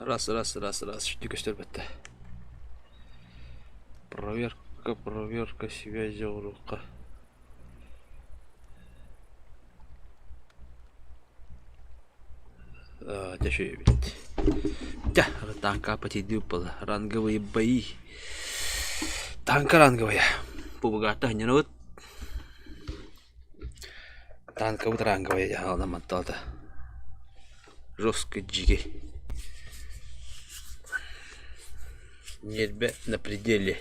Раз, раз, раз, раз, үчүгэй көстөрбөттө. Проверка, проверка связи оҥоруохха. Дьэ үчүгэй эбит. Дьэ, танка потедил была. Ранговые бои. Танка ранговая. Бу бугатта ханньанабыт. Танкабыт ранговая дьаһалынан манталата. Жестко дьиги. Ньиэрбэ на пределе.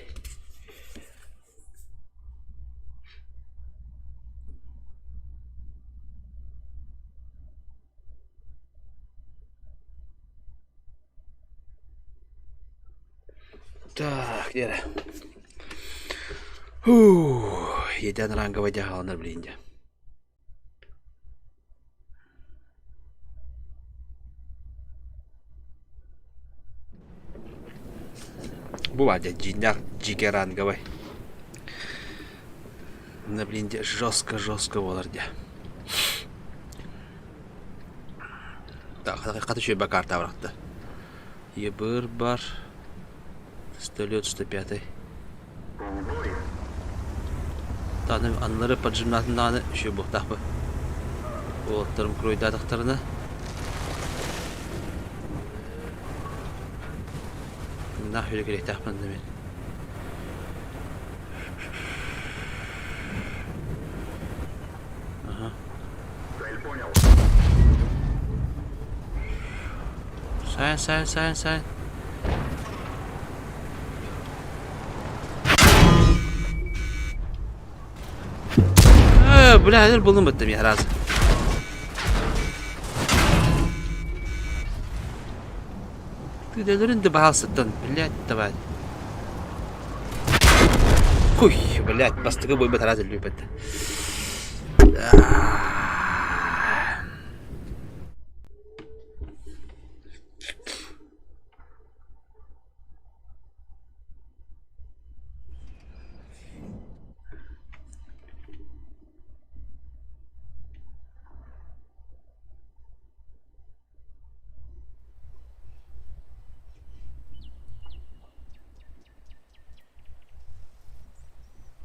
Так, где Фух, иэдээн ранговай дьаһаланар билигин дьэ. Бу баар дьэ дьиҥнээх дьиикэй ранговай. Мына билигин дьэ жестко-жестко буолар дьэ. Так, хата үчүгэй бакаарта бырахта. ЕБР бар. Пистолет 105 Тааны аннары поджимнатын даҕаны үчүгэй буолуохтаахпын. Уолаттарым круйдаатахтарына Наах үлэ кэлиэхтээхпин да мин. Ага. Сайн, сайн, сайн, сайн. Э, бля, эр булдум баттым я раз. Ты да баһаалсыттан, блядь, давай. Хуй, блядь, бастакы бойбат араас өлбүппэт.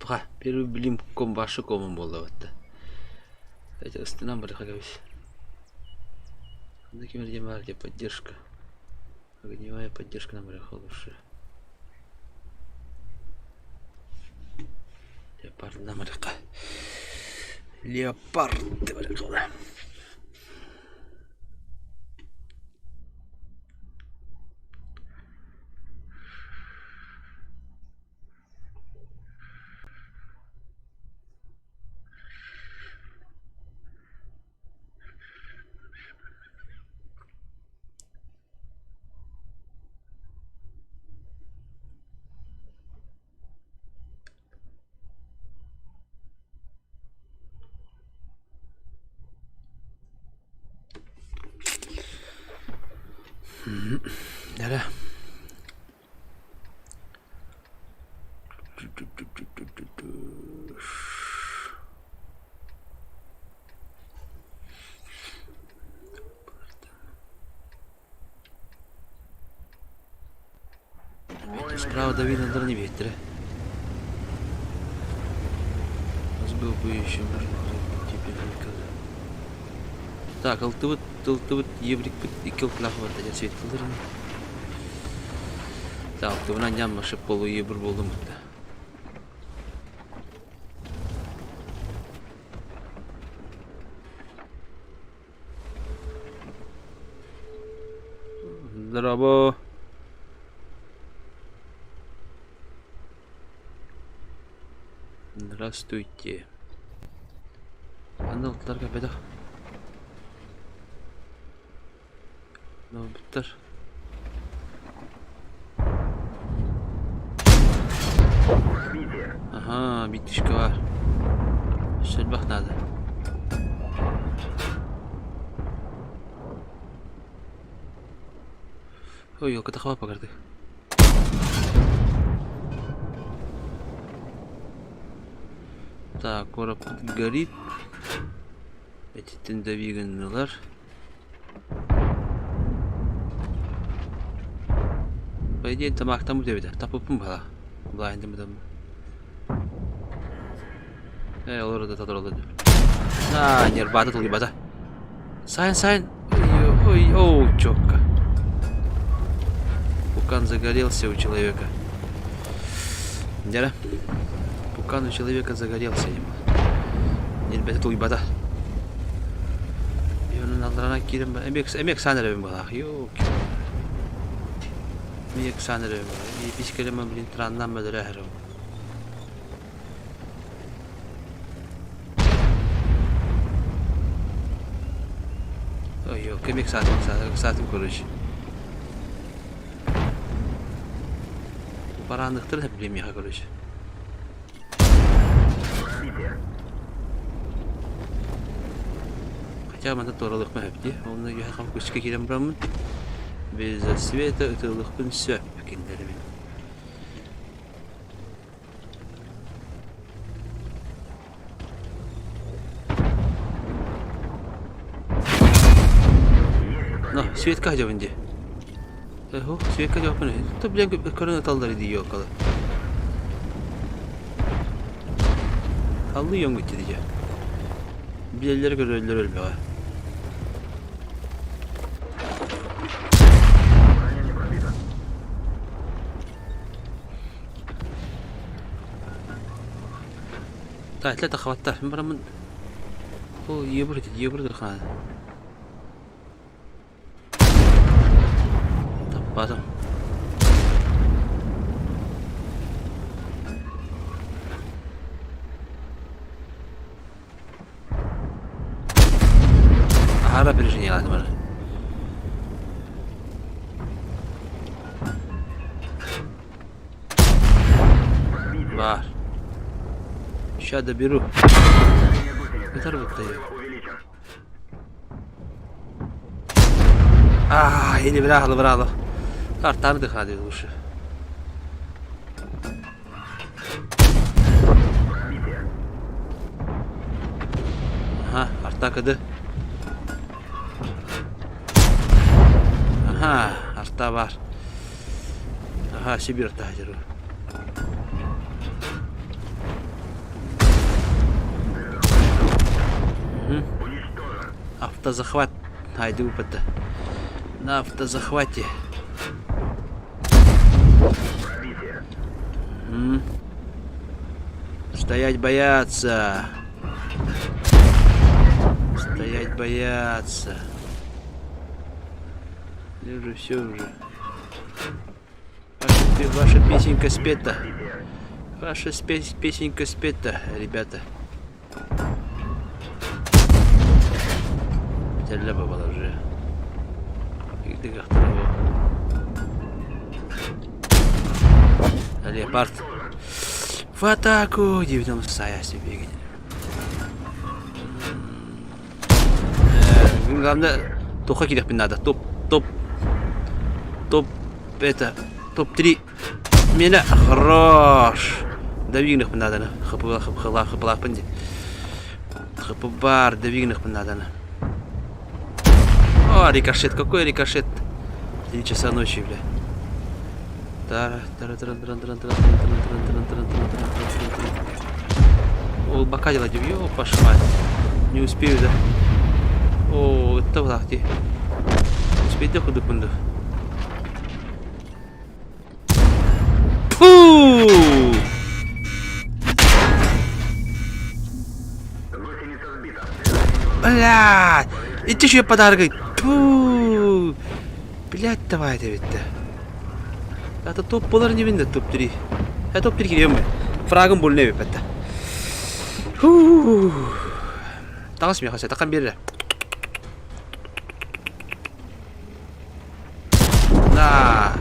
Туха, первый блин комбашы комом буолла батта. Эти ыстынан барыха кэбис. Ханна ким эрдем баар где поддержка. Огневая поддержка нам барыха лучше. Леопард нам барыха. Леопард барыха. Эрэ Справа давили не ветра. Был бы еще можно теперь никогда. Так, алтыбыт, алтыбыт, еврикпит икки алтылаах барда дьэ светлыларын. Так, алтыбынан ньаммашып болу ебір болдум бутта. Здорово. Здравствуйте. Аны алтыларга бедах. Буттар. Ага, битишка бар. Сөлбөх надо. Ой, елка тахва пагарды. Так, короб горит. Эти тендовигыннылар. По идее тамаахтаммыт эбитэ, таппыппын быһалаах. Блайндаммытым. Ээ, олор да толороллор. Аа, нервата тулуйбата. Сайн, сайн. Ой, ой, оу, четко. Пукан загорелся у человека. Дьэ, пукан у человека загорелся Нербэтэ тулуйбата. Онон алларана киирэн бар. Эмиэ эмиэ ыксаан эрэбин быһалаах. Ёлки. Эмиэ ыксаан эрэбин быһалаах. Епискэлэм блин траннаан мөлөрө эһэрим. Ой, ёлки, эмиэ ыксаатым, ыксаатым, ыксаатым, короче. Бараанныктар да миэхэ, короче. Хотя манна туоралыахпын сөп дии. Онно үөһэ хам күскэ киирэн бараммын без света ытыалыахпын сөп кинилэрбин. Но, светка хотябын дии. Эһо, светка дьоппун. То блин көрөн ыталлар дии ёкала. Аллы йоҥгут дии. Билэллэр көрөллөр өлбөҕө. Таайтла тахабаттар. Барамын Ол ебір ебір хаан. Таппатым. Аһара опережение бар. Бар. Ща доберу. Ытарбыт А, или брало, брало. Артаны дыхады лучше. Ага, арта кыды. Ага, арта бар. Ага, Сибирь арта Автозахват. Хайды выпадта. На автозахвате. Угу. Стоять бояться. Стоять бояться. Уже все уже. Ваша, ваша песенка спета. Ваша песенка спета, ребята. Бүтэллэ бабалар уже. Леопард. В атаку! Диэбитим сайа себе. Главное, туха кириэхпин наада. Топ, топ, топ, это, топ-3. Миэнэ хорош. Давигнахпын нааданы. Хыпыла, хыпыла, хыпылаахпын дии. Хыпыбар, давигнахпын нааданы. О, рикошет, какой рикошет? 3 часа ночи, бля. Тара, тара, тара, тара, тара, тара, тара, тара, тара, тара, тара, тара, тара, О, бока делать, ёпа мать. Не успею, да? О, это вот так, Успеть да худыкпын Фу! Блядь! Ити еще подарок. Фу! Блядь, давай это ведь. Это топ болар не видно топ-3. Это топ-3 кирием. Фрагым больне бепетте. Фу! Таҕыс миэхэ сэтахан биэрэ. Да.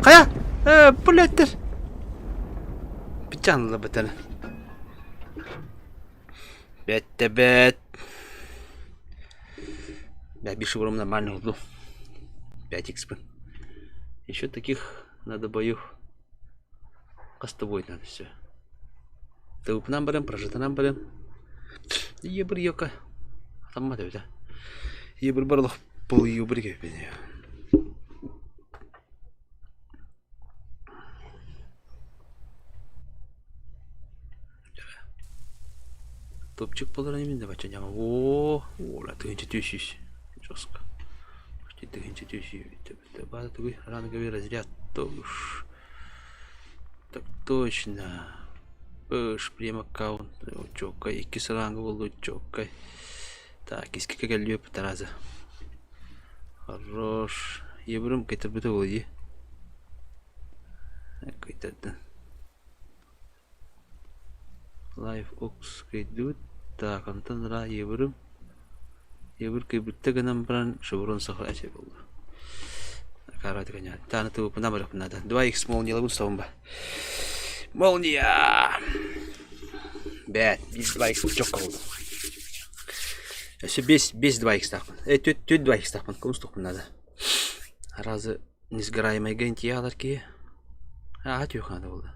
Хайа? Э, блядь. Печанла бытана. Бэттэ бэт. Бля, биш уром нормально углу. 5 xp. Еще таких надо бою. Костобой надо все. Тылыпынан баран, прожитынан баран. Ебір йока. Тамма да Ебір барлық бұл ебір кеппен. Топчик буолар ини да бачча дьаҥа оо уола 1400 жестко. Почти 1400 баата тугуй ранговый разряд уж так точно ыш прем аккаунт чоккай иккис ранга буолла чоккай так искика кэллиэ тараза хорош евром кэтэрбитэ буолуо дии кыйтардын Live Ox кыйдыбыт так онтон ыраах еврым евр кыйбытта гынан баран шеврон саха эчэ буолла Тааны тыбыппына барыахпын наада. 2X молниялабын устабын ба. Молния! Бэт, 2X чокко булдум. Өссө 5 5 2X-таахпын. Э, 4 4 2X-таахпын. Кумустуохпун наада. Аразы несгораемайга интийэ аалар киһи. Ааһа түөх наада буолла.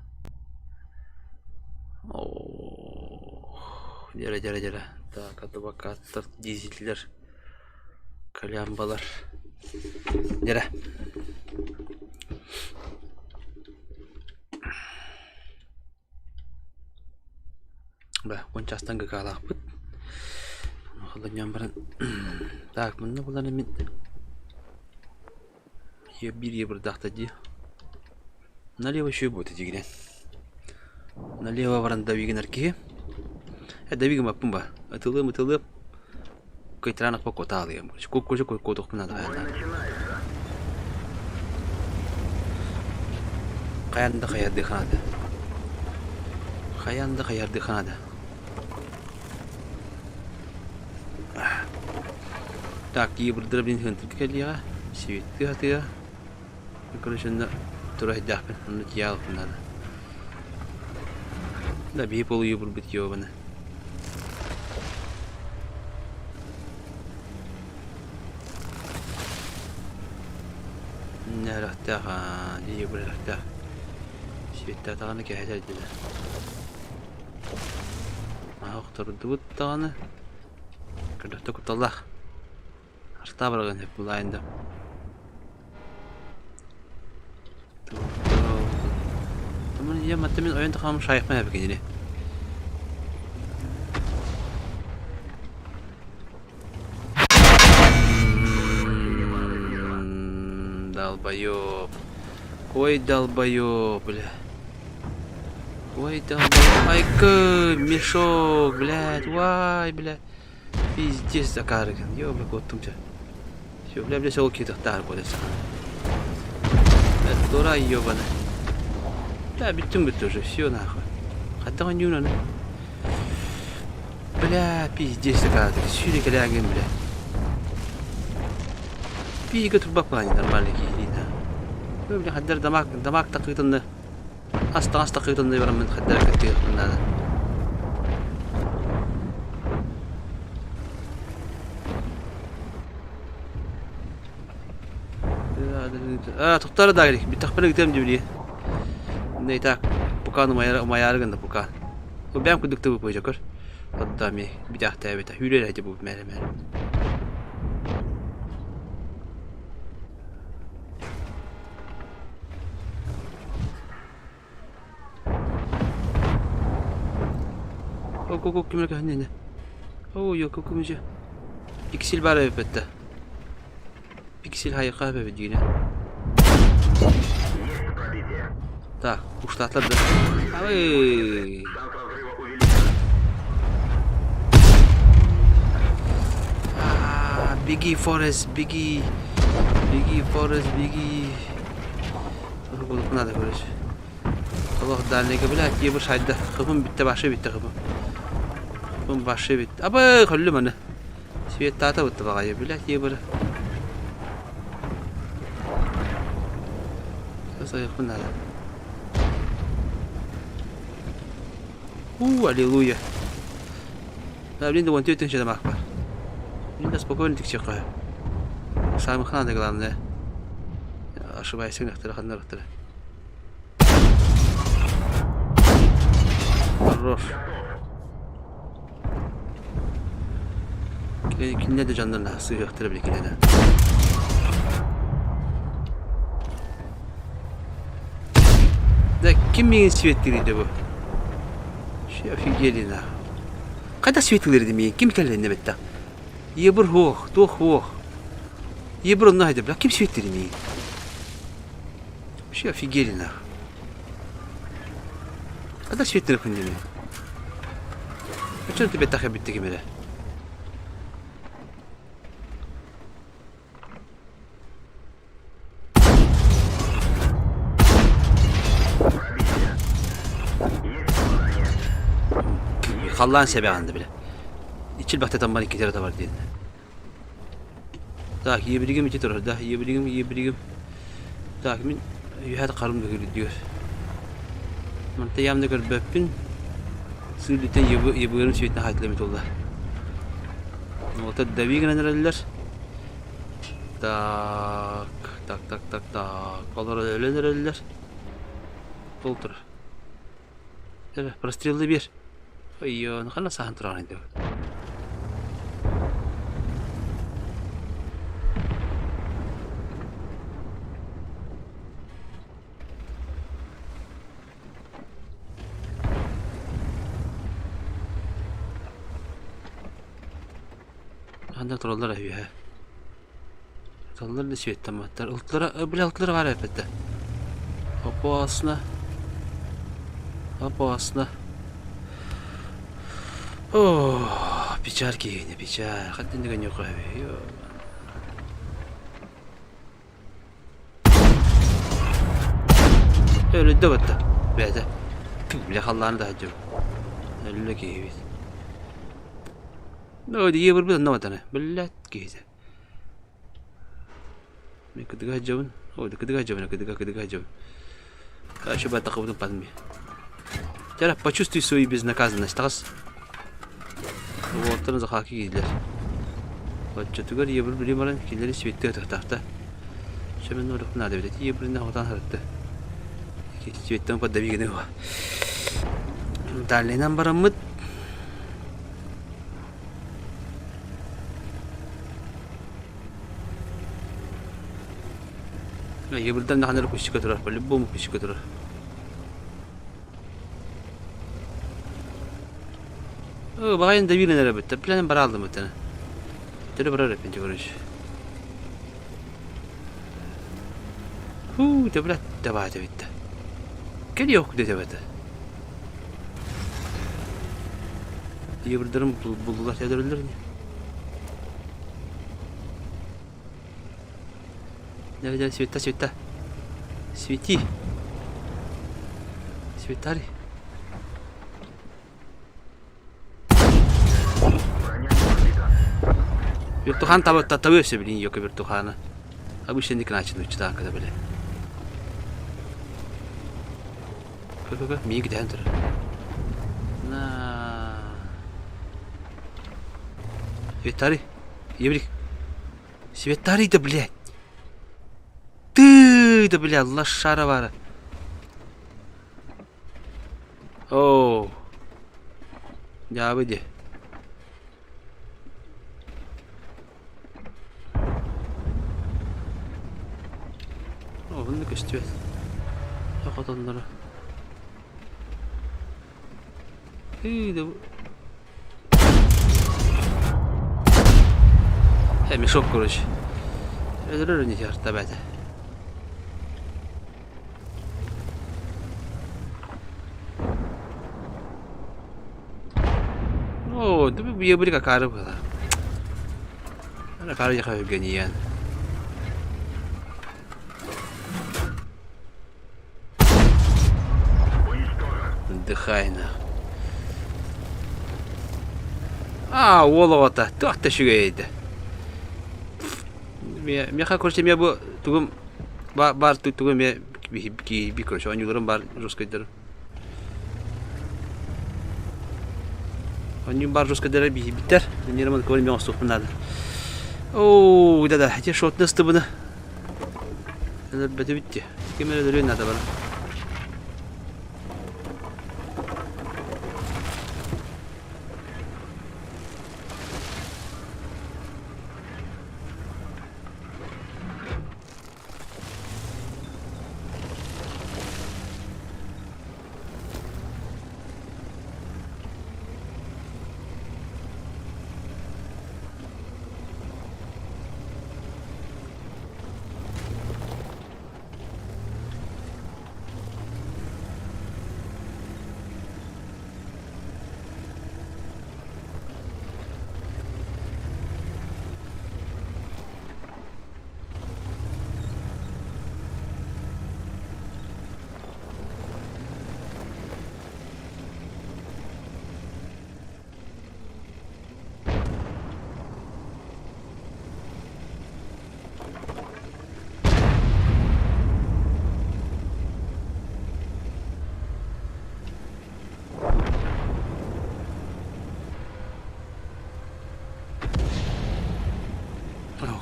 Оо, дьэрэ дьэрэ дьэрэ. Так, адвокаттар, дизеллэр Колямбалар. Дьэрэ. Ба, уончаастан гыкаалаахпыт. Холонньоон баран так, манна булан мин биир ебырдаахта дии. Налево еще будет дигинэн. Налево баран давигинар киһи. Э, давигымаппын ба. Ытылыам, ытылыам. Кыйтараан куотаалыам. Куккучу куотуохпун наада хайаан да хайардыахха наада. Хайаан да хайардыахха наада. Так, киибырдара бин хынтырга кэлиэҕэ. Сибиттыы хатыа. Короче, онно тура сылдьаахпын, онно тиийэ аҕалыахпын наада. Да, биһи полуйубурбут ёбаны. Нэрахтаах аа, дии Светта даҕаны кэһэтэр дилэр. Маһы охтордубут даҕаны. Көрдөхтө кутталлаах. Артаа бараган сөп булаайын да. Ийэм атта мин ойон тахаам шайхман эбэ кинини. Долбоёб. Ой, долбоёб, бля. Ой, долбоёб. Айкы, мешок, блядь, вай, бля. Пиздец акаарыгын. Ёбла куоттум чэ. Всё, бля, бля, сол киитахтаар куотасаҕын. Тура ёбана. Бля, бүттүм бүттү уже, всё нахуй. Хаттаҕын ньуунаны. Бля, пиздец акаатык. Сүүрэ кэлээгин, бля. Пиигэ турбаппаани нормальный киһи да. Бля, хаддар дамак, дамак такыытынны. Ас таҥас такыытынны бараммын хаддар кыттыахпын наада. Туктары да керек. Бүттэхпинэ ыытыам дии Не так пукан умайаары гынна пукан. Бу бэм курдук тыбыппы көр. Отто ми бүтээхтээбитэ. Хүүрэр эти бу мээрэ мээрэ. Ок ок ким эрэ көһүннэ Оо йо көмүсү. Пиксель баар эбиппэттэ. Пиксель хайыха эбэбит диинэ. Так, уштаатылар да. Ай! Беги, Форест, беги. Беги, Форест, беги. Надо, короче. Олох дальнейга, блядь, ебы шайда. Хыпым битте, башы битте хыпым. Хыпым башы битте. Абы, хөллүм аны. Светтаата бытты баҕайы, блядь, ебыры. Сойохпун надо. У, аллилуйя. Да, блин, да вон тетя дамах бар. Блин, да спокойно тиксиэххэ. Самых надо, главное. Ошибайся, нахтара ханнарахтара. Хорош. Кинилэр да дьоннор сыһыахтара били кинилэр. Да ким миигин сибэттиирий да бу? Вообще офигели нахуй. Хайдах светилэр димиин? Ким кэллэннэ бэтта? Ебыр хуох, туох хуох. Ебыр онно хайда, бля, ким светилэр миин? Вообще офигели нах. Хайдах светилэр күндүмүн? Очон ты беттах эбитти кимере? Халлаан сэбэҕин да билэ. Ичил бахтатан бар иккитэрэ табар диэн. Так, ебригим ити турар да, ебригим, ебригим. Так, мин үһэт харым да Манта явно көрбөппүн. Сыыллытан ебыгырым светин хаайтылам тулла. Вот дави гынан эрэллэр. Так, так, так, так, так. Олор өлөн эрэллэр. Ол турар. Эрэ, прострелы биэр. Ой, ханна саһан тураҕын дии. Ханна тураллар үһэ. Тыллар да сүөттэммэттэр. Ылтылара, били алтылара баар эппэттэ. Опасно. Опасно. О, печаль киһини, печаль. Хаттын деген yok abi. Өлүдэ батта. Бэйэтэ. Бile халлааны да сылдьар. Өллө киһибит. Дии бырбыт онно батаны. Биллэт киһитэ. Мен кыдыга сылдьабын. Ой, кыдыга сылдьабын, кыдыга, кыдыга сылдьабын. Короче, баттахыбытын панми. Теперь почувствуй свою безнаказанность. Таҕыс. Уолаттарын захаки киирдилэр. Оччотугар ийэбир билим баран кинилэри светтэ ытыктаахта. Сөмөн орох наада эбит. Ийэбиринэ хотан харытты. Светтэн поддавиганы уа. Далинан бараммыт. Ийэбирдэн даҕаны кущика турар, по-любому кущика турар. Баҕайын да биирэн эрэ бүттэ. Планын бара алдым бүттэ. Төрө барар эппин короче. Хуу, төбүлэт табаата бүттэ. Кэлиэ ох дете бата. Ийэбирдэрим булдулар өлөрөллөр ини. Давай, давай, света, света. Свети. Светари. Вертухан таба табы өссө билин ёка вертухана. Обычно не начал учта когда были. Кө-кө-кө, миги китээн турар. На. Светари. Еврик. Светари да, блядь. Ты, да, бля, лошара бара. Оо. Дьаабы дии. Оһунна көстүбэт. Хотонноро. Э, мешок, короче. Өлөрөр не бәті. Оо, бу акаары буолар. Акаары яха гениен. Отдыхай нах. А, уол оҕото, туох да үчүгэй этэ. Миэхэ короче эмиэ бу тугум баар тугу эмиэ би короче оонньууларым баар жесткайдарым. Оонньуум баар жесткайдара биһибиттэр. Нерман кыбар эмиэ оҥостуохпун наада. Оо, да-да, ити шотны ыстыбыны. Өлөрбөтүбүт дии. Ким эрэ өлөрүөн наада бары.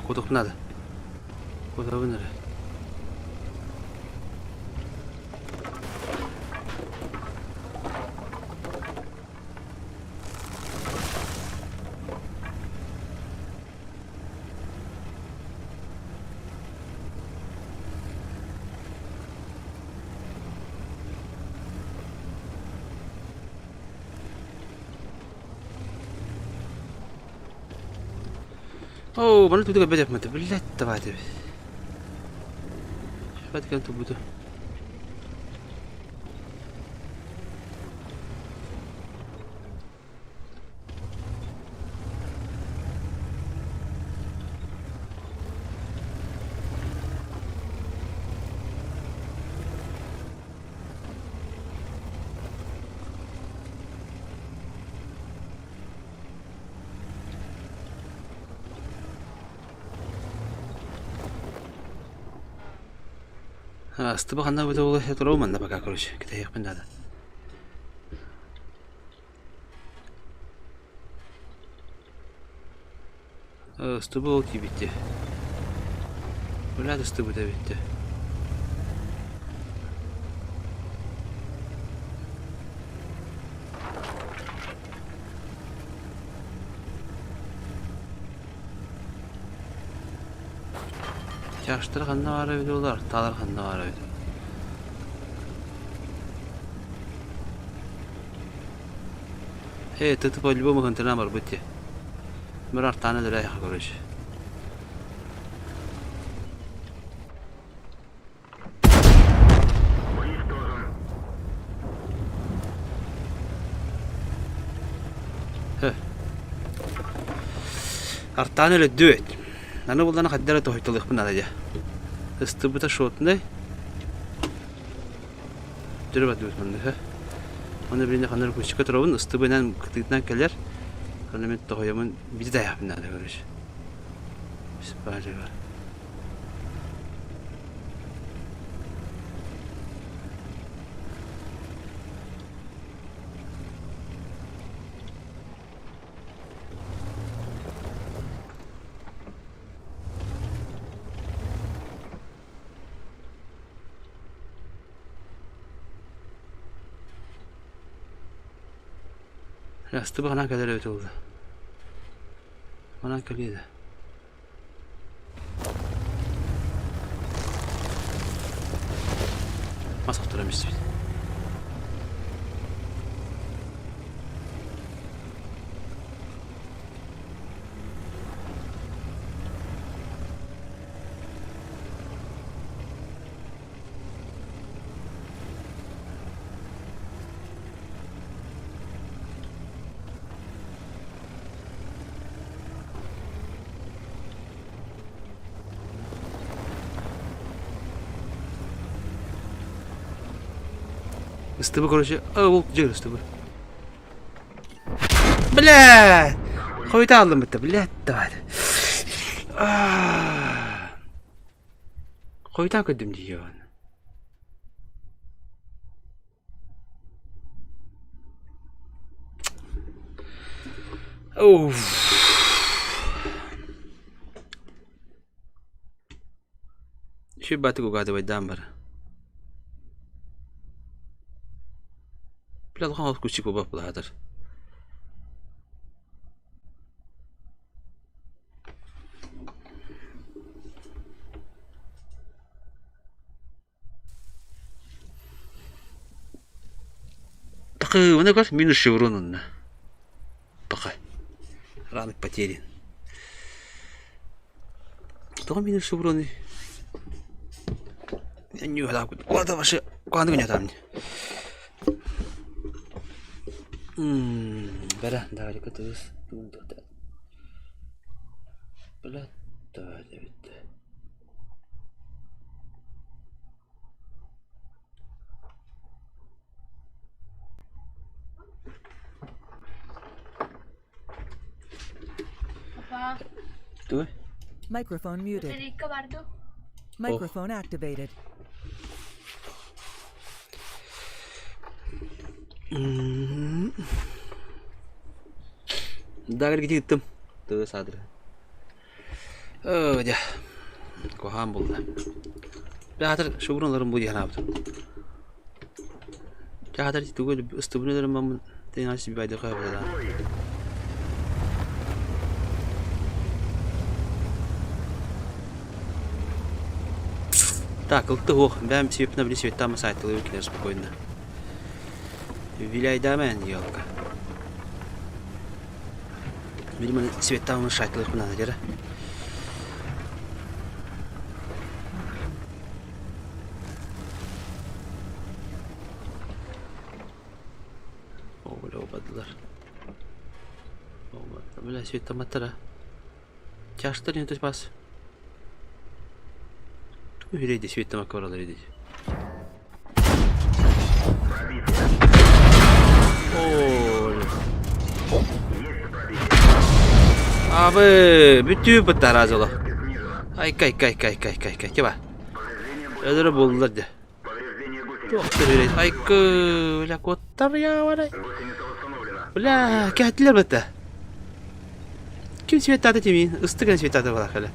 Кутук надо. Кутабын эрэ. Оо, маны тутуга бэдэх маты, блядь, давайте. Хватит буду. Астыба ханна быта була турабын манна пока короче кэтэһиэхпин наада. Ыстыбы ол тиийбиттэ. Блядь, ыстыбыта эбиттэ. Чаштар ханна баар эбит олар, таалар ханна баар эбит. Э, ты по-любому хантына барбыт дии. Бір артааны өлөрө короче. Артааны өлөддүбүт. Аны буллана хаддара тоһуйталыахпын наада дьэ. Ыстыбыта шотный. Түрө бардыбыт манныха. Оны билинэ ханар кучка туробун ыстыбынан кытыытынан кэлэр. Аны мен тоһуйамын биди тайахпын наада короче. Спалева. Астыбы ханан кэлэр эбит буолла. Манан кэлиэ да. Мас охторон истибит. Ыстыбы, короче, ол дьиэ ыстыбы. Бля! Хойута алдым бытта, блядь, давай. Хойутаан көрдүм дии оны. Уф. Сүр угадывайдаан бара. Бля, улахан күчүк буолбат былаатар. Такы, уна көр, минус шеврон онно. Пока. Ранок потерян. Тоҕо минус шевроны? Ладно, ваши куаны гынятам. Бара, давай, кытыс. Бля, давай, давай. Папа, Туй? Microphone muted. батарейка бар дуо? Microphone activated. Дагар гититтым. Тыы саадыр. Оо дьэ, куһаҕан буолла. Бэҕэтэр шубун ыларым бу дии санаабытым. Дьаатар тугу ыстыбын өлөрүм Так, ылты суох, бэйэм свепна били светтаама саайтылыыр кэлэр спокойно. Виляйдаамэн елка. Видимо, светтаама сайтылыахпын наада дьэрэ. Оҕолоободулар. Бля, светтамматтара. Чаштар не бас. Тугу үһүрэй светтамакка баралар эдит. Абы, бүтүү быттар азылы. Айка, айка, айка, айка, айка, айка, тиба. Өлөрө булдулар де. Туох төрүрэй? Айкы, бля, куоттар яабарай. Бля, кэһэтилэр бытта. Ким светтаата тимиин? Ыстык эн светтаата буолар кэлэ.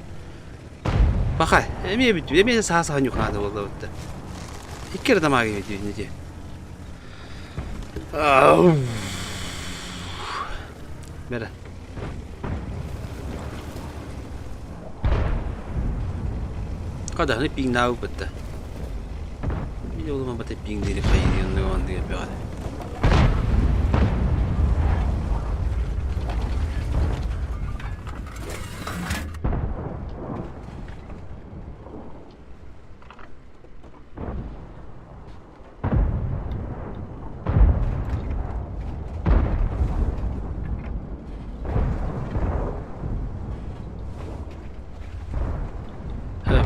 Баха, эмиэ бүттү, эмиэ саха саха ньухаата буолла бытта. Икки эрэ тамаага киһи дии. Бэрэ. Хадаһыны пиҥнаабыт бытта. Мин олума бата пиҥнири хайыйынны онды бөҕө.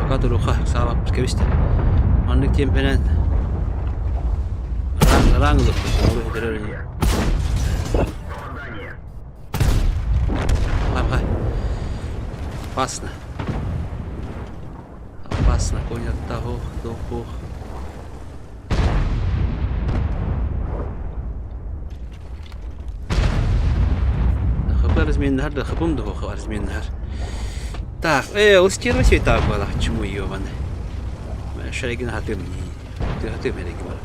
Пока туруха саабаппыт кэбистэ. Маннык тиэмпэнэн ыраан ылыппыт. Опасно. Опасно, коньяктаах, туох Разменнар да хапым да разменнар. Так, устирва света была, чему ёбаный. Шаригин хатым, ты хатым эригин бар.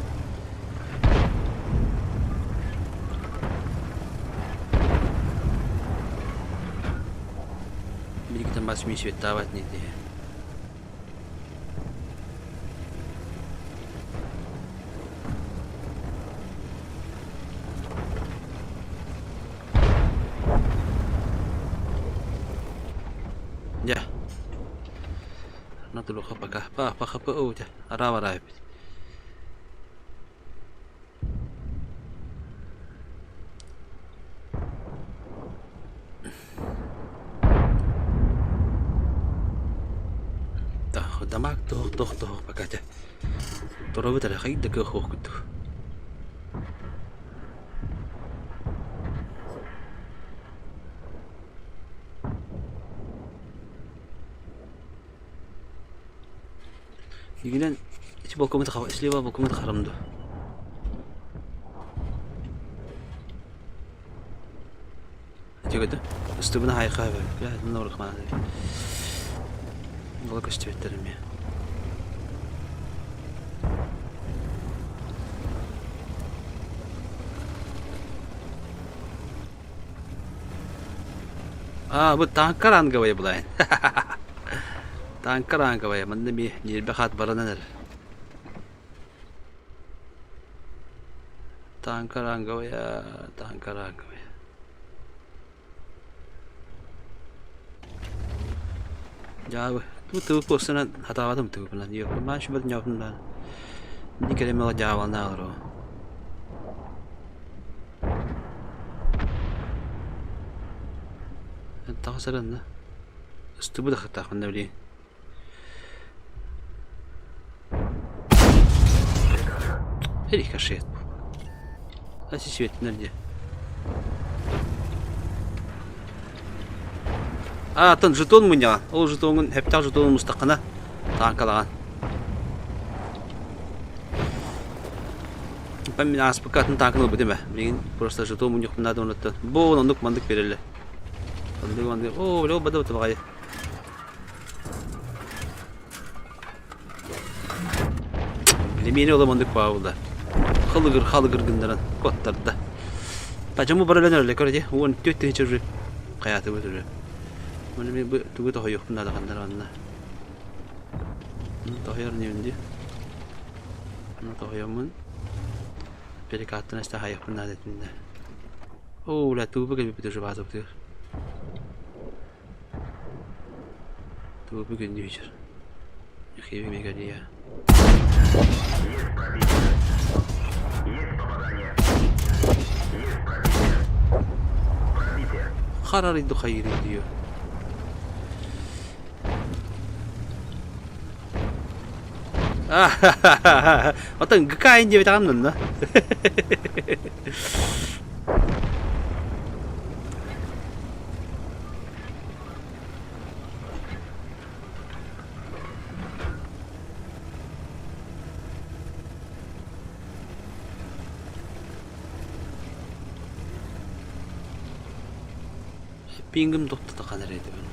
Билигитен бас ми светтаабат не дии. Дьэ, натулуха пока па па араа бараа эбит. Дамаак туох туох туох пока дьэ туруобут эрэ хайда кыах суох курдук. Дьиҥинэн ити балкоммут слева балкоммут харам дуо? Ити ыстыбына хайха Ола көстүбэттэр эмиэ. А, бу тааҥка ранговая былаан. Тааҥка ранговая, манна эмиэ ньиэрбэ хаат баранан эрэр. Тааҥка ранговая, тааҥка ранговая. Дьаабы, ту тыбы куостанан хатаабатым тыбыппынан. Ёппун шубат ньоопун даан. Ини кэлэмэҕэ дьаабаланаалар оо. Таҕыс эрэ ыстыбы да хаттаахпын да билигин. Рикошет. Светнер дии. А, атын жетон мунньаҕын. Ол жетоҥун, хэптээх жетонун мустаххына тааҥкалаҕын. Мин ааспыкка атын тааҥканы ылбытым ээ. Билигин просто жетон мунньуохпун наада онуттан. Бу оннук маннык биэрэллэр. Оннук маннык. Оо, бля, бада баҕайы. Билимиэни олом оннук баабыла. Халыгыр халыгыр гыннаран куоттарда. Тачамы баралан эрэлэ көр дии. 14 тыһыынча уже хайаатыбыт уже. Маны мен бу тугу тоһуйуохпун наада ханнар манна. Тоһуйар ньиэбин дии. Тоһуйаммын. Перекаттан эстэ хайыахпын наада этиннэ. Оо, бля, тугу кэлбиппит уже баатыбытыгар. Тугу бүгүн вечер. Харарыйды хайырый диyor. Отон гыкаин диэбит аҕам Пингым тохтото ханар этибин.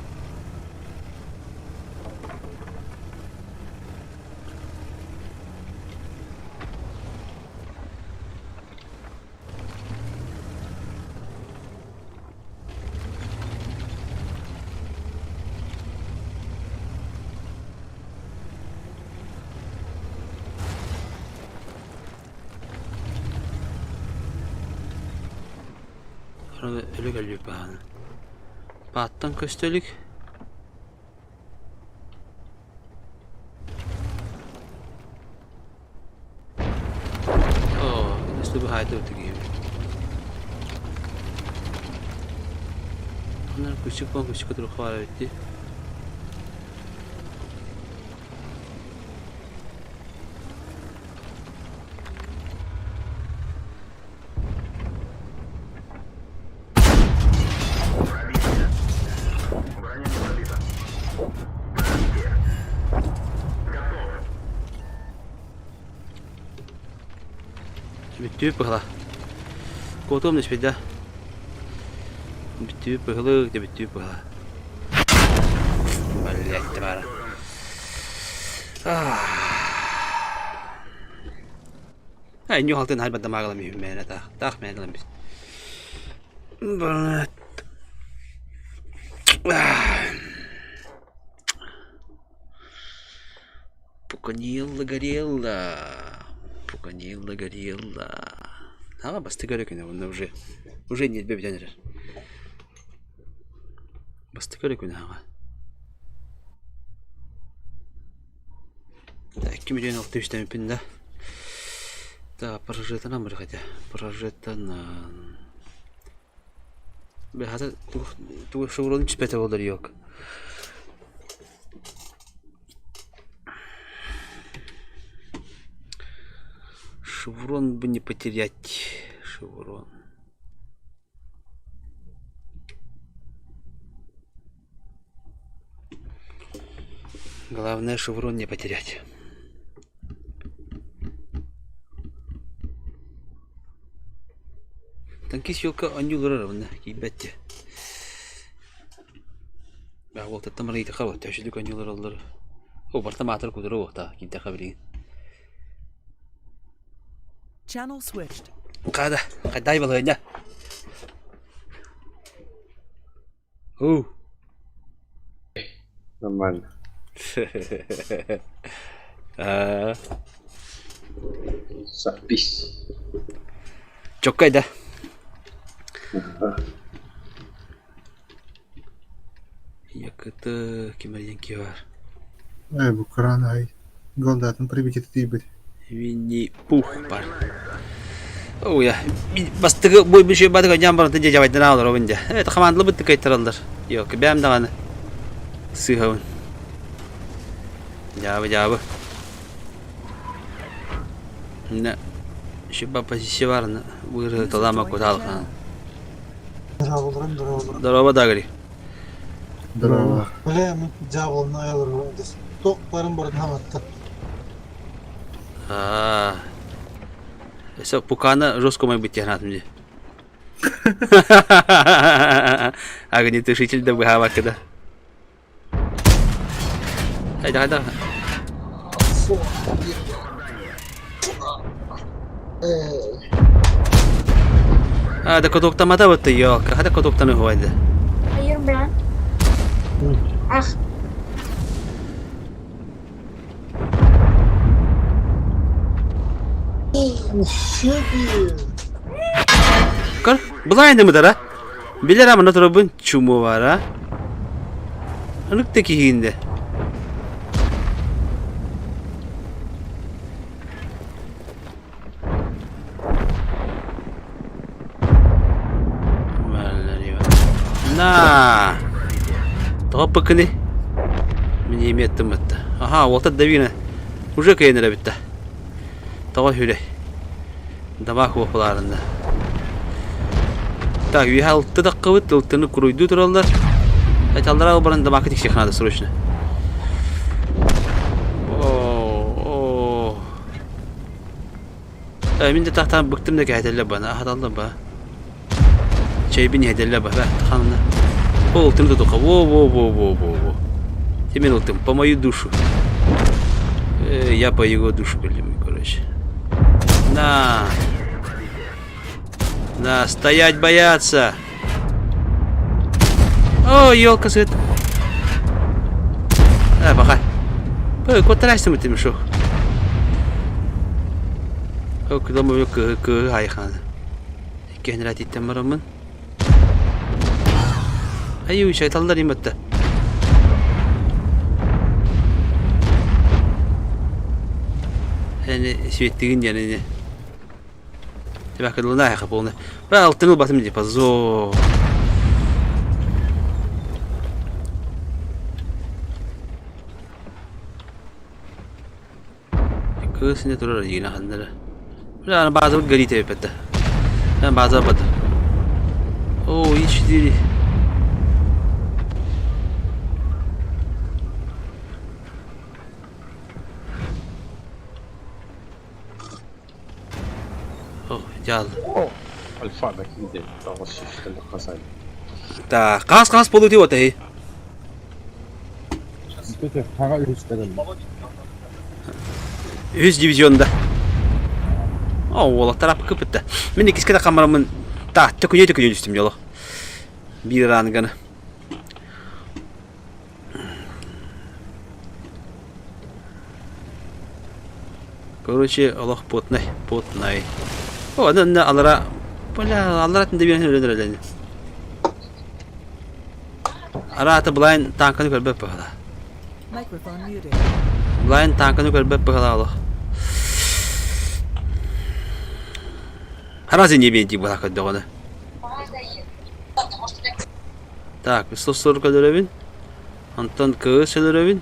Өлүк өлбүт баҕаны. Бааттан көстө илик. Оо, өстө быһаайда ытыгыйым. Анар күчүк бон күчүк турух баар эбит дии. Бүттүү быһыла. Куотуом түспүт да. Бүттүү быһылык да бүттүү быһыла. Блять, бара. Ай, ньуһалтын хайбат дамаагалам үһүм мээнэ таах. Таах мээнэ ылам бис. Пуканилла горелла, Пуканилла горелла. Аҕа бастакы эрэ күнэ уонна уже уже ньиэрбэ бүтэн эрэр. Бастакы эрэ күнэ аҕа. 2 миллион 6 үстэммиппин да. Да, прожитанан барых этэ. Прожитанан. Бэхата тугу шеврон түспэтэ буолар yok. Шеврон бы не потерять. Шеврон. Главное шеврон не потерять. Танкист елка анньуулара уонна киирбэт дии. Уолтаттан баран иитэххэ төһөсүлүк анньуулараллар. О, барыта маатар кудура уохта киирдэххэ билигин. Channel switched. Хада, хайдай балыанньа. Уу. Нормально. Аа, Запись. чоккай да. Якыты кимэрийэн киһи баар. Ээ, бу кыраан аҕай голдаатын прибитиэтэ тиийбит. Винни Пух бар. Ой, бастакы бу бүшү бадыга дьан барытын дьэ дьабайдан аалар дьэ. Это хамаандалар бытты кайтараллар. Yok, бэм даҕаны сыыһабын. Дьаабы, дьаабы. Мына шиба позиция барына быыры User талама joined your кутаалхан. channel. Здраволорун, здраволорун. Здорово, Дагри. Здорово. Бля, мин дьяволны аялар Тоқ барын барын хаматта. Аа. Өссө пукана жестко май быть технатым дии. Огнетушитель да быһаабакка да. Хайда, хайда. А, да кодоктамата бытты, ёлка. Хата кодоктаны хуайды. Hayır ben. Ah Көр, былайны мыдара. Билер амына турабын чуму бар, а? Ынык да киһиинде. На! Тоҕо пыкыны? Мин иметтим бытта. Аха, уолта давина. Уже кыйын битта. Тоҕо хүлэ. Дамах уопулаарында. Так, үһэ алты даккабыт, ылтыны куруйдуу тураллар. Айталлара баран дамакы тиксиэх надо срочно. О, о. Мин де тахтан быктым да кэһэтэллэ бана, аһаталла ба. Чэйбин иһэтэллэ ба, ханна. О, ылтым тутуха. Во, во, во, во, во, во. Темен ылтым, по мою душу. Я по его душу, блин, короче. На. На, стоять бояться. О, елка свет. А, пока. Ой, куттарайсың бит шо. О, куда мы кы айхан. Иккенрә титтен барамын. Аю, шайталдар иматта. Эни светтигин яны. Тебя кыдлына яха полный. Ба алтын батым ди позор. Кысыне турар дигин ханнара. Бля, ана база горит опять. Ана база бат. О, И4. О, идеально. О, Альфа киирдэ тоҕус Так, хас хас получил вот эй. Үс дивизионда. О, уолаттар аппы кыпытта. Мин иккискэ да хамараммын та төкүнүө төкүнүө түстүм дьоло. Биир ранганы. Короче, олох потный, потный. О, аны алара... Бля, алара тінде берен өлөдөр элени. Араата былайн танканы көрбөп бахала. Microphone muted. Былайн танканы көрбөп бахала олох. Разве не бенти была көддөҕүнэ? Так, 140 өлөрөбүн. Онтон кыыс өлөрөбүн.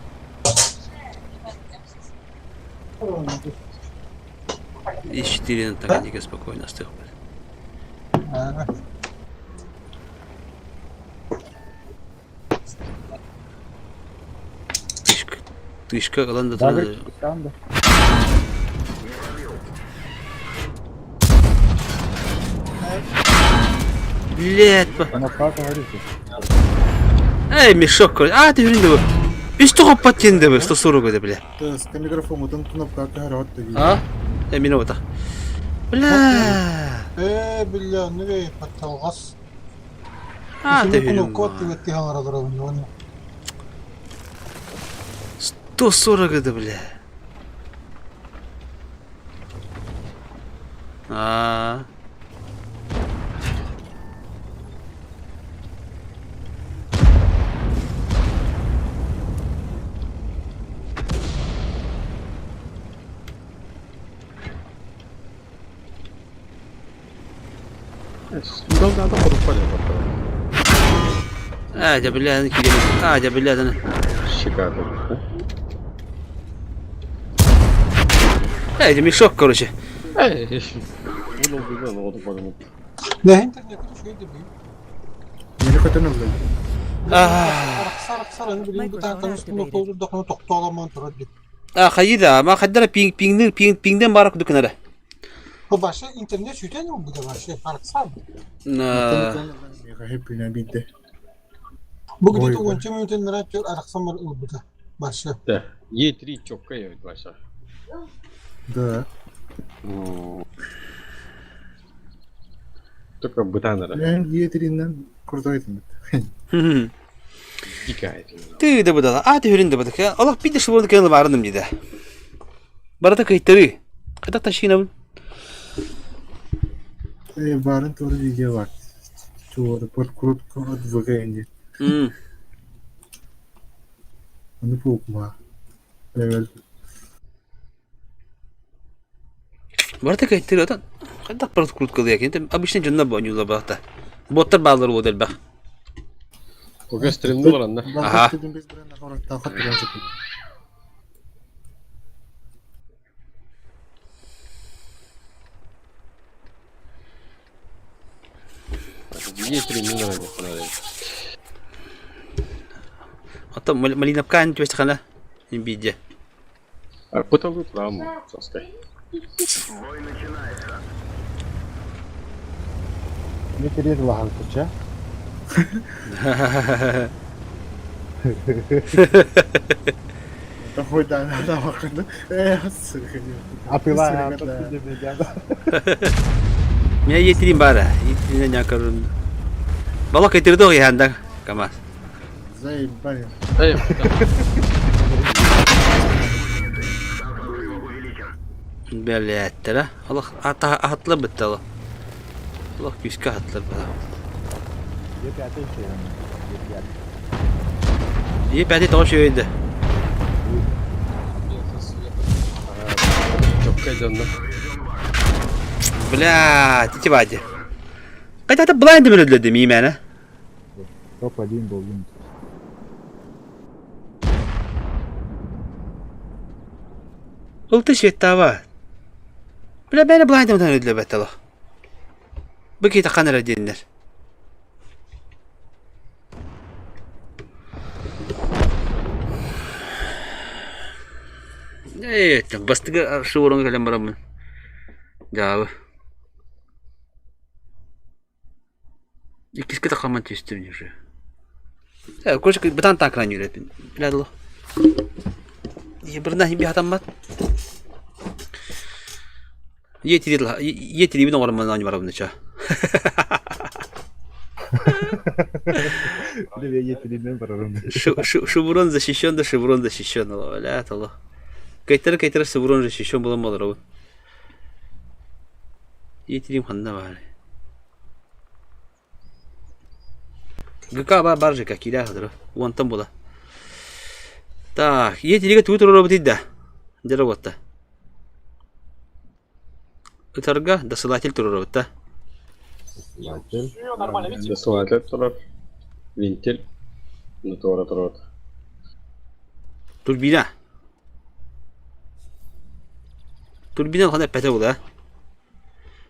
И 4 на таганнике спокойно остыл. Тышка, тышка, ылан да турар. Блядь, Эй, мешок, короче. А, ты хүрүн бу. Үс тоҕоппот диэн бу, 140 это, бля. Ска микрофон утан кнопка каһарат А? Э, мин ота. Бля. Ээ, бля, нүгэ патталгас. А, ты хүрүн. Код тибетти хаҥаралар уонна. 140 это, бля. А. А, дя, бля, А, дя, бля, Шикарно. Эй, это мешок, короче. Эй, Да, интернет үчүгэй да бий. Мени көтөн ыллай. Арахсар аны билин бу таҥканы үстүн тохтооламан турар дип. А, хайда, ма хаддара пинг пингнер пинг пингден барак дүкүнәре. Бу башы интернет сүтэн бу да башы арахсар. На. Хеппинэ бидде. Бу где-то 10 минутын нара арахсамар ылбыта. Башы. Да. Е3 чокка ебет баша. Да. Только бытаан эрэ. Мен диэтиринэн крутой этим. Дикая этим. Ты да быдала, а түһүрүн да быдык. Олох биир да шыбырды кэлэн баарыным диде. Барыта кыйтары. Хайдах ташинабын? Э, баарын туора видео бар. Туора подкрутка от ВГН. Аны пуукма. Левел. Барыта кыйтары отон. Хайдах подкрутка диэн обычно дьонно бонюла баата. Боттар баалар уот элбэх. Ога стримни баранна. Аха. Биир стримни баран. Оттон Малиновкаан түбэстэххинэ биирдэ. Арпыталыы турам соскай. Дмитрий Лагович, Атыылаан Меня етрим бара. Етрин някарун. Балак етридо яханда камаз. Заебали. Эй, Бэлээттэрэ. Олох аһатлар бытта олох. Олох күүскэ аһатлар быта. Е пятый Е пятый. Е пятый тоҕо үчүгэй да. Чопкай дьонно. Бля, тити бади. Кайда блайнд мөрөдлөдү миимээнэ. Топ-1 был Ылты светтава. Бля, бэйэ блайнд мөрөдлөбөт олох. Бу киһи таххан эрэ диэннэр. Ээ, бастыгы шуурун кэлэн бараммын. Дьаабы. Иккискэ тахаммын түстүм уже. Э, кошка бытан такран үрэпин. Билэ Бырна химби хатаммат. Е тирибин оҥороммун оонньуу барабын ча. Шеврон защищен, да шеврон защищен. Бля, толо. Кайтара кайтара шеврон защищен буолан олоробун. Е ханна баар. ГК бар бар ЖК киирэ сытар. Уонтан була. Так, Е3-гэ тугу туруорабытый да? Дьэ уотта. Ытарга досылатель туруорабыт да? Досылатель турар. Винтель. Натура турар. Турбина. Турбина хана эппэтэ була.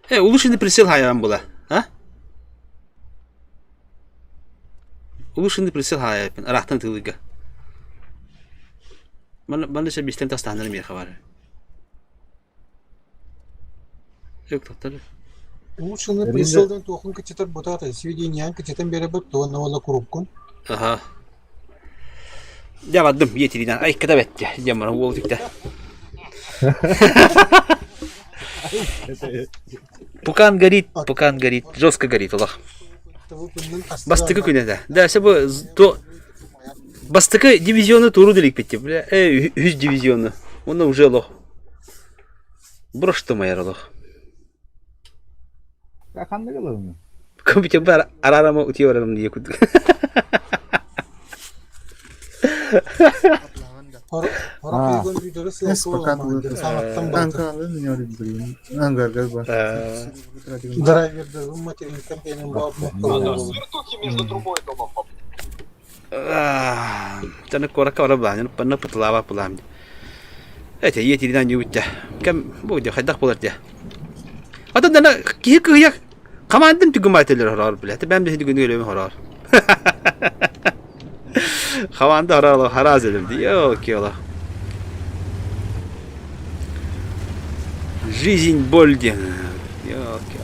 Э, улучшенный прицел хайаан була. А? Улучшенный прицел хаайаппын ыраахтан тыылыйга. Манна манна сэ биистэн тастаһаннар миэхэ баар. Өк Улучшенный прицелдан туохун кыччатар бутаата сведениያን кыччатан биэрэбит туонна уонна курупкун. Аха. Дьэ бардым ийэтигинэн айката бэттэ диэн баран уол түктэ. Пукан горит, пукан горит, жестко горит олох. Бастакы күнэ да. Да, се бу то бастакы дивизионы туру деликпитти. Бля, э, үһүс дивизионы. Онно уже олох. Брошто майар олох. Ханнык ылабын? Компьютер бар арарама утуйа барарым дии курдук. Сорох компьютеры саҥаттан Драйвердерин материнкам пенин Таны куоракка бара былаанын панна пытылаабат былаам. Эти ийэтигинэн ньүүбүттэ. Кэм бу дьэ хайдах буолар дьэ. Атын дана киһи кыһыйар хамаандым түгүм айтылар хороор билэ. Бэм да күнү өлөмү хороор. Хамаанда хороор хараас өлөм дии. Окей Жизнь боль диэн. Окей.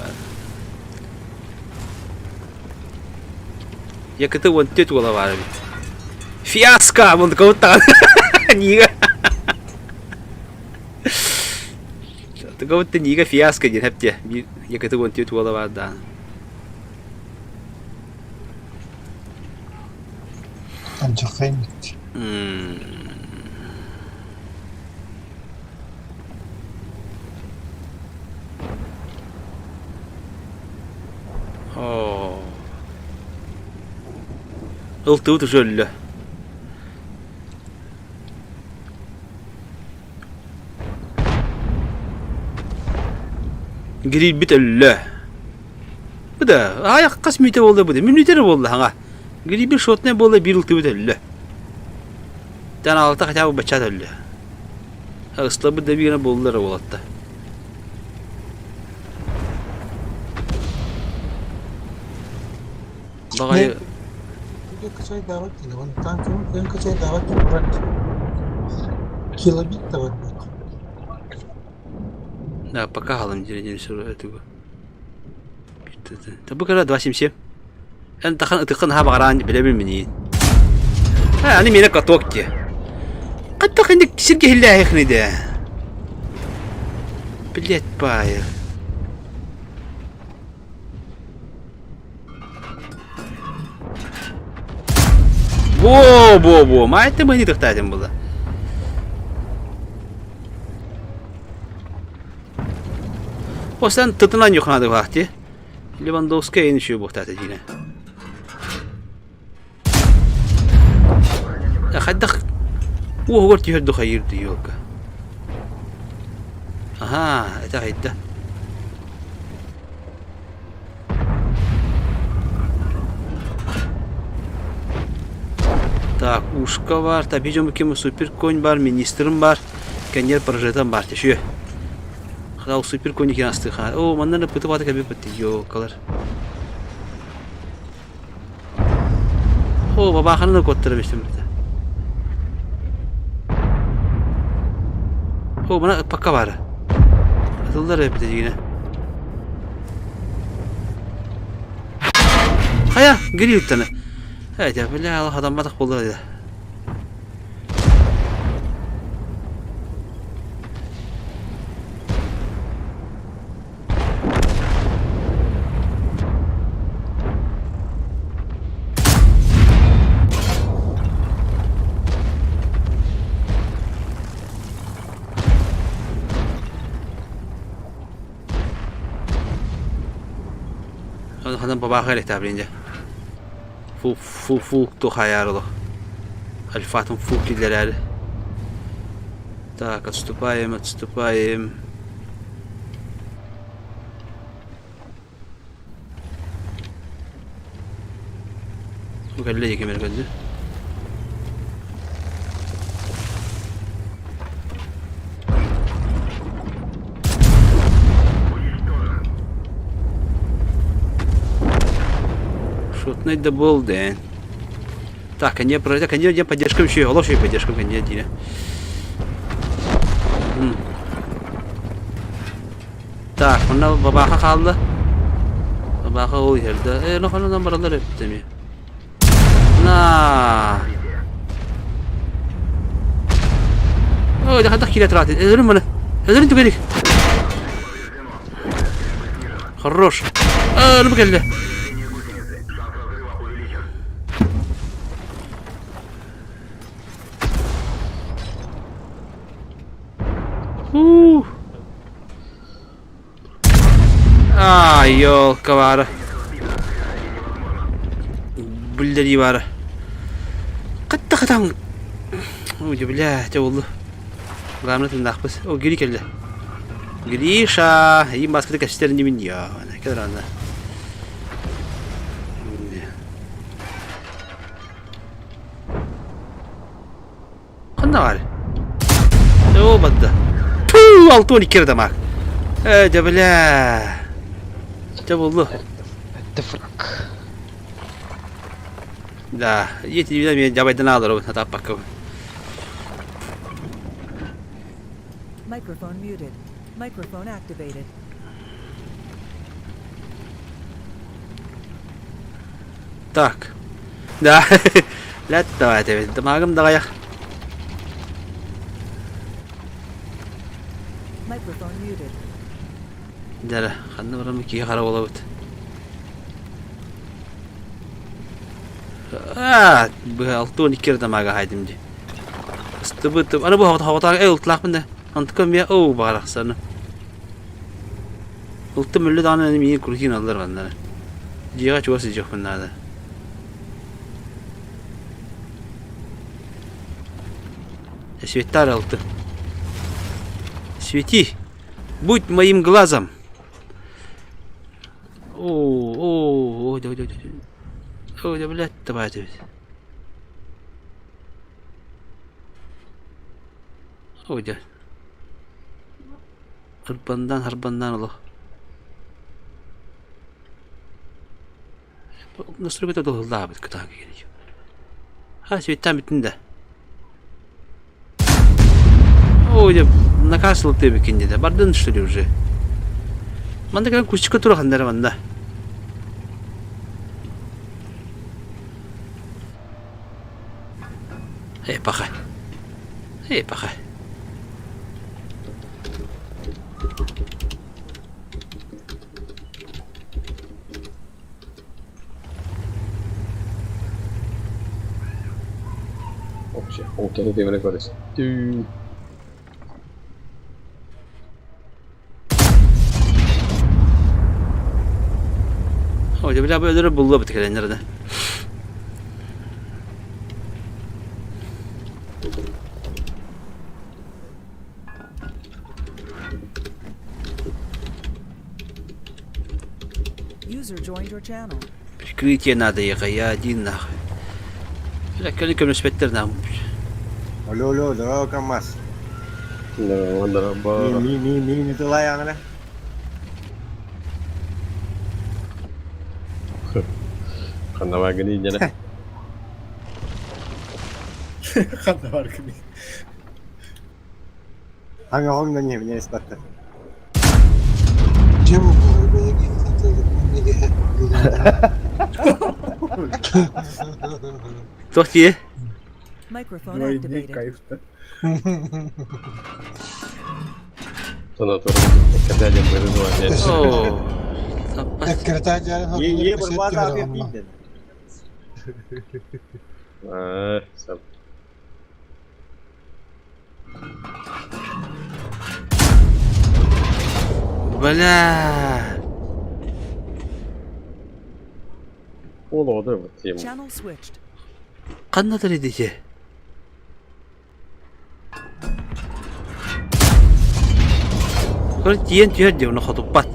Якыты уон түөрт уола баар эбит. Фиаско! Мундукабыт даҕаны. Нига. Тыгабыт Нига фиаско диэн хэптиэ. Биир якаты уон түөрт уола баар даҕаны. Алдьархай эбит. Оо. Ылтыбыт уже өллө. Гирийбит өллө. Бу да аайах хас мүнүүтэ буолла бу да мүнүүтэ эрэ буолла хаҥа. Гирийбит шотнай буолла биир ылтыбыт өллө. Тэн алта хотя бы бачча өллө. Ыслабыт да биирэ буолла эрэ уолатта. Баҕайы Качайдаабат диэн, танкабын кыайан качайдаабат диэн баран килобит да барбыт. Да, пока халым диэн этиго. Табы кара 277. Эн тахан ытыккын аха баҕараан билэбин миниин. Э, аны миэнэ каток дии. Хаттах инник сиргэ иһиллээһихни дэ. Билет баайы. Во-во-во, маайта мыны тыхтаатым була. Осан тытынан юхнады вахти. Левандовская ен еще бухтата дина. Хайдах уоһугар түһэр духайыр дьиэлка. Аһаа, это хайда. Так, ушка бар, табижом кем супер конь бар, министрым бар, кэннер прожетом бар түшүө. Хал супер конь кин астыха. О, манна пыты баты кәбе пытты ёкалар. О, бабаханы да коттара бештем бите. О, мына пока бар. Атылдар бите дигине. Хайа, гири ыттаны. Эти, бля, Аллах адамматах болду. Ханан бабаха электабрин дьэ. Фу фу фу тухайарылы. Альфатын фу киллэрээри. Так, отступаем, отступаем. Бу кэллэ дии ким эрэ кэллэ. Шутный да был, да. Так, они пройдя, они поддержка еще, олох поддержка, они один. Так, манна бабаха хаалла. Бабаха ол иһэрдэ. Э, нохонон баралар эбит На. Ой, хайдах киирэ тураатын. Өлөрүн маны. Өлөрүн түгэрик. Хорош. Өлүм кэллэ. Ух. А, елка баара. Биллэрии баара. Хатта хатан. Ой, бля, дьэ буолла. Главное тыннаахпыт. О, Гири кэллэ. Гриша, ийм маската кэпсэтэр инибин я. Кэл ранна. Ханна баар? Оо, бадда. Туу, 62 эрэ дамаак. Ээ, дьэ бля. Дьэ буллу. Это фраг. Да, ийэ мен дьабайдан ааларабын атааппаккабын. Microphone muted. Microphone activated. Так. Да. Лэт давай этэбит. Дымаагым даҕайах. Microphone muted. Дьэ ханна бараммыт киһи хара буолабыт. Аа, быһа 62 эрэ дамаага хаайдым дии. Ыстыбыт, аны бу хоҕотоҕо эй ылтылаахпын да. Онтукам миэ оу баарахсаны. Ылтым өллө даҕаны миигин крутин аллар маннары. Дьиэҕэ чугас сылдьыахпын наада. Светтар алты. Свети! Будь моим глазом! О, о, о, да, да, да. О, да, блядь, давай, давай. О, да. Харбандаан, харбандаан олох. Настройката доллаабыт кытаан киһи. Ха, светтаан бүттүн да. Ой, дьэ, наказ ылтыыбыккин диэтэ. Бардын, что ли, уже? Манна кэлэн кустика тураханнара манна. Эй, паха. Эй, паха. Вообще, ол кэннэ көрөс. Түү. Ой, бля, өлөрө булла бит кэлэннэр да. User joined your channel. Прикрытие надо ехать, я один нахуй. Бля, кэлин көмүспэттэр нахуй. Алло, алло, здорово, КамАЗ. Здорово, здорово. Ми, ми, ми, не тылай, аны. Ханна бааргыный дьэ. Ханна бааргыный. Аҥа оҥно не меня испатта. Дьэ бу бэйэҥ Туох дии? Microphone Двойник activated. кайф-то. Сонотор кэпсээн бырыдуа Оо. Таппат. Эккирэтэ дьаарын Е, хотуннар бурба кэсиэт да түһэр онно. пизден. Аа, сап. Бля. Ол оҕото бу тема. Channel switched. Ханна идите? Көр тиийэн түһэр дии, ону хотуппат.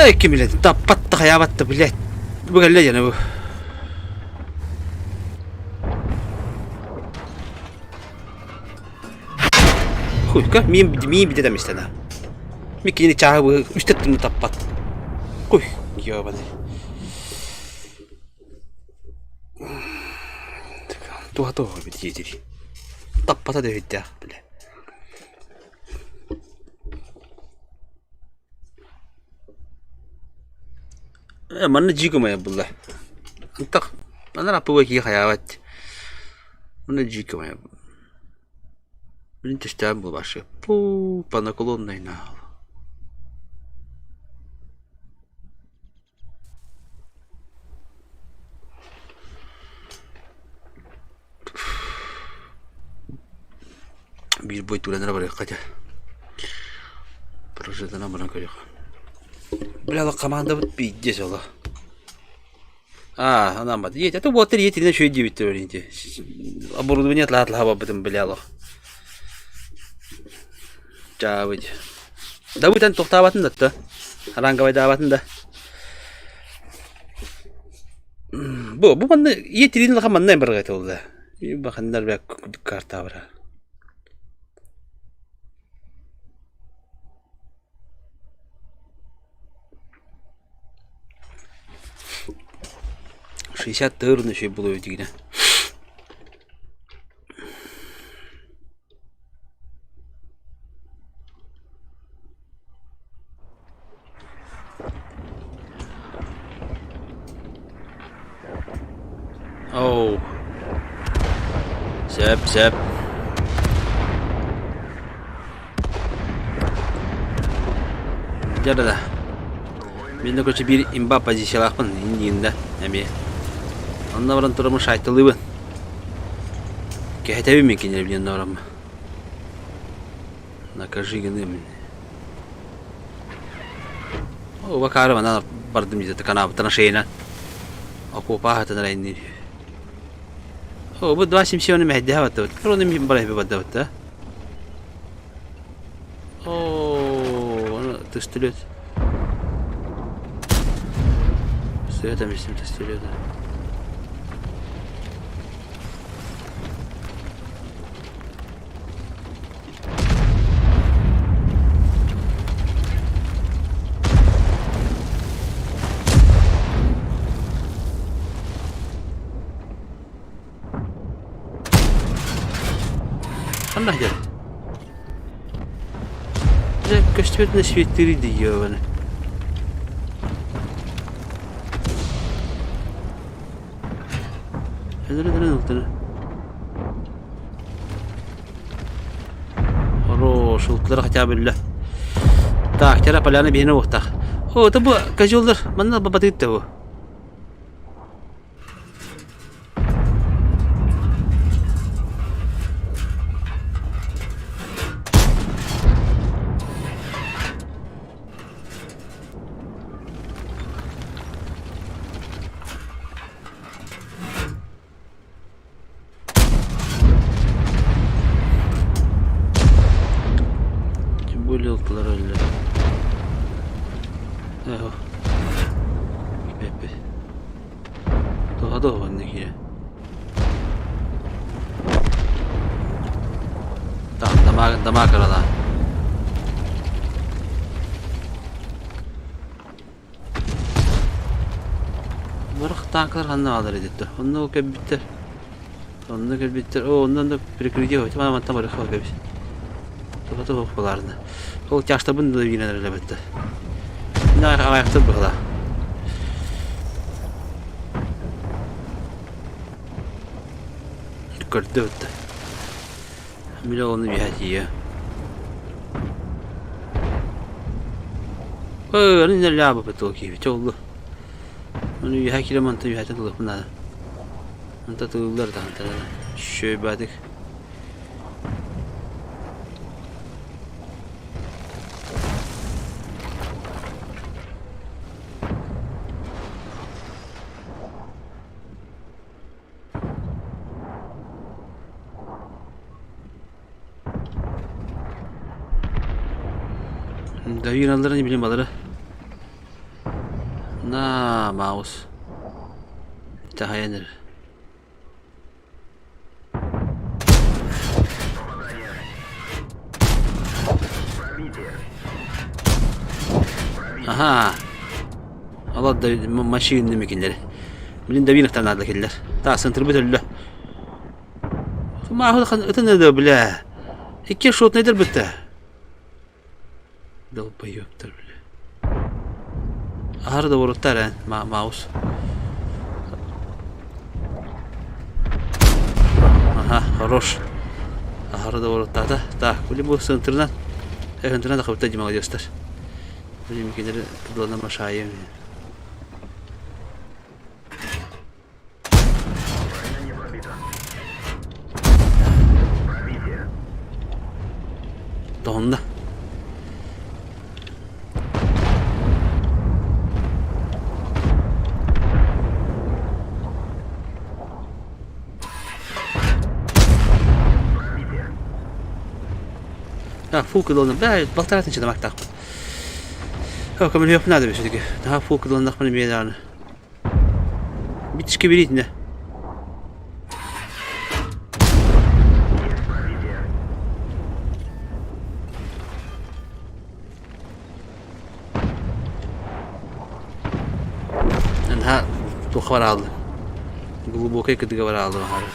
Эй, ким билет, таппат да хайаабат да, блядь. Бу кэллэ дьэне бу. Хуйка, миин миин битэ эмистэнэ. Ми кинини чааһы быһы үстэ тымны таппат. Куй, ёбаный. Туһа туох эбит диэтир. Таппата да эбиттээх, бля. Э, манна дьиикумайа булла. Антах, анар аппыга кии хайаабат. Манна дьиикумайа. Блин, тэстээн буолбашы. Пуу, по наклонной нахуй. Биир бой түлэнэрэ барыахха этэ. Прожитана баран көрүөх. Бля, командабыт пиздец оло. Аа, анааммат. Иэт, это буолтар иэтинэ үчүгэй диэбиттэр өринти. Оборудование атлаһа барбытым бля олох. Чаабыт. Давыт эн тохтаабатын да да. Ранговайдаабатын да. Бу, бу манна иэтирин лаха манна барга олла. Баханнар бә карта бара. 60 тыырын үчүгэй буолуо дигинэ. Оу. Сөп, сөп. Дьэ да. Мин да короче биир имба позициялаахпын индиинда эмиэ. Онно баран тураммын шайталыыбын. Кэһэтэбин мин кинилэр билэн бараммын. Накажи гыныым. О, бакаары манан бардым дии канаабыттан шейна. Окуопа аһатан эрэ О, бу 2,77 мэһэйдэһэ баттыбыт. Кроны барайбы бардабыт да. О, аны тестилет. Света местим тестилет. Ханна сылдьар? Дьэ, көстүбэтинэ светлый дии Хорош, ылтылар хотя бы үллэ. Так, тера поляна биһиэнэ уохтаах. О, это бу козеллар, манна бабатыыт да бу. Тем более ылтылар өллө. Эхо. Пеппи. Тоҕо да уһунна киирэ. Дамаа дамаа кыралаа. Бырах тааҥкалар ханна бааллар эдиттэр. Онно ол кэлбиттэр. Онно кэлбиттэр. Оо, онно онно прикрытие хоть мана мантан барыах кэбис. Тоҕо тоҕо балаарына. Ол тяжтабын да биирэн эрэлэбэттэр. Аҕайахтар быһыла. Көрдө бытта. Бile оны биһэ тиийэ. Ы, нэллээбиппит ол киһи оллу. Ону үөһэ киирэн мантан үөһэтин ылыахпын наада. Онто тыыллар даҕаны шөйбаатык. Давиналларын билим балары. На, маус. Таһайан эрэр. Аха. Алар да машина мекиннери. Билин Давиновтар наада кэллэр. Таасын тырбыт өллө. Маахы ытын да бля. Икки шотнайдар бытта. Долбоёбтар бля. Аһары да уруттар эн маус. Ага, хорош. Аһары да уруттаата. Так, били бу сынтырынан. Сынтырынан да хабыта димага диостар. Билим кинери тудуана машайым. Тоһунна. Так, фу кыдылны. Бә, балтаратын чыдамактаахпын. Көмөлөһүөхпүн наада все-таки. Наһаа фу кыдылыннахпына эмиэ даҕаны. Битишке беритинэ. Наһаа туохха барааллы. Глубокай кытыга барааллы баһаары.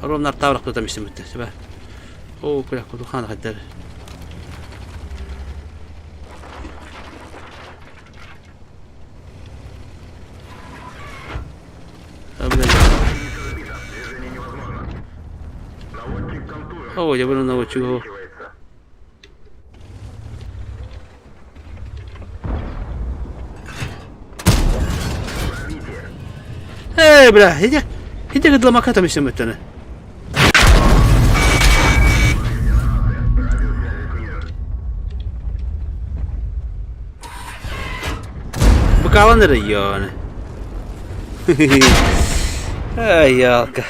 Ровно артаабырах тутам истиммиттэ. Себэ. Оо, күрэх кутухаан хайдар. О, я буду научу. Эй, бля, иди, иди гыдламака там еще мөттөне. Быкалан эрэ йоны. Ай, ялка.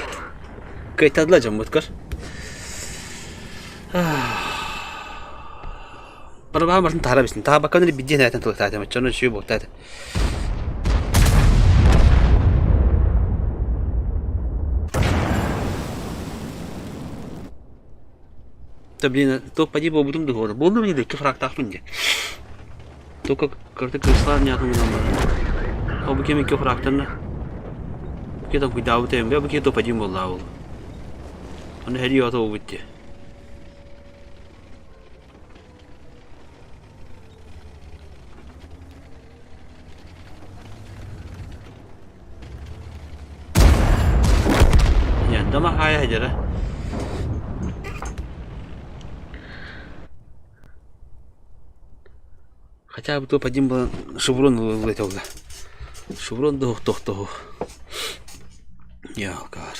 Кыйтадла дьоммут көр. Барабаан бартын таһара бистин. Таһабакка нили биддиэн ээтэн тылыктаатым. Оччону сүү буолтаата. Да блин, то поди буолбутум дуһуора. Буоллум ини да икки фрактаахпын дии. Только кырты кырыслаан ньаатын гынан баран. Ол бу кэм икки фрактарна. Бу там куйдаабыт эм бу ки топ один буоллаа ол. Аны хери ото буолбут дии. Дома хаайа сылдьара. Хотя бы топ один был шеврон ылытылла. Шеврон туох Ялкаар.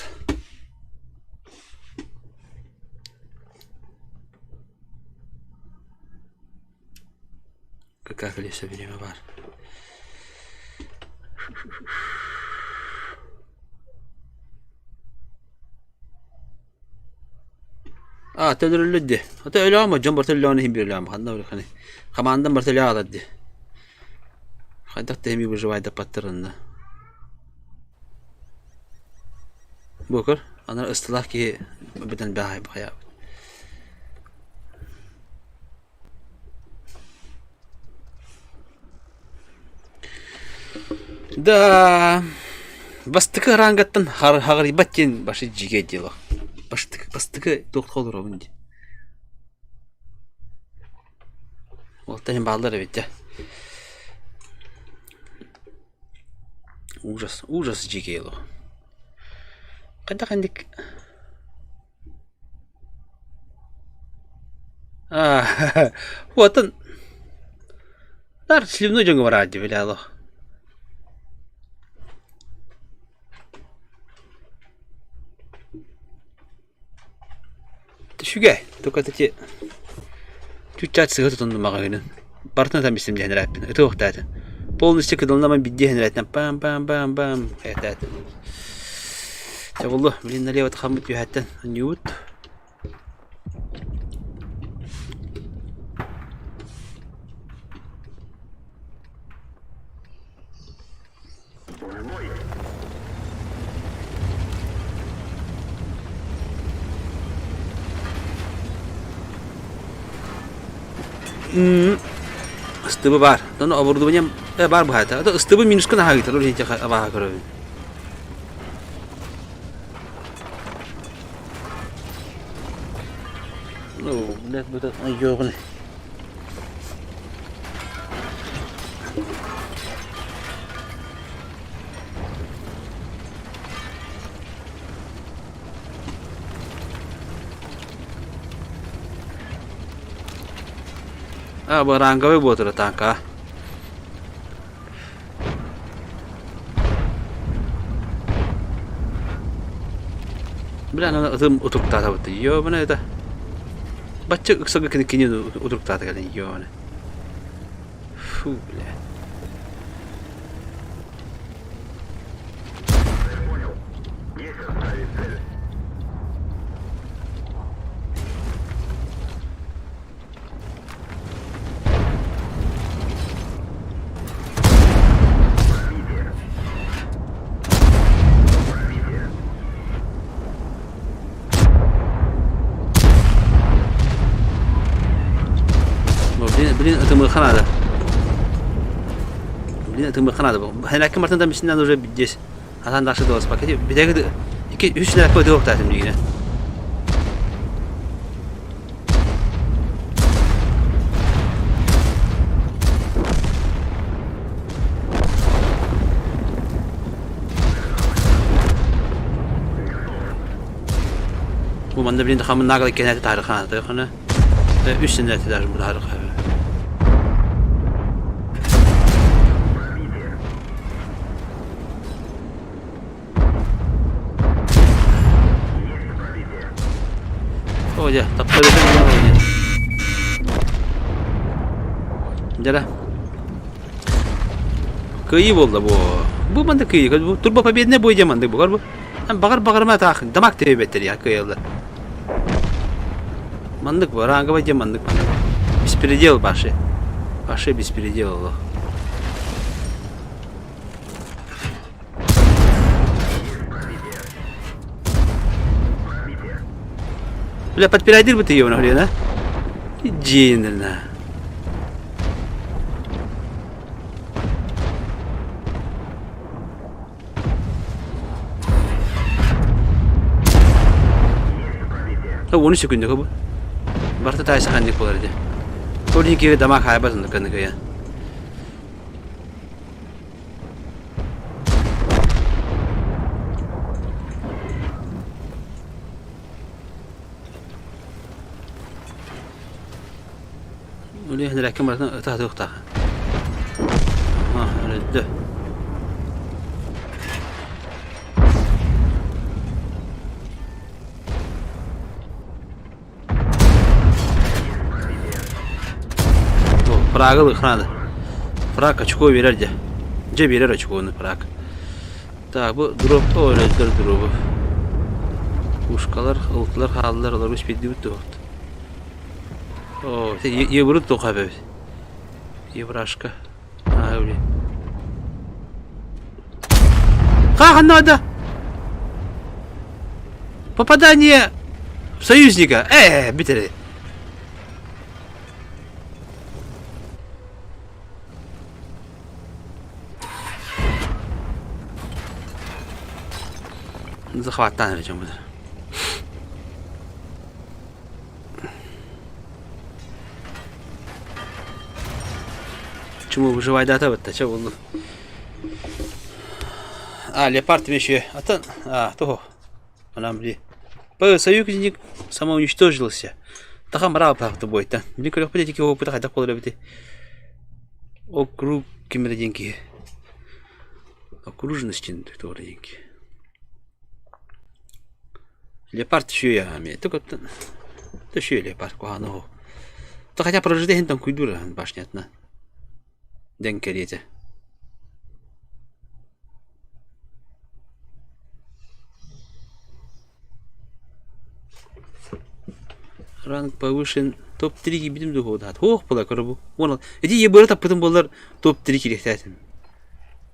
Какая количество время бар. А, төлөрүллүт дии. Ото өлөөмө дьон барыта өлөөнү иһин биир өлөөмө ханна ханы. Хамаандан барыта өлөө аалар дии. Хайдах да эми выживайдаппаттарынна. Бу көр, аны ыстылаах киһи бүтэн баай бахайаабыт. Да, бастакы рангаттан хаҕарыйбат диэн башы дьигэ дело. Бастакы, бастакы туохха олоробун дии. Уолтан иһин бааллар эбит дьэ. Ужас, ужас дьиикэй олох. Хайдах инник Аа, уотун Нар сливной дьоҥҥо бараат дии били олох. Үчүгэй, только эти чуть-чуть сыһа тутуннум маҕаһыынын. Барытын ытан бистим диэн эрээппин. Ытыахтаатым. Полностью кыдалынаман биддиэһин эрээтинэн пам-пам-пам-пам этээтим. Чэ буллу, блин, налево хаммыт үөһэттэн анньыбыт. Ыстыбы баар. Ону оборудованием баар быһаата. Это ыстыбы минуска наһаа ыытар, ол иһин абааһы көрөбүн. Ну, блядь, бу ёҕун. А, бу ранговый буотура танка. Бля, аны ытым утуктаатабыт. Ёбана это. Бачча ыксага кини кини утуктаата кэлин ёбана. Фу, бля. Блин, блин, ытымыха надо. Блин, ытымыха надо. Хэнэккэ мартын да мисиннэн уже здесь. Хасан дальше дос пакет. Битэги ики үс нэркэ өтө дигине. Бу Манна билин хамын нагла кенәте тарыхана тойхана. Үс сенәте даже бу тарыха. О, дьэ, таптарыта Дьэ, Кыайыы буолла бу. Бу манна кыайыы. Бу турбо победный бой диэн маннык бугар бу. Баҕар баҕарыма таах дамаг тэбэбэттэр я кыайаллар. Маннык бу ранговый диэн маннык маннык. Беспредел баши. Баши беспредел олох. Бля, подпирайдыр бы ты ее, блин, а? Иди, на. Оны секунда бу. Барта тайса ханник болар ди. Торни кире дамак хайбатын кыныгыя. Үлэһинэрээккэ барытын ытаһытыахтаах. Өлөддө. Прага ылыхнаады. Праг очко биэрэр дьэ. Дьэ биэрэр очкону Праг. Так, бу дроп өлөддөр дробу. Пушкалар, ылтылар хааллар, олар успейдибит туохт. О, еврут туха эбит. Еврашка. А, блин. Как надо? Попадание в союзника. Битери. Захваттан эрэ дьоммут. Чему выживайдата бытта, чэ буллум. А, леопард еще. Атын, а, того. Анам били. По союзник самоуничтожился. Таха мара пахты бойта. Били көрөх били тики опыта хайдах болар эбити. Округ кимре деньги. Окружность туора деньги. Леопард үчүгэй эмиэ. Үчүгэй леопард куһаҕана суох. То хотя прожиты иһин тоҥкуйдуур башнятына дэҥ кэриэтэ. Ранг повышен топ-3 киирбитим дуу суох буолар көрө бу. Уон ити ебыры таппытым буоллар топ-3 киириэхтээтим.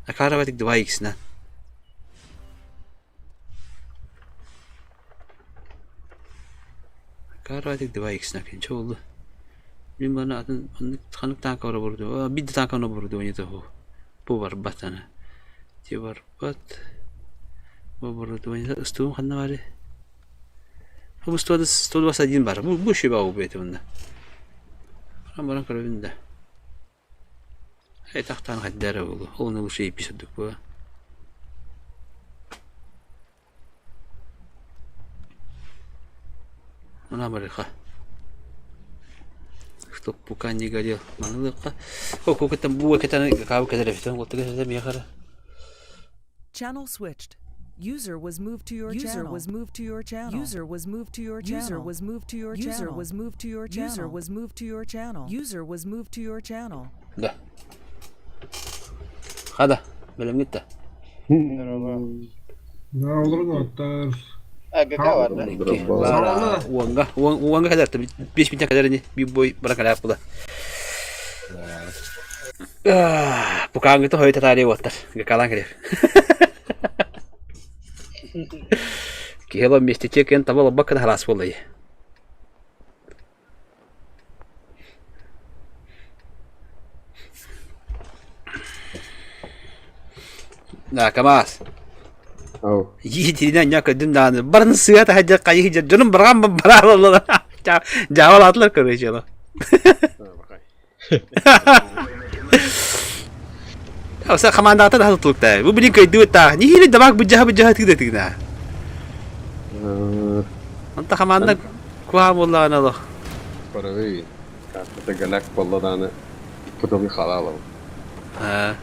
Акаарабатик 2 иксинэн. Каратик 2 икс накин чолу. Мин бана атын маннык ханнык танка оборудование биир да танка оборудование того. Бу барбат аны. Ти барбат. Оборудование ыстуум ханна бары? Бу 121 бар. Бу бу шиба убейт онда. Баран көрөбүн да. Этахтан хайдара болу. Ол лучше эпизод бу. Мына барыха. Чтоб пукан не горел. Манылыкка. О, кукаттан бу кетен кабы кетер эфтен голтуга сәдә мияхара. Channel switched. User was moved to your User was moved to your channel. User was moved to your channel. User was moved to your channel. User was moved to your channel. User was moved to your channel. User was moved to your channel. Да. Хада, бэлэмҥит да. Олорон Уонга, уонга кэлэр, 5 минут кэлэр ини, биир бой бара кэлэр була. Пукаангыта хойут татари уоттар, гакалан кэлэр. Киһи вместе чекен таба лоббакка хараас буолла. Да, КамАЗ. Ау. Иитиринэн ньа көрдүм даҕаны барыны сыа таһырдьа хайыы дьонум барҕан бараалаллар дьаабалаатылар короче ону. Оса хамаандаата да тутулуктаа. Бу билин көйдүбүт таа. Нихили дамак быдьаха быдьаха тыыда тыына. Онто хамаанда куһаҕан буоллаҕына олох. Паровый картата голяк буолла даҕаны пытылы халаалабын. Аа.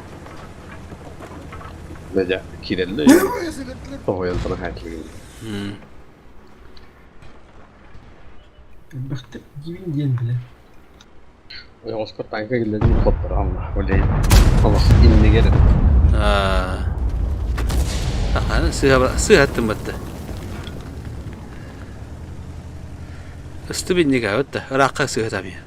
Дьэ, киирэллэр тоһуйан туран хааччылыгын. Элбэхтик диибин диэн билэ. Ойоҕоско танка киллэрин хотторон үлэй олох иннигэр Аа. Сыыһа сыыһаттым батта. Ыстыб иннигэ батта. Ыраахха сыыһатам я.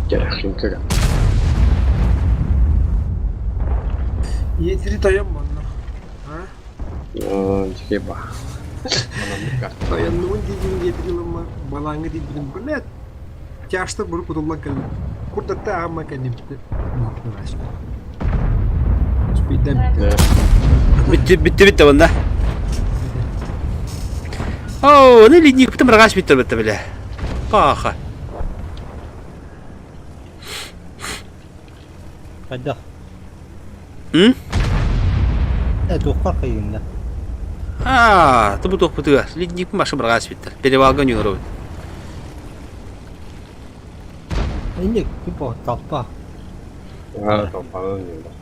Дьэрэхлинкэ Ийэтири тойон манна. А? Дьикэй ба. Тойоннубун диигин диэтири ылымма балааҥҥа диирбитин блядь тяжто буру кутуллан кэллим. Курдатта аамма кэннибитин. Бүттү бүттү бүттэ онда. Оо, ну ледник мырҕас бүттэ бүттэ бile. Паха. Хайдах? М? Э, туохпар хайыында? Аа, тубу туохпутугар. Ледник маша мырҕас бүттэр. Перевалга ньуоробут. Инник, типа, толпа. Аа, толпанан ньуурар.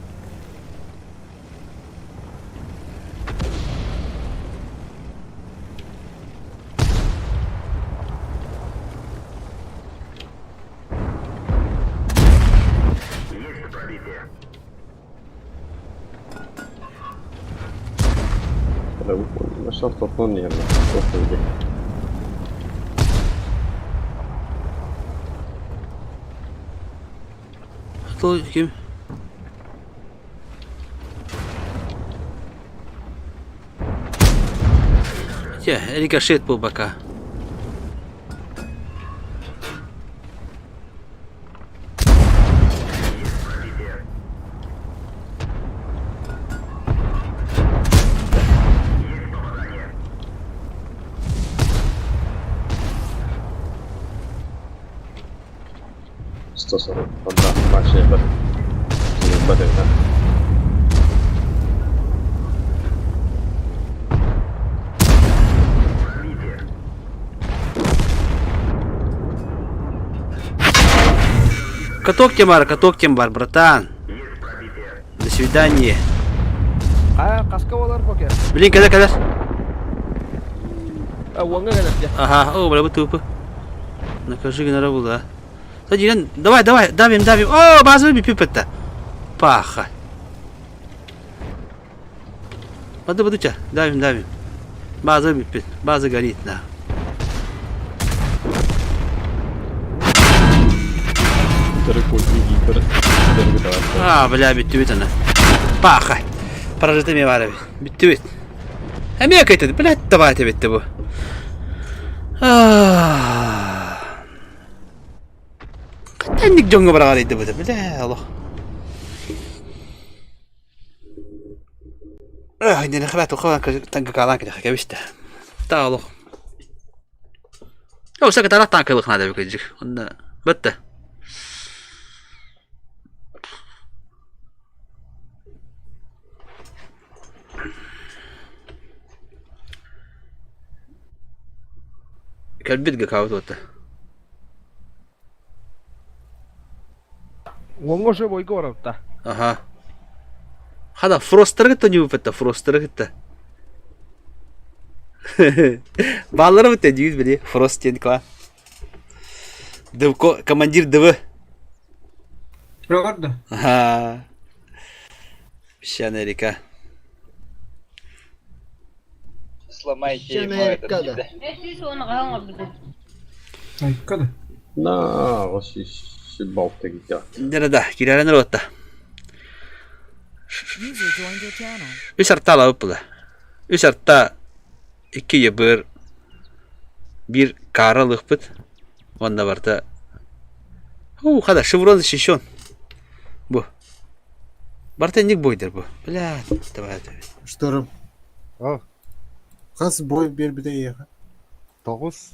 Кто ким? Чэ, рикошет буолбакка. 140 да, башня б Каток тем бар, каток тем бар, братан. До свидания. А, хаска болар покер. Блин, кэлэр, кэлэр. Уоҥҥа кэлэр дьэ. Ага, о, бля, тупо. Накажи генерал да. Давай, давай, давим, давим. О, базовый пипетта. Паха. Бады, бады, давим, давим. База бүппүт. База горит, да. А, бля, бүттүбүт ана. Паха. Прожиты ми бар эбит. Бүттүбүт. Эмиэ кайтыд, блядь, давайте битти бу. Хаттанник дьоҥҥо быраҕар ыйдыбыта, бля, олох. Таалох. Ол сака тарах таанкылык надо бекежик. Онда бітті. Кэлбит гакаут отта. Уоҥҥа уже бойго барабыта. Аха. Хада фросттары кытта ньууппэттэ фросттары кытта. Бааллара бытта дьүүс били Фрост диэн кла. Дывко командир ДВ. Правда? Аха. Песчаная река. Сломайте ему этот да. Айка да. На, балта Да, кирәрен ротта. Үс артала ыппыла. Үс арта икки ебыр бир кара лыхпыт. Онна барта. У, хада шеврон защищен. Бу. Барта ник бойдер бу. Бля, давай давай. Шторм. О. Хас бой биэрбитэ эйиэхэ? Тоҕус.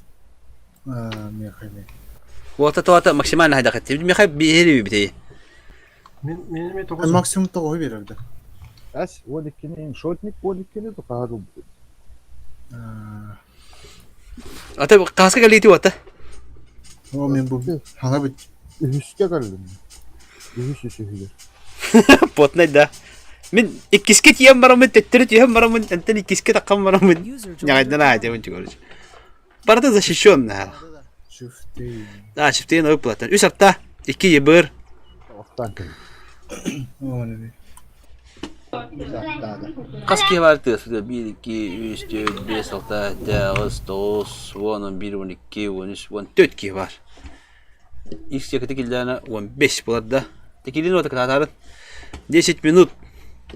Аа, миэхэ эмиэ. Уота тоата максимально хайдах этти. Миэхэ биэри битей. Мен мен эмиэ тоҕус. Максимум тоҕуһу биэрэр да. Эс 12-ни шотник 12-ни тухаһар ылбыт. Ата кааска кэлиити уота. О, мен бу хана бит. Үһүскэ кэллим. Үһүс үсүһүгэр. Потнай да. Мин иккиске тиийэн бараммын, төттөрү түһэн бараммын, онтон иккиске таххан бараммын. Ньаҕайдан аатябын короче. Барыта защищенная. Шифты. Да, шифтейн выплата. Үс арта, икки ебыр. Оттан кэллим. О, не. Хас киһи баар тыа 1, 2, 3, 4, 5, 6, 7, 9, 10, 11, 12, 13, 14 киһи баар. Икс диэки киллээнэ 15 буолар да. Текилин уота кытаатаарын. 10 минут.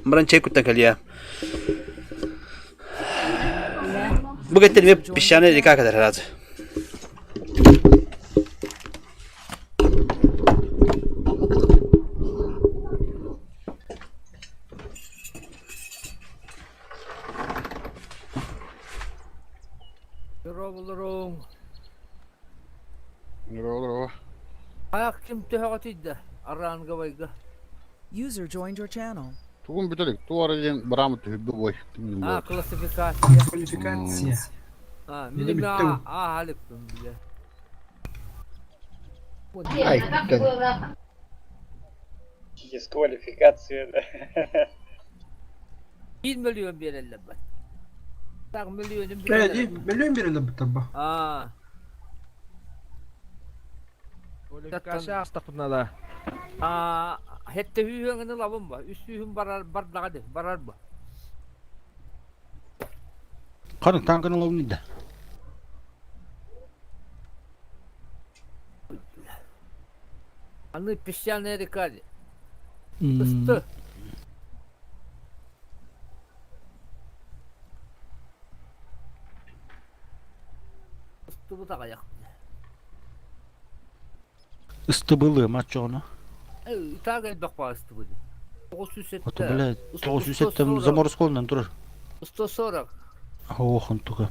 Баран чай куттан кэлиэ. Бу кэттэн эмиэ песчаный река кэлэр сразу. Дорооболоруҥ. Здорово. Аяк ким төһөҕө тиийдэ? Араангабайга. User joined your channel. Тугун бүтэлик, туора диэн быраамы түһүрдү бой. А, классификация. Квалификация. А, Мені мин бітті. а, алыппын биле. Ай, Дисквалификация, да. 1 миллион биэрэллэр бат. Так миллионун Э, ди, миллион берелер бутаба. А, Квалификация астаппытына А, хетте hүйөңүн ылабын ба. Үс сүүһүн барар бардаға де, барар ба. Қарын танкын алабын да. Аны песчаная река. Ысты. Ысты бу тағаяқ. Ыстыбылы мачоны. Итак элбэх баа ысты бу. 907. Ото бля, 907 заморозколынан турар. 140. Охон туга.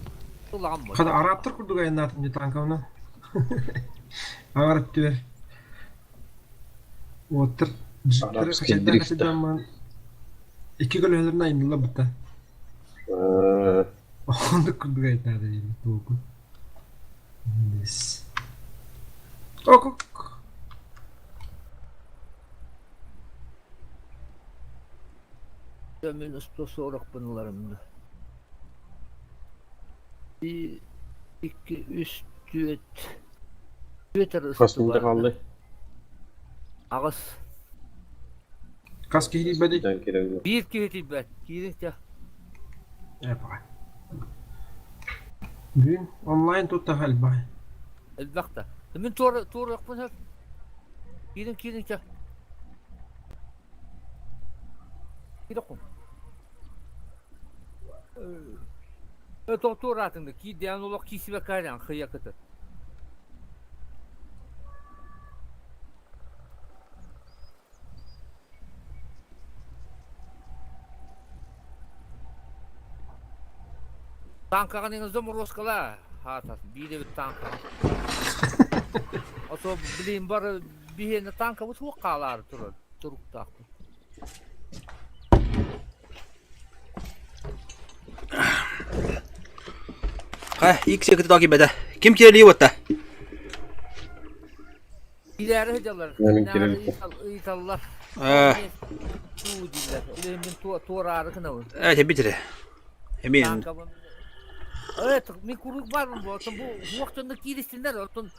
Улахан бу. Хада араптар курдук айаннаатым дии танкабынан. Аҕар өттүгэр. Уоттар джиптары Арабский хачайдаан дрифт. хачайдаан маан икки көлөһөлөрүн айанныылар бытта. Оннук курдук айаннаата диэн туоку. Бис. Окук. Мен 140 ыларым. 1 2 3 4 4 ысты Хас бар. қалды. Ағыс. Хас киһи бэди. Дан керең. Bir киһи тиийбэт. Киирин те. Э, баҕай. Бүгүн онлайн тутта элбэх. Элбэх да. Мин туора туораппын сөп. Киирин киирин те. Киирин Туораатыҥ да киирдээн олох киисибэ кааран хыйакыты. Танкаҕын иҥин заморозкала хаатас биир эбит танкаҕын. Ото блин бары биһиэнэ танкабыт суох хаалаары турар туруктаахпын. Ха, икс екіті токи бәді. Ким кирели отта? Илээри сылдьаллар. Менин кирелик. Ыйыталлар. Туу дииллэр. Илэһин мин туораары гынабын. Э, битире. Эмин. Танкабын. Э, мин куруук баарбын бу. Оттон бу уохтонно кииристиннэр. Оттон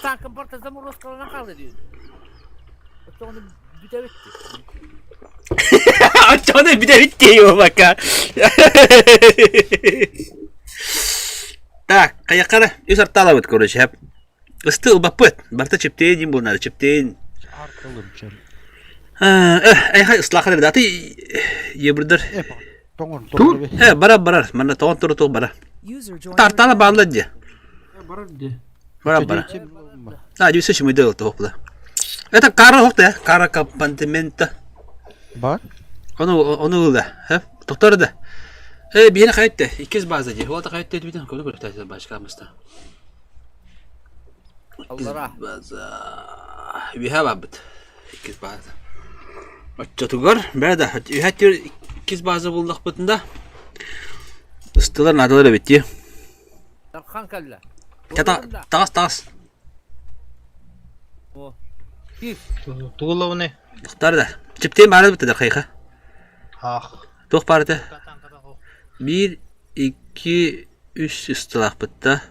танкам барта заморозкаланан хаалла диир. Оттон бүтэбит. Очоны битэ битте пока. Так, каякара үс арталабыт короче. Хеп. Ысты ылбаппыт. Барта чептейин дим булнары чептейин. Аркылым чел. Э, ыслахар даты ебірдір. Тоңор тоңор. Э, барар барар. Мана тоғын туру туг барар. User joined your Тартала channel. баалла дии. Барар дии. Барар барар. А, дүйсө шимыйды ылты Это кара хокта, кара компонемента. Бар. Ону ону ылда. Хеп, токтор да. Э, биһине хайытты. Иккис база дии. Ол да хайытты бүтүн көрү көрү башка мыста. Иккис Аллара. база. Биһа бабыт. Иккис база. Оччотугар бэрэ да үһэ түөр иккис база буллахпытында ыстылар наадалар эбит дии. Дархан кэллэ. Таҕас таҕас. О. Киир. Тугуллабыны? Тахтар да. Чиптиэн баара бит Дархайха. Ах. Туох баар этэ? Биир, икки, үс ыстылаахпыт да.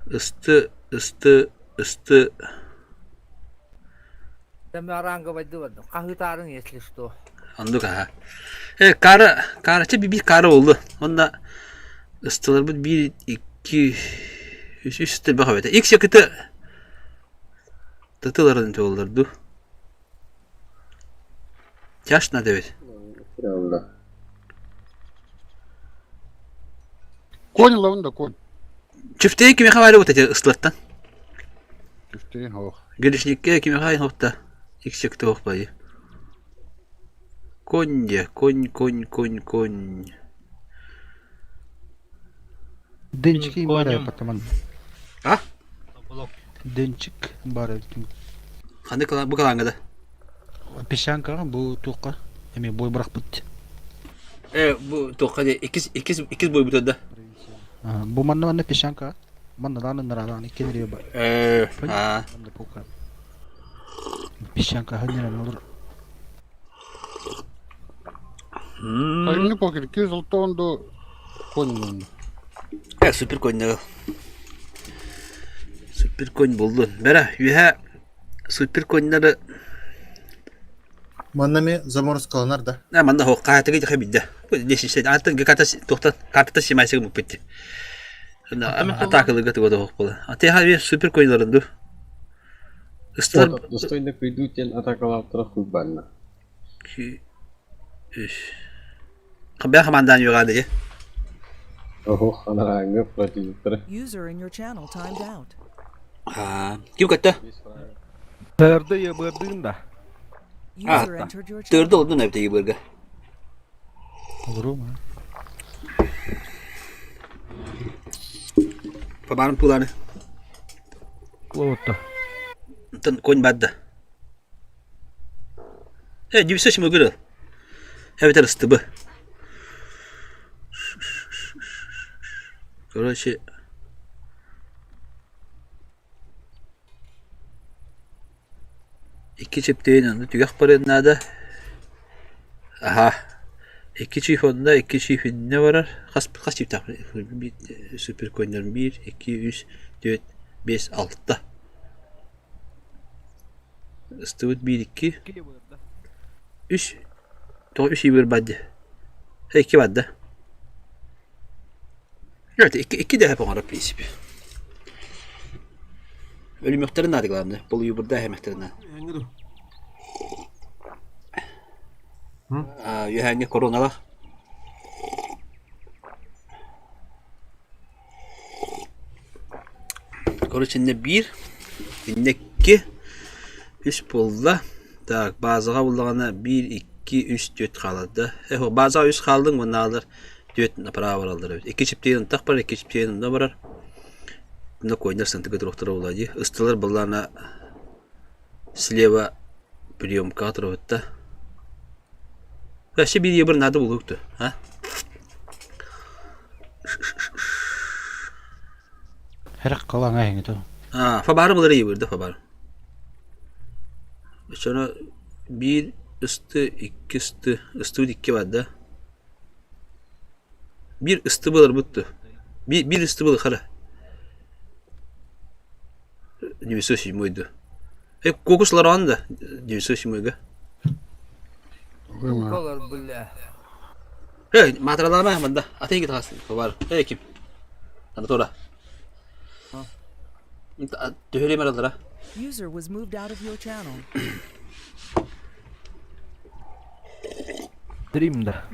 Ысты, ысты, ысты. Хаһыытаарыҥ, если что. Оннук аһа. Э, кара, карача биир кара буолла. Онно ыстыларбыт биир, икки, үс, үс элбэх эбэтэ. Икс якыты тытыларын туоллар дуу. Тяж надо эбит. Конь лавын да конь. Чүфтей кимиэхэ баары вот эти ыстылартан? Чүфтейин хоох. Гришникке кимиэхэ хохта? Иксек туох баайы. Конь де, конь, конь, конь, конь. Денчик баар потом. А? Денчик баар. Ханнык бу калаҥҥа да? Песчанкаҕа бу туохха эмиэ бой бырахпыт. Э, бу туохха де иккис иккис иккис бойбут да. Бу манна манна песчанка манна дааны нараалаан иккин бар. Э, а. Манна пука. Песчанка ханнерен olur. Сайынны покер 206 ду конь лавын. Э, супер конь да. Супер конь булдун. Бәрә, үһә супер коньнары Манна ми заморозкаланар да. А, манна хоқ каатыгы дьэ бидде. Атын гаката тохтан картата симайсыгы муппитти. Атакалыга туга да хоқ була. Аты ха супер коньларын ду. Ыстар Достойно күйдүү тен атакалаптара хуйбанна. Хабя хамандан югады же. Охо, анарааңы противниктары. User in your channel timed out. А, ким көттө? Тырды ебырдын да. User entered your Төрдө channel. олдун эбитеги бырга. Olur mu? Пабарым пуланы. Клоутта. Тын конь бадда. Э, дивсе шмыгыры. Эбитер ыстыбы. Короче, икки чиптейин онно түгэх барыан наада. Аха. Икки чип онно, икки чип иннэ барар. Хас хас чиптаах супер коннорум биир, икки, үс, түөрт, биэс, алта. Ыстыбыт биир, икки, үс. Тоҕо үс иибэр бадды. Икки бадда. Evet, икки, икки дэһэ оҥоро в принципе. Өлүмүөхтэрин наада главное. Полуюбурда эһэмэхтэрин наада. Үөһээҥҥи короналах. Короче, иннэ биир, иннэ икки, үс буолла. Так, базаҕа буллаҕына биир, икки, үс, түөрт хаалар да. Э, базаҕа үс хааллыҥ уонна аалар түөрт направо бараллар эбит. Икки чиптиэн ынтах барар, икки чиптиэн онно барар. Онно койнар сантыга туруохтара буолла дии. Ыстылар былаана слева приемкаҕа турабыт да. Вообще биир ебыр надо булукту, а? Хэрэг калаҥа эһиҥи то. А, фабары булар ебырда фабары. Очоно биир ысты, икки ысты, ыстыбыт икки бар да. Биир ысты булар бутту. Биир, биир ысты был хара. 907 ду. Э, кокус ларан да 907-га. Колор, бля. Э, матралама манда. Атын кит хас. Бар. Э, ким? Анатола. Төһөрө маралара. User was moved out of your channel. Стрим да.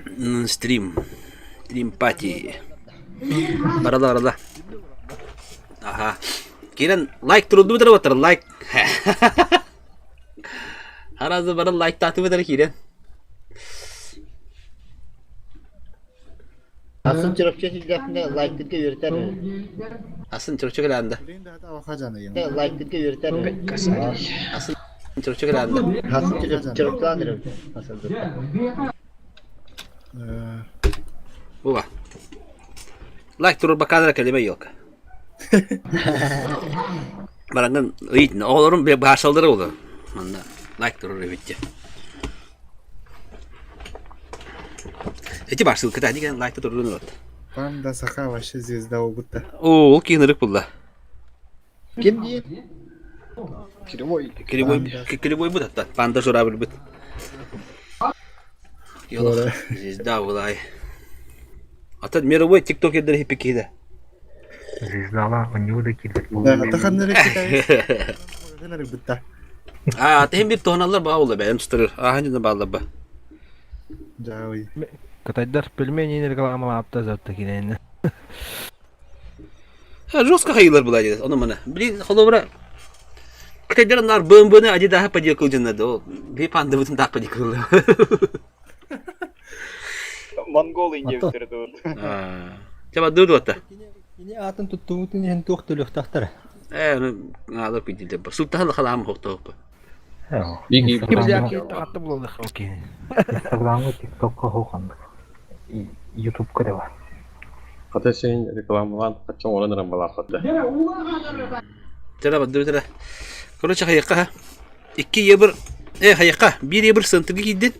Стрим. Стрим пати. Барала барала. Аха. Кирен лайк турунду бутар батар лайк. Харазы бары лайк таты бутар кирен. Асын чырыпчы силдәхне лайктырга үйрәтәр. Асын чырыпчы кэлэнде. Блин, да, это хажаны. Лайктырга үйрәтәр. Асын Чурапчы кэлээннэ. Хас чырыптаан эрэ. Буба. Лайк турар кадра кэлимэ елка. Баранган ыйытна оҕолорум баасалдара буолар. Манна лайк турар эбит Эти бар ссылката деген лайк турдун вот. Панда Саха вообще звезда болбут О, ол киһин булла. Ким дии? Кривой. Кривой, кривой бут атта. Панда журавль бут. Йолох, звезда булай. Ата мировой тиктокердер хиппи Звездала, у него да килбит Да, таханнары китайс. бутта. А, тем бир тоналар баа була бэйэм тустарыр. Ахан дьон бааллар ба. Жауй. Кытайдар пельмени рекламалаапта затта кинени. Жестко хайылар була диye. Onu mana. Блин, холобра. Кытайдар нар БМВны Адидаха подделка дьоннор Ол би панда бутын так подделка. Монголы индейцы вот. Чаба дуду атта. Кини атын туттубутун иһин туох төлүөхтаахтара. Э, ну, аалар күдилде. Султан халаам хохтооппа. Ким тахатты булалых окей. Инстаграмга, ТикТокка хоқандык. Ютубка да бар. Хата сен рекламалан хачан оран рамбалаахатта. Тара бадды тара. Короче, хайыққа. Икки ебір. Э, хайыққа. Бир ебір сынтыгы кийдин.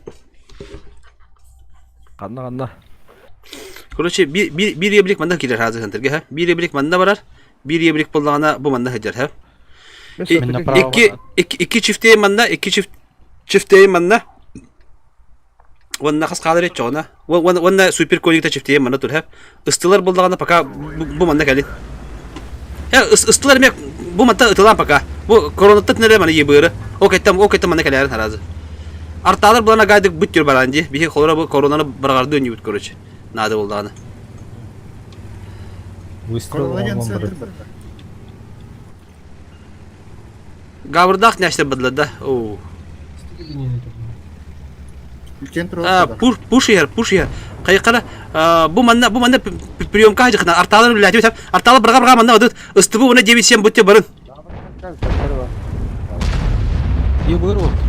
Канна канна. Короче, бир ебрик манда кирер хазы сынтыргы, ха. Бир ебрик манда барар. Бир ебрик боллағана бу манда хыджар, ха. Икки икки чифтей манна, икки чифт чифтей манна. Онна хас қалыр ет чоғына. Онна супер коникта чифтей манна тур, ха. Ыстылар боллағана пока бу манна кәлин. Я ыстылар ме бу манта ытылан пока. Бу коронатта тнере мана ебыры. О кеттем, о кеттем манна кәләрин харазы. Арталар булана гайдык бүт жүр баранди. Бихи холора бу коронаны баргарды өнү бүт короче. Надо болдағаны. Коронаген центр бар. Габырдақ нәштер бадлада. Оу. Үлкен А, пуш пуш ер, пуш ер. Кайкара бу манна бу манна приемка хажыкна арталар биләти бит. Арталар бырга бырга манна одут. Ыстыбы уна 9-7 бүтте барын.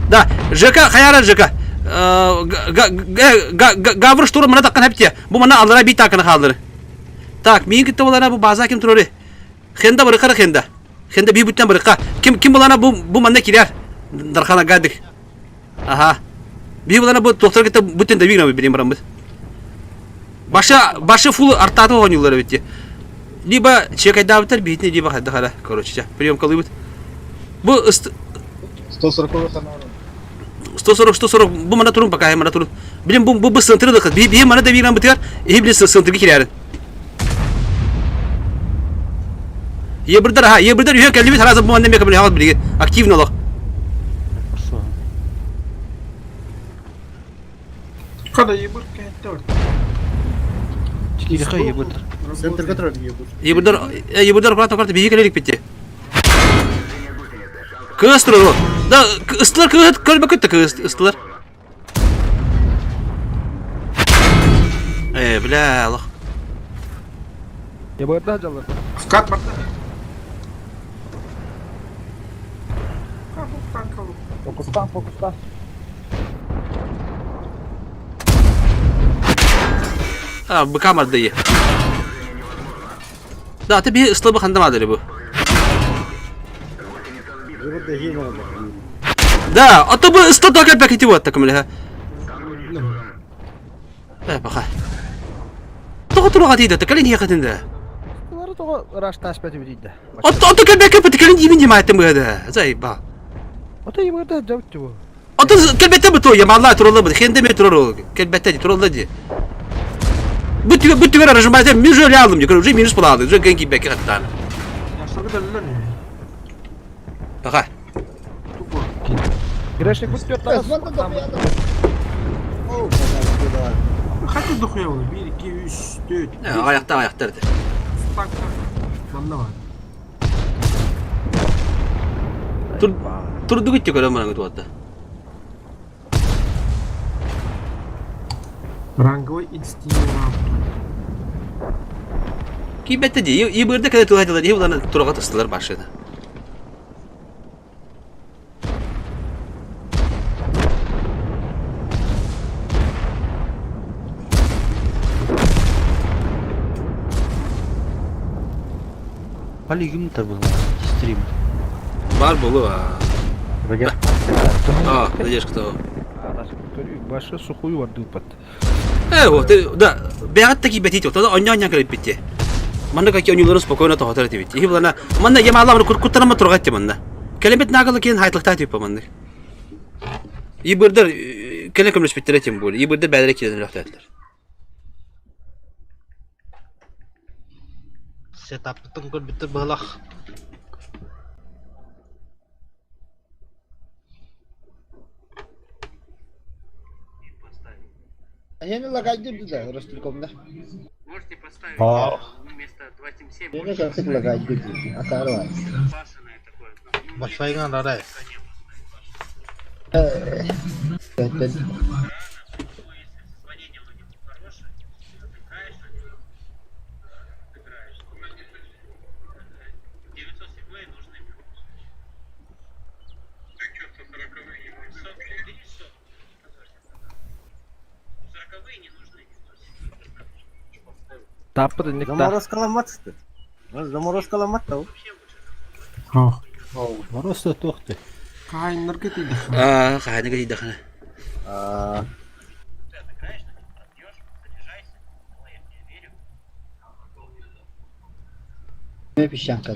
Да, ЖК хаяра ЖК. Гавр штурм мына таккан хепте. Бу мана аллара бит такын халдыр. Так, мин китте болана бу база ким турары. Хенда бырыкара хенда. Хенда би бүттен бырыкка. Ким ким болана бу бу манна кирер. Дархана гадык. Аха. Би болана бу доктор китте бүттен да бигна бирем барамыз. Башы башы фул артаты ойнулар битте. Либо чекайдабытар битне либо хадда хара. Короче, прием калыбыт. Бу 140 ханара. 140 140 бу мана турун пока мана турун. Билим бу бу бу сынтыры дыкы. Би би мана да бигран битер. И биле сынтыры кирәрин. Ебірдер ха, ебірдер үйе келді бит харазы бу мана мека биле хават биле. Активно лох. Kada ебыр кәтте бар. Кириха ебыр. Центрга турар ебір. Ебірдер ебірдер аккуратно аккуратно бии келелик битте. Кыз туру. Да, ыстылар кыз көлбө көттө кыз ыстылар. Э, бля, лох. Ебырда жалар. Вкат барда. Фокустан, фокустан. А, быка марды. Да, ты би ыстылы хандамадыр бу. Ебір да хин oldu. Да, а то бы ысты докер пакети вот таком ле. Э, баха. Тоғы тұруға дейді, тікілін еқітінді. Булары того рашташ бәти бит да. Отто отто келбекке бітікілін деймін деймін айттым гөді. Зайба. Ото ебырда жабыт бу. Отто келбетте бұ той, ямалла туралы бұ, хенде ме туралы, келбетте де туралы де. Бүт бүт түгер аражым мен жөле алдым, уже минус болады, уже генки бәке қаттаны. Yaşları da Баха. Грешник бут төрт Kaç dokuya oldu? 1, 2, 3, 4. Аяқта аяқтар де. Так, так. Manda var. Тур турду күтті көрем мына күтіп атты. Ранговый инстинкт. Кибетте де, ебірді кәде туға дилар, ебіларына тұраға тыстылар башына. Полигим табылла стрим. Бар болу а. А, задержка того. Баша сухую вардыпат. Э, вот, да, бэҕэт таки бэтит, вот, онньо-онньо кэлиппитти. Манна какие онньулары спокойно тоһотор этибит. Иһи булана, манна ямаалаабын куттарама тургат манна. Кэлэмит наагалы киэн хайтылыктаа типа маннык. Ибырдар кэлэ көмөлөспүттэрэ тем более. Ибырдар бээлэрэ киирэн өлөхтөөтүлэр. Сетаппытын көрбүттэр быһылах. Эһиэни лагайдыр да Ростелекомда. Можете поставить А. вместо 2.7 Эһиэни кырасык лагайдыр Атаары бар. Wi-Fi-ҥа араарай. Таппыт инник та. Заморозкаламмат сытар. Заморозкаламмат да Ох. Мороз туохты. Хаһайыннарга тиийдэххэ. Аа, хаһайыннарга тиийдэххинэ. Аа. Песчанка.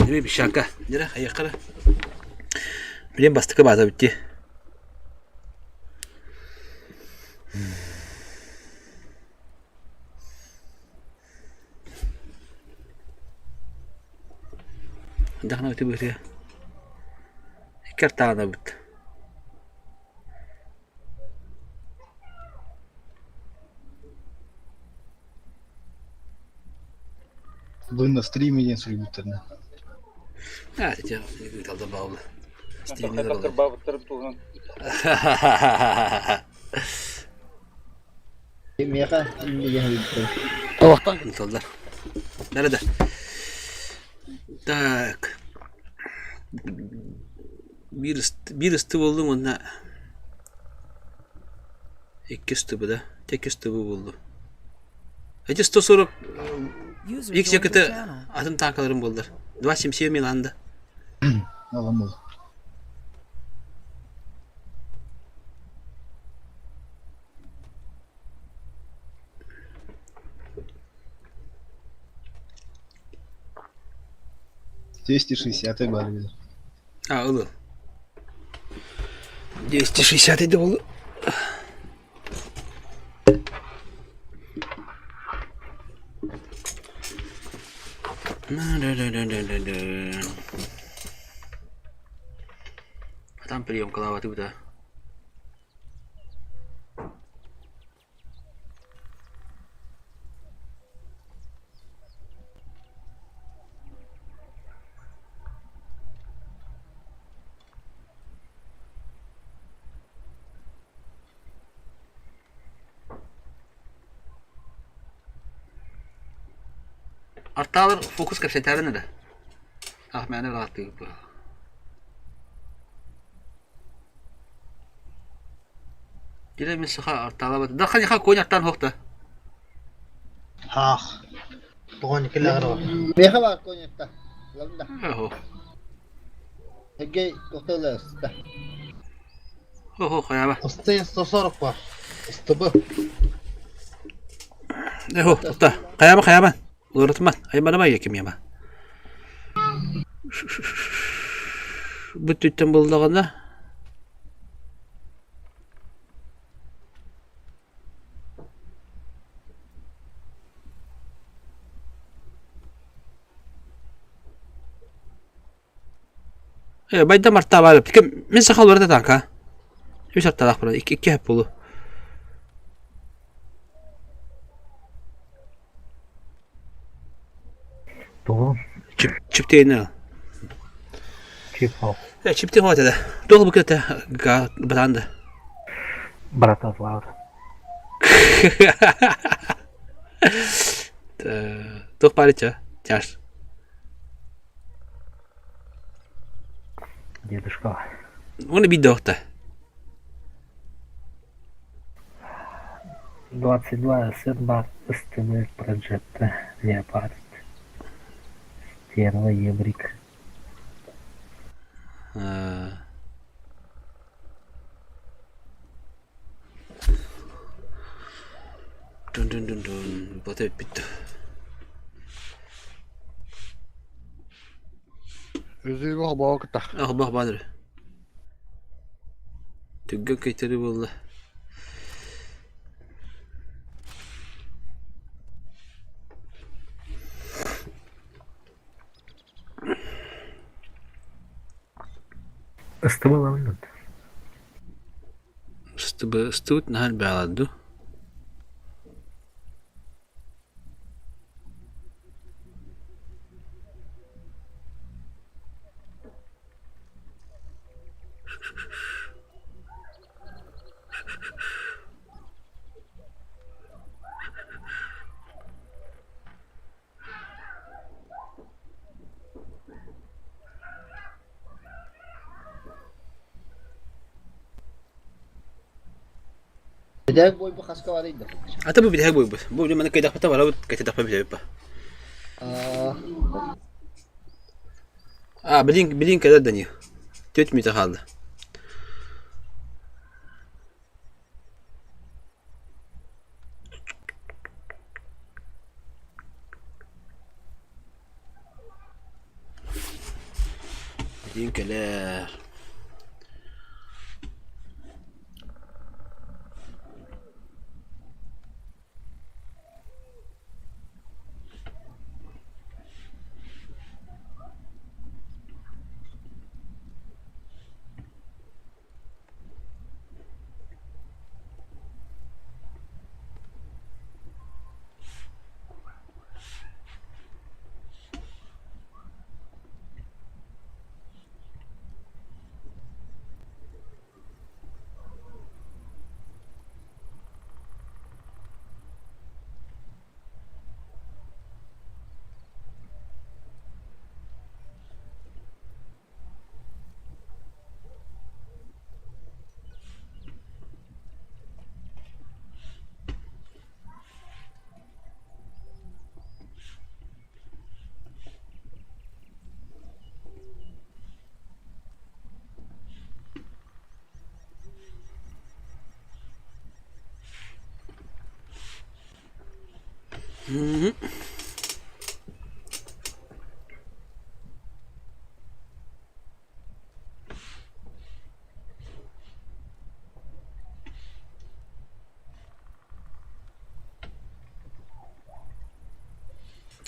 Неме песчанка. Нера, хайаккара. Билен бастыкы баата битти. Дахна өтө быһыа. Икки артаанабыт. Вы на стриме диэн суруйбуттарына. А, тетя, ыыталда баалла. Стримнер Хайдах олорор. кырбаабыттарын туһунан Миэхэ иннигэ Ыыталлар. Бары да. Так. Биир биир ысты буоллум уонна икки ыстыбы да? Икки ыстыбы буоллум. Эти 140 User X joined your якыты channel. атын танкаларым буоллар. 277 Миланда. Аҕам ол. 260 баар эбит. А, ылы. 260 edi бұл. Там прием клава да. Арталар фокус кэпсэтэрин эрэ. Ах, мээнэ ырааттыы Диле мин саха артаалабат. Да ханиха конь артаан хуохта. Хаах. Тоҕон килэҕэр бар. Миэхэ баар коньякта. Лабында. Хо. Хэгэй тохтолоста. Хо хо хаяба. Ыстыйын 140 бар. Ыстыбы. Э хо, тохта. Хаяба хаяба. Уларытма. Айманама яким яма. Бүттүттэн булдаҕына Э, байдам артаабаары. Мин саха уларыта танка. Үс арталаах була. Икки икки хэп булу. Тугу? Чип чиптейни. Чип хоп. Э, чиптей хоот этэ. Туох бу кете га батанды. Братан Слава. Туох баар ича? Чаш. Дедушка. Уонна биир да 22 сын бар ыстыбы Проджетта Леопард. Стерва Еврик. Дун-дун-дун-дун. Бата бүттү. Үзүүгө холбоо кытта. Холбоо баадыр. Түггө көйтөрү буолла. Ыстыбы ылабын Ыстыбы ыстыбыт наһаа элбэҕэ дуу. Бүтэһик буолбут хаска барый да? Ата бу бүтэһик буолбут. Бу маны кыйдахпыта барабыт, кэтидахпа бүтэбиппа. А, билин билин кэлэр Данил. Түөрт мүнүүтэ хаалла. Билин кэлэр.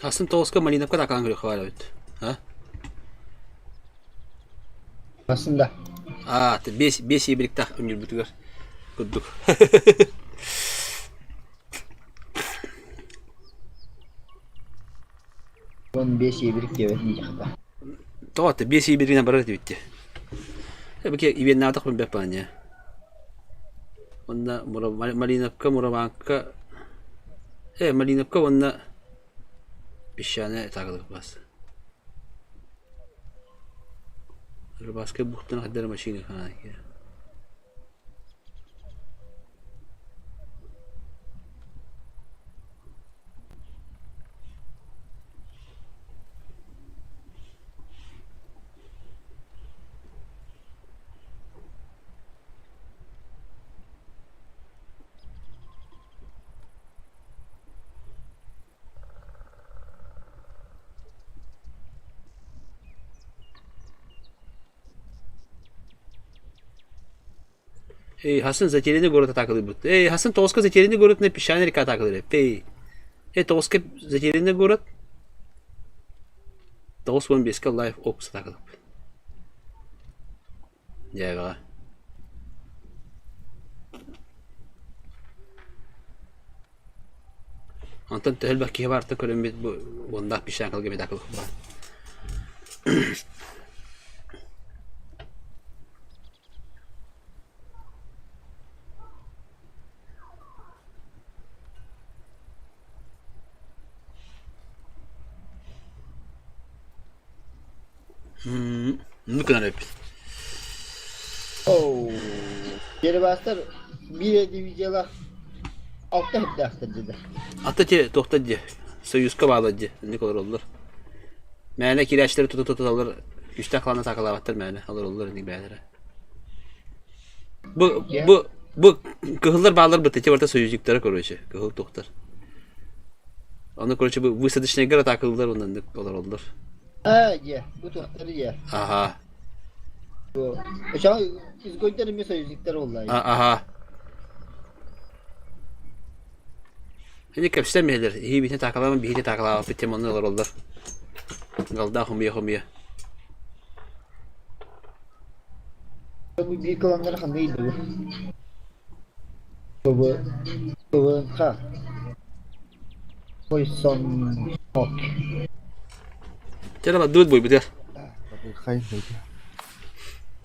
Асын тоҕуска Малиновка такаан көрүөххэ баар эбит. А? Асын да. А, бес бес ебриктах үнүрбүтүгэр курдук. 15 ебрик диэбэт диэхтэ. Тоҕо 5 ебригинэн барар этибит. Эбики ибиэннаатах бэп баанньа. Онно Малиновка, Мураванка, Малиновка уонна Песчаная тагылык бас. Рыбацкай бухтан хаддар машина хана. Эй, Хасан затерянный город атаакалыыбыт. Эй, Хасан тоҕуска затерянный город на песчаная река атаакалыыр. Эй, эй, тоҕуска затерянный город 95-ке лайф опс атаакалыыбыт. Дьээбэҕэ. Онтон төһө элбэх киһи баарта көрөммүт бу уоннаах песчанкаларга эмиэ баар. Оннук гынар эбиппит. Оу. Дерибастар биир дивизиялаах алта иһирдээхтэр дьиде. Ата те туохта дьи Союзка баалар дьи инник олороллор. Мээнэ киирээччилэри тута туталлар үстээх клана саакалаабаттар мээнэ олороллор инник бэйэлэрэ. Бу бу бу кыһыллар бааллар бытта те барыта союзниктара короче кыһыл туохтар. Ону короче бу высадочныйгар атаакалыыллар уонна инник олороллор. Аа, дьэ, бу туохтары дьэ. Аха. Бу изгойдар эмиэ союзниктар буолла. Аха. Ини кэпсэтэн биһэлэр, иһии биһини таакалаабын, биһини таакалаабаппыт тем онно олороллор. Галдаах хомуйа-хомуйа. Бу биир кыланнары ханна ыйдыбы? Бу ПВХ. Poison Hawk. Чэ, бардыбыт буйбутугар.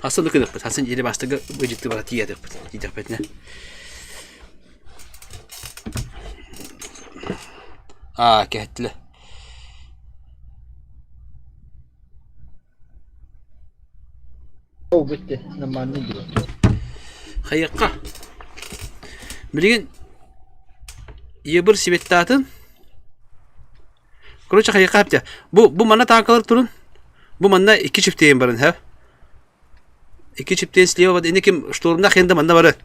Хасын да кыныппыт, хасын или бастыгы быдьытты бара тиийэтихпит, тиийдэхпитинэ. Аа, кэһэттилэр. Ол бүттэ, нормальный дела. Хайыахха. Билигин Ебыр сибеттаатын. Короче, хайыахха эптэ. Бу бу манна танкалар турун. Бу манна икки чиптейин барын, һэ? Икки чиптейин слева бад. Ини ким штурмна хенде манна бары.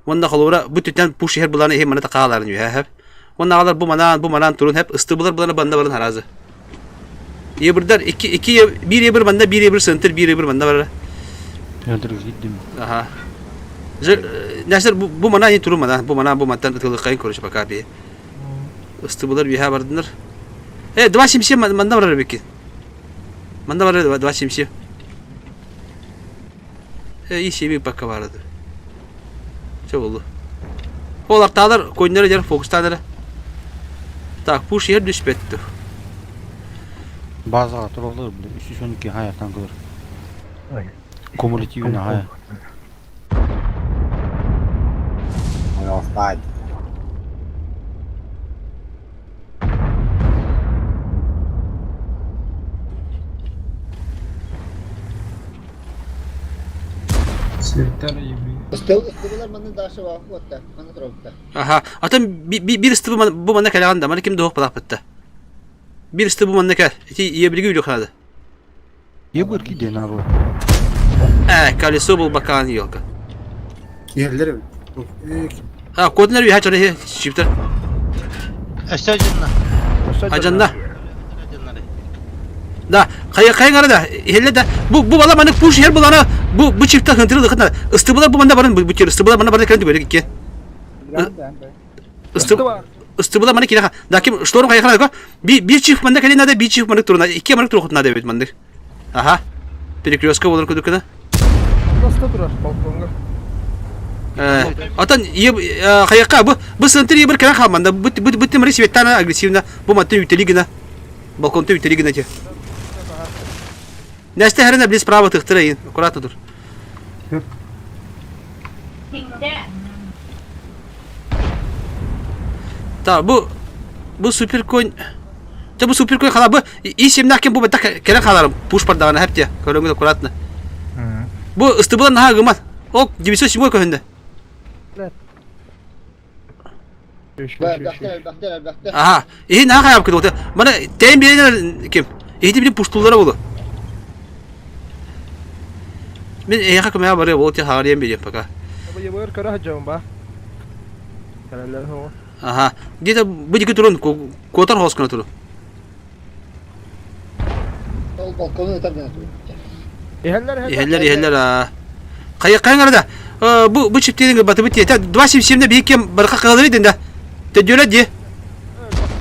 Уонна холобура бу түтэн пуш иһэр буланы иһин манна такааларын үһэ, һэ? Уонна аҕалар бу манаан, бу манаан турун, һэп ыстыбылар буланы банна барын харазы. Ебырдар икки икки биир ебыр манна биир ебыр сынтыр биир ебыр манна барара. Аха. Нәсер бу бу мана туру мана бу мана бу мантан ытылыккайын короче пока би. Ыстыбылар үһэ бардынар. Э 277 манна барар эбикки. Манна барар 277. Э и семи пока барады. Все болду. Ол артаалар көөннөрө дьэр фокустаан эрэ. Так, пуш иһэр түспэт Базаҕа тураллар, били, 312 хайа танкалар. Кумулятивный хайа. Ойоҕостаай. Светтар еби. Ыстыбылар манна Даша уотта, манна туробутта. Аха. Атын биир ыстыбы бу манна кэлэҕин да, маны ким да суох балаахпытта. Биир ыстыбы манна кэл. Ити ийэбилиги үлүөх наада. Ебырки диэн ару. Э, колесо был бакаан елка. Киһэллэр эбит. А, коднер үһэ чоры хе, чиптер. Өссө дьынна. Ажанна. Да, хайа хайа гара да, иһэллэ да. Бу бу бала манык пуш иһэр булана бу бу чипта хынтыры дыкына. Ыстыбылар бу манда барын бу тир ыстыбылар мана барын кэлэн түбэрик икки. Ыстыбылар маны кирэха. Да ким шторм хайа хара би бир чип манда кэлин надо, би чип манык туруна. Икки манык турухут надо эбит мандык. Аха. Перекрестка болар күдүкүнэ. Наста турар балконга. Отон хайакка бу бу сынтыр ебір кэлэн хаалманда бу бу бу тимири светтана агрессивно бу маттын үтели гына балконта үтели гына те. Нэсте хэрэнэ близ справа тыктыра ин аккуратно тур. Та бу бу супер конь Та бу супер конь хала бу и семнах кем бу бата кэлэн хааларым пуш бардаҕына хэптиэ көрөҥүт аккуратно. Бу ыстыбылан наһаа гымат. Ок 907 көһүндэ. Аха, иһин наһаа хайаап кыдыгыта. Мана тэйин биэрэн ким? Иһити билин пуштуллара болу. Мин эйиэхэ көмөҕө барыа ол ти хаарыйан биэриэм пока. Боевой көрө сылдьабын ба. Кэлэллэр хоҕо. Аха. Где-то бу диги турун, куотар хоос гына турун. Ол балкону ытар гына турун. Иһэллэр иһэллэр иһэллэр аа. Хайа хайа да бу бу чиптиин батыбыт тиэтэ 277 биир кем барха калары ден да. Төдүлэ ди.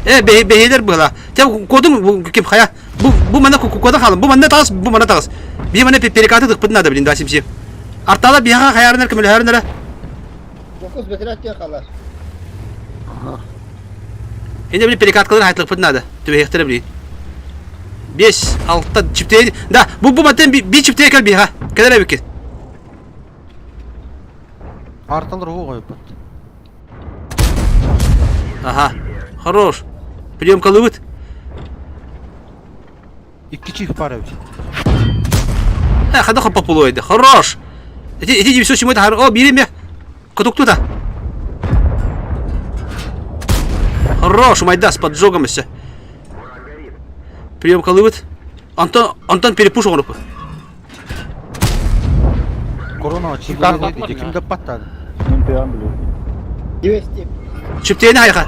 Э бэһиэлэр быһла. Те кодун ким хайа бу бу мана кода халым бу манна тагыс бу мана тагыс. Би мана перекаты тыкпыт надо блин 277. Артала биһаха хаярынар көмөлөһөрүнөр. Фокус бэтэрээт диэн хаалар. Инде били перекаткалар хайтылыкпыт надо. Түбэһиэхтэрэ били. Бес, алта, чиптей. Да, бу бу мантан би чиптей кэл биһа. Кэлэр эбикки. Арталар уу қойыппыт. Ага. Хорош. Приемкалыбыт. Икки чих бар эбит. Э, хада хоппа пулуойды. Хорош. Ити ити 907 тахар. О, биир эмэ. Кутукту да. Хорош, майда с поджогом еще. Прием колыбыт. Антон, Антон перепуш оҥоруп. Корона чип ким да паттады. 200. Чиптейни хайха.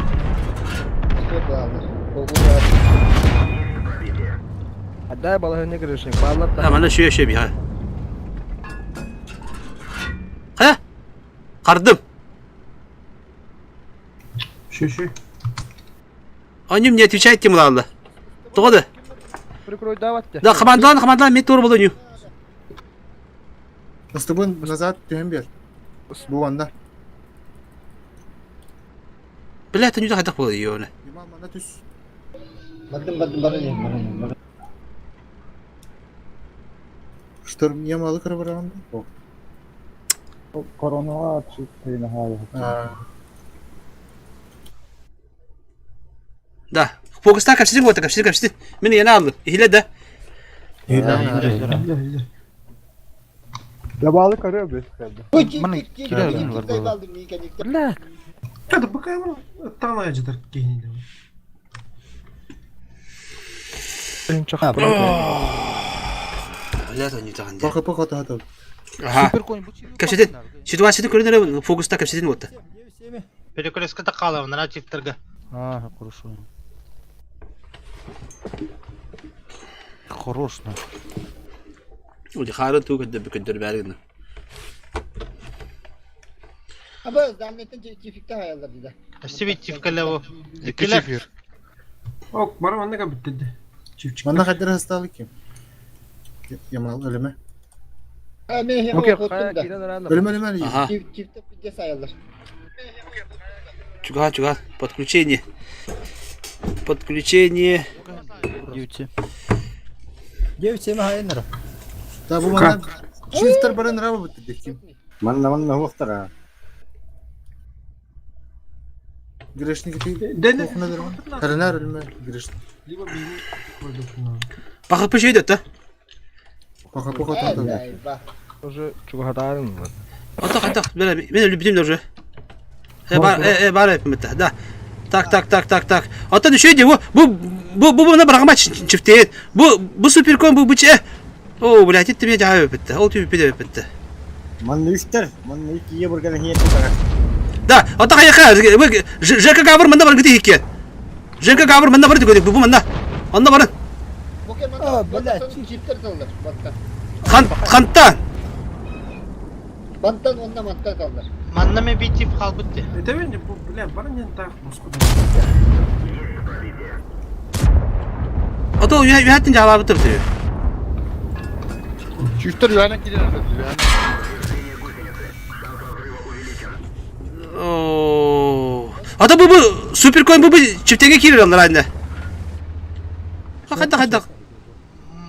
Отдай балаһыны грешник, баллар А, манна шүйе шүйе бия. Хайа? Кардым. Шү шү. Они мне отвечает тем ладно. Тоҕо да? Прикрой давать. Да, командалан, командалан, мен тур болоню. Ыстыбын назад түһэн бер. Бу анда. Бля, это не так было ее. Ямал мана түс. Бардым бардым барын барын барын. Шторм Ямалы кырбыраганда. О. Корона А, Да. Фокустан капситин вот, капситин, капситин. Мен яна алдым. Ихиле да. Ябалы көрө бес кәді. Мана кирер бар була. Бля. Hadi bakayım тана жытар кейинде. Бля, это не так. Пока пока та Ага. Капситин. Ситуацияны көрүнөр фокуста капситин вот. Перекрестка тақалым, нара чифтерге. А, хорошо. Хорош, на. Уди харын туу көдөр көдөр бәргин. Аба zannetin çiftlikte hayallar dedi. Сибит чифкеле бу. Икки Ок, барам анна кабитти. Чифчик. Манна хадыр хасталы ким? Ямал ölüme. Ha men hem Окей, okuttum кая da. кирен рано. Ölüme ölüme ölüme. Ага. Çift çiftte pidye sayarlar. Чуга, чуга. Подключение. Подключение. Девять. 9 хайнер. Да бу манна Чифтер барын раба битти ким? Манна манна хуохтара. Грешник ти. Дene. Каранар ölüme грешник. Либо бини койдук. Бакып пешейдет да. Пока пока та та. Eyvah. Уже чугатарын. Ата кайта. Мен мен любим уже. Э бар э э бар эпимите. Да. Так так так так так. Ата düşüyor bu bu bu bu buna bırakma çifteyet. Bu bu süperkon bu bu çe. О, блядь, это меня жабы битти. Ол түбі битти битти. Манна үстер. Манна икки бурган хиетти бара. Да, ата каяка. ЖК габыр мында бар гити хикке. ЖК габыр мында бар дип бу мында. Анда барын. Aa bala çiftler sallar. Banttan. Хан хантан. Banttan ondan banttan sallar. Манна мен бит чиф қалбытты. Это мен бу бля, барын не так боско. Ата юхаттын жабы битти. Чүстер юана кирен. О. Ата бу бу суперкон бу бу чиптеге кирер алар айна. Хатта хатта.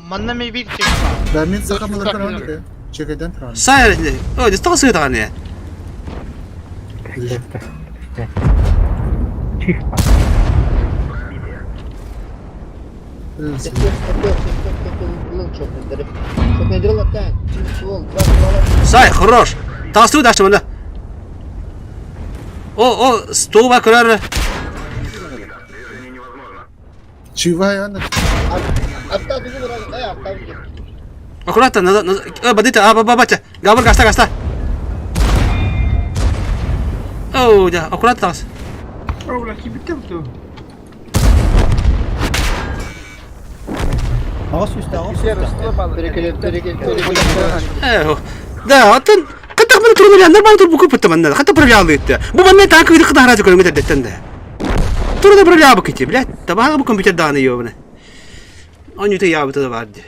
Манна мен бит чиф. Да мен сакамалар каран. Чекеден туран. Сайр. О, не стал сыгытаган я. Сай, хорош. Тасту дашты мында. О, о, стол бар көрөр. Чива яна. Hatta bizi vuralım. Ey hatta bizi. Аккуратно, назад, назад. Э, бадыта, а, ба, батя. Габыр, гаста, гаста. О, да, аккуратно тас. О, бля, кибитти бу. Berekeli berekeli berekeli. Э, да, атын кытак мына турун эле нормально туруп букуп бутты мында. Хата проверял итти. Бу мында танк үйдү кыда харазы көрүнгө деттен да. Туру проверял бу кити, блядь. Табага бу компьютер даны ёбны. Они ты я бы туда барды.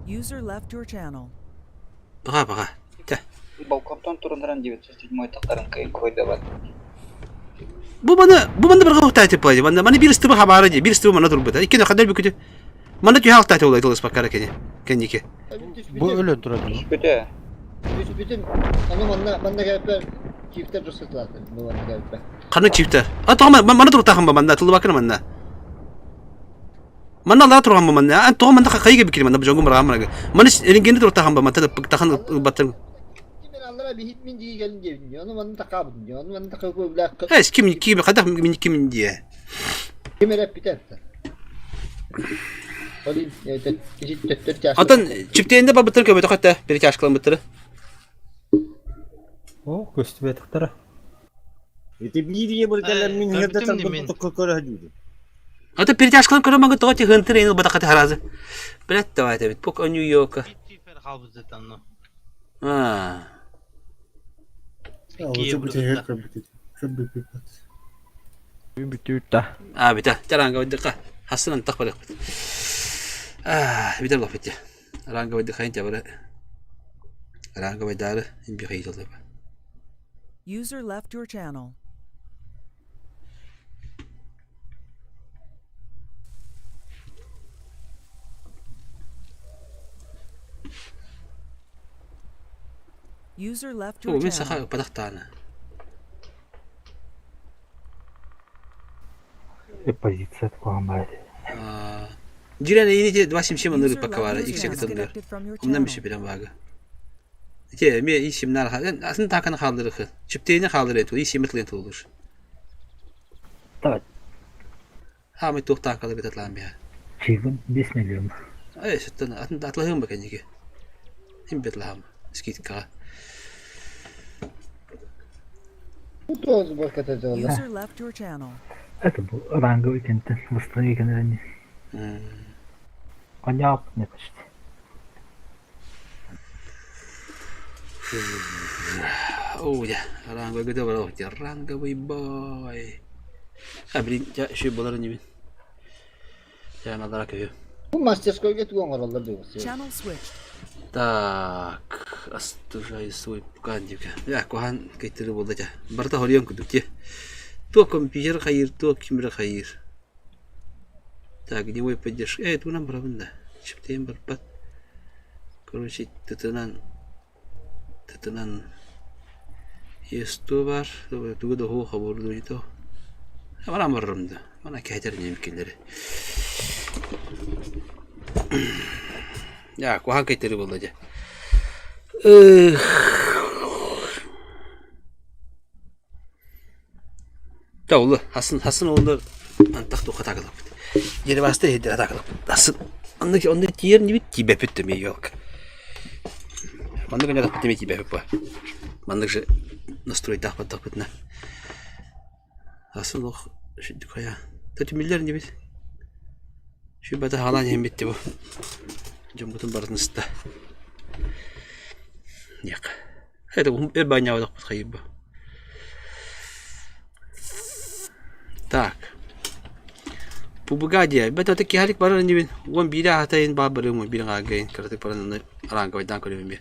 User left your channel. Бага, бага. Те. Балконтон турундаран 907 тақтарын кайын койды бар. Бу мана, бу манда бир гаута тип байды. Манда мана бир стыбы хабары ди, бир стыбы мана туруп бит. Икки кадар бүкүтү. Мана түйө алта олай толыс бакара кене. Кеннике. Бу өлөн турады. Бүте. Bütün onu manna manna gelip çiftler ruhsatlar. Bu manna gelip. Каны чиптер. А тама мана туруп тахым ба манда, тулы бакына манда. Манна аллара турган бу манна. Ан тоҕо манна хайга бикир манна бу жонгу мыраан мырага. Маны рентгенди туртахан ба манта тахан ылбаттан. Аллара биһит мин дии кэлин диэбин. Ону манна такаабын. Ону манна такаабын. Эс ким ким хадах мин ким диэ. Ким эрэ эппитэ. Атын чиптиэнде барбыттар көмөтө хатта перетяжкаламмыттары. О, көстүбэтэхтэрэ. Ити биир ийэ быргалар мин иһэрдэ тарбын токко көрө дүүрүм. Ата перетяжкалан көрө мага тоҕо тихынтыр ин ылбатахха харазы. Блядь, давай это ведь пук Нью-Йорка. А. А, бita, таранга выдыка. Хасынан тах барык. А, битер лофит. Ранга выдыка инте бары. Ранга выдары имби хайдылы. User left your channel. User left your О, мен channel. саха падахтаана. Позиция туһамай. Дирен ини 277 ныры User пока left иксе your channel. кытындыр. Disconnected from your Ондан channel. биши билен багы. Те, ме исимнар атын таканы халдырыхы. Чиптейни халдыр эту, исими тлен тулуш. Так, Хамы тух такалы битатлан бия. чигин 5 миллион. Эй, сөттен атын атлахым бака неге. Им бетлахам. Скидка. User left your channel. Это был ранговый кентен, восстанови кенрени. Понятно, почти. О, я ранговый где бар ранговый бой. А, блин, я еще болар не бин. Я надо көйө. Бу мастерскойга туган оҥороллор диэн. Channel switched. Так, остужай свой пукандика. Я кухан кайтыры болды жа. Барта хорион күдүк те. То компьютер хайыр, то кимер хайыр. Так, огневой поддержка. Эй, тунан барабын да. Чиптейін барбат. Короче, тытынан тытынан Есто бар. Тугу да хоо хаборду ито. Мана барырым да. Мана кәйтер немкелери. Я, кухан кайтыры болды жа. Эх. Та улы, хасын хасын олар антах туха тагылып. Жери басты хедер тагылып. Асын онны онны тиер не бит тибе бүттү ме yok. Манны гына да бит тибе бүп. Манны же настрой тах баттах битна. Асын лох шидди кая. Тәти миллер не бит. Şu бата халан hem битти бу. Жомбутун барытыныста. Як. Это эр баня бат хайып. Так. Пубугадия. Бет ота кихалик барар нибин. Уон бире атайын ба барым бир гайын кыртык баран ранга байдан көрөм би.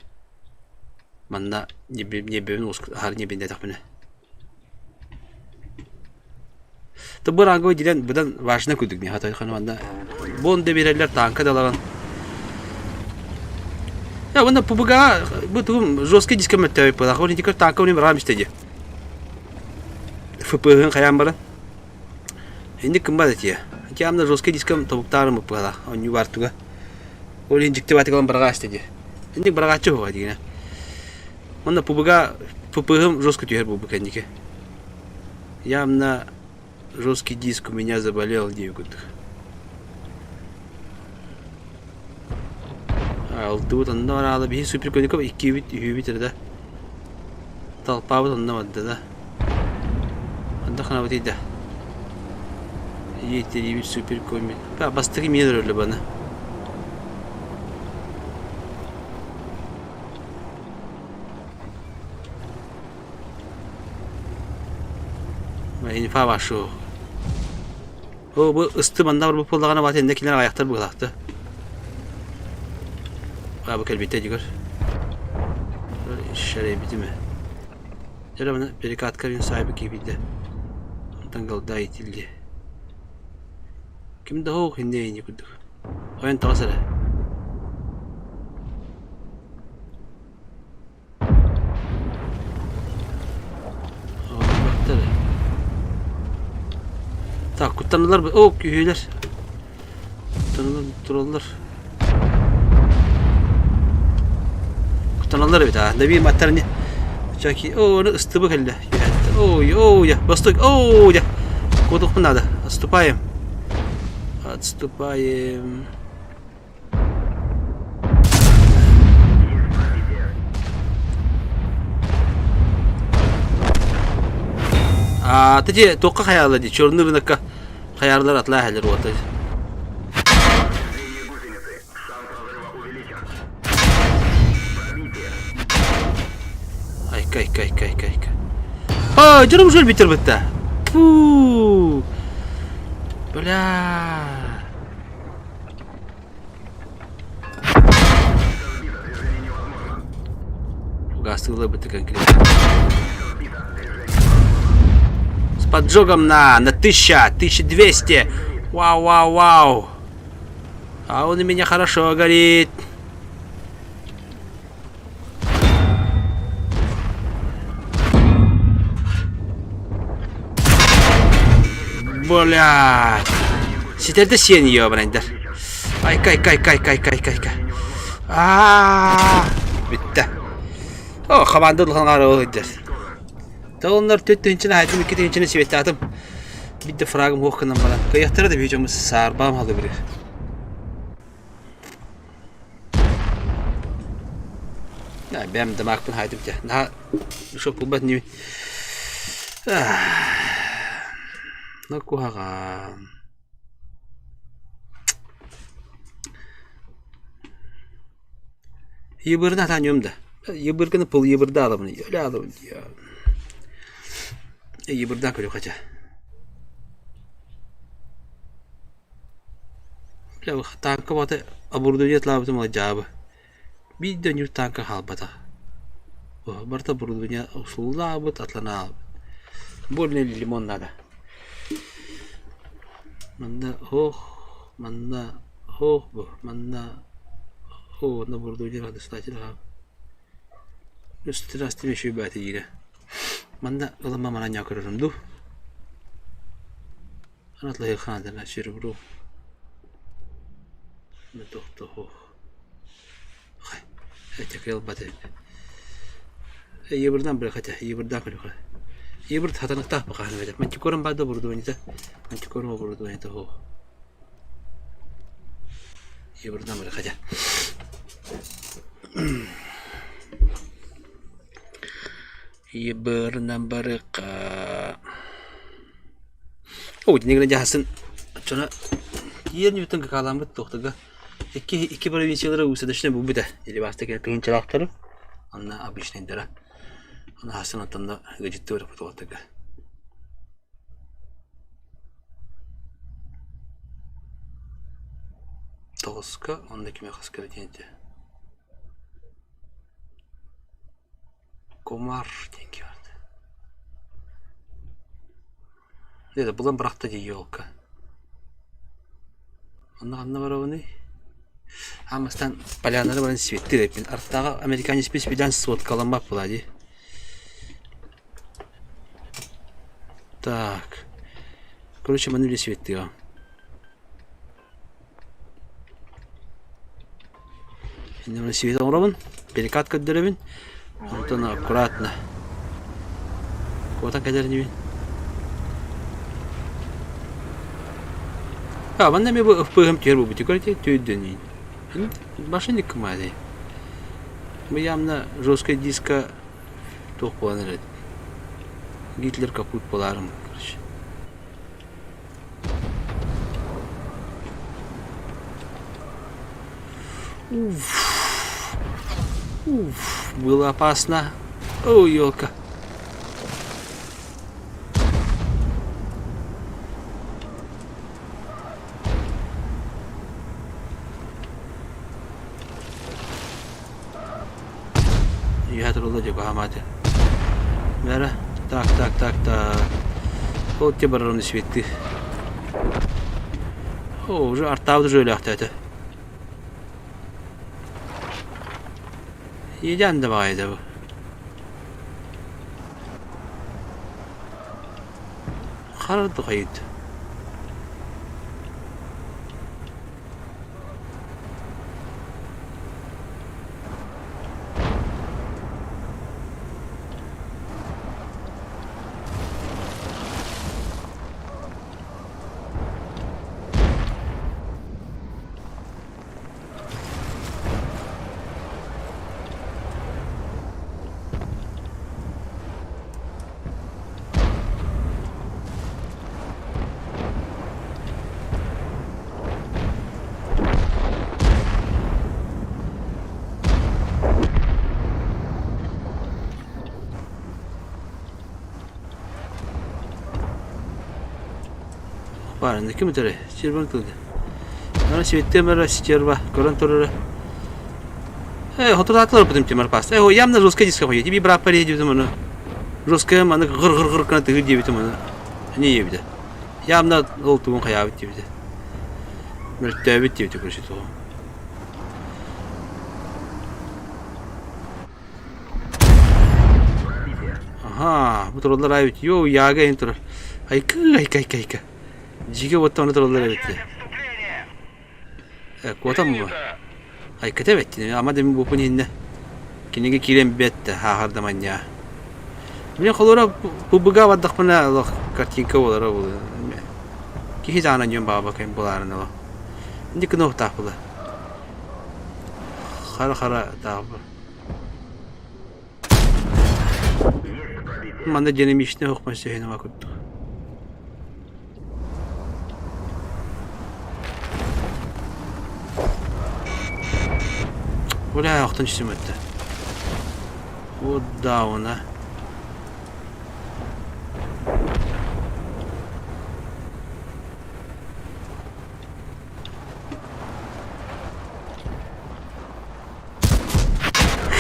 Манна небе уск хар небе не тахмына. Та бу ранга дилен будан важно күдүк ми хатай ханы манна. Бон де берелер танка далаган. Я вона пубуга бу тугум жесткий диск мөттөй пала. Хор дикер танка уни барам истеди. ФПГ хаян баран. Инде кым бар этие. Тиамна жесткий диском тобуктарым пала. Оню бар туга. Ол инжикте батыгалан барга истеди. Инде баргачы хуга дигене. Онда пубуга ФПГ жестко тюхер бу букендике. Явно жесткий диск у меня заболел девгут. Алтыбыт онно бараалы биһи супер көников иккибит үһүбүт эрэ да. Толпабыт онно барда да. Онно ханабыт да. Иеттерибит супер көмүт. Бастыгы мен өлө бана. Инфа башу. О, бу ысты манда бар бу поллагана бат энде килер аяктар бугалакты. А бу келбите дигер. Шәрей битиме. Жара мына перекатка бин sahibi кибилде. Онтан галда итилди. Ким да хоох инде ини кудук. Ойын тагасара. Так, куттаналар о күйүлөр. Куттаналар тураллар. Куттаналлар эбит аа. Добием аттарни. Чаки, о, ну ыстыбы кэллэ. Ой, ой, постой, ой, Кудуху надо. Отступаем. Отступаем. А, ты туохха хайаалар дии, черный рынокка хайаарлар атлаа иһэллэр уота. Айка, айка, айка, айка, айка. А, дьонум уже өлбүттэр бытта. Фу. Бля. Угасыла бы ты конкретно. С поджогом на, на 1000, 1200. Вау, вау, вау. А он у меня хорошо горит. Блядь. Ситэрдэ сиэн ёбрандар. Ай кай кай кай кай кай кай кай. Аа бүттэ. О, хамаанда улахан ол ыддер. Тоҕоннор түт тыһынчыны хайдым икки тыһынчыны сибеттаатым. Бидде фрагым хуох гынан баран. Кыйахтара да видеомус саарбаам халы бирир. Бэм дамаакпын хаайтым дьэ. Наһаа шок булбат ньү. Ну куһаҕан. Йыбырын атааньым да. Йыбырганы пыл йыбырда алабын. Өлө алабын. Йыбырдан көрү хача. Тааҥка баҕата оборудование атлаабытым ыла дьаабы. Биир да үнүр тааҥка хаалбатах. Барыта оборудование охсуллаабыт, атлана хаалбыт. Больно лимон надо. Манна ох, манна ох бу, манна оо, на оборудование надо хаалбыт. Үстүрастым еще баата диирэ. Манна ылыма манан көрөрүм дуу. Анатлайхаадана серебро Йыбырдан бырахата, йыбырдан көрүхэ. Йыбыр хатаныктаах бакааны бэтэ. Мантикорон баада оборудованиета. Мантикорон оборудованиета хо. Йыбырдан бырахата. Йыбырынан барыка. Оо, итинник дьаһасын оччоно киэр ньуутун какааламмыт туохтага икки икки провинциялара уусадашына булбута или баста кэлэ тыһыынчалаахтары онно обычныйдара ону хасын оттонно ыдьыттыы туохтага тоҕуска онно кими хаска диэн этэ Кумар диэн киирдэ. Это булан бырахта дии елка. Онно ханна барабыный? Аамастан полянары баран светтир эппин. Артааҕы американец билэн суоткаламмат буолаа дии. Так. Короче, маны биле светтиҕа. Инньэ свет оҥоробун, перекат көрдөрөбүн, онтон аккуратно куотан кэлэр инибин. А, манна эмиэ бу ыппыыһым түһэр буолбут көрүтэ түүрдүн Машина кымаады. Бу явно жесткая диска туох буолан эрэр. Гитлер капут буолаарым, короче. Уф. Уф, было опасно. О, елка. Үөһэ турулла дьэ куһаамааты. Бара. Так, так, так, так. Вот те барарым светты. О, уже артаабыт уже өлөөхтөөтө. Еден да баҕайыта бу. Хара духайыт. баар аны ким өтөрө стерваны тылды. Аны светтэм эрэ стерва көрөн турара. Э, хотураатылар бутум тимир паста. Э, явно жесткая диска хуя. Тебе брат паре дебитим аны. Жесткая маны гыр гыр гыр кына тыгы дебитим аны. Не ебиде. Явно ол тугун хаябыт дебите. Мөлтөөбүт дебите короче тугу. Аха, бу тураллар айбыт. Йоо, яга ин турар. Айка, айка, айка, айка. Жиге боттаны тураллар эбит. Э, куотам бу. Айката эбит. Ама деми бупун инне. Киниге киирэн бэт хаахардаманньа. Мин холура пубыга бардахпына олох картинка буолара буолуо. Киһи даҕаны дьон баҕа кэм булаарын олох. Инди кынуохтаах була. Хара-хара таах Манна динамичный оһохпун сөһүнүмэ курдук. Бля, охтон түсүм өттө. Вот дауна.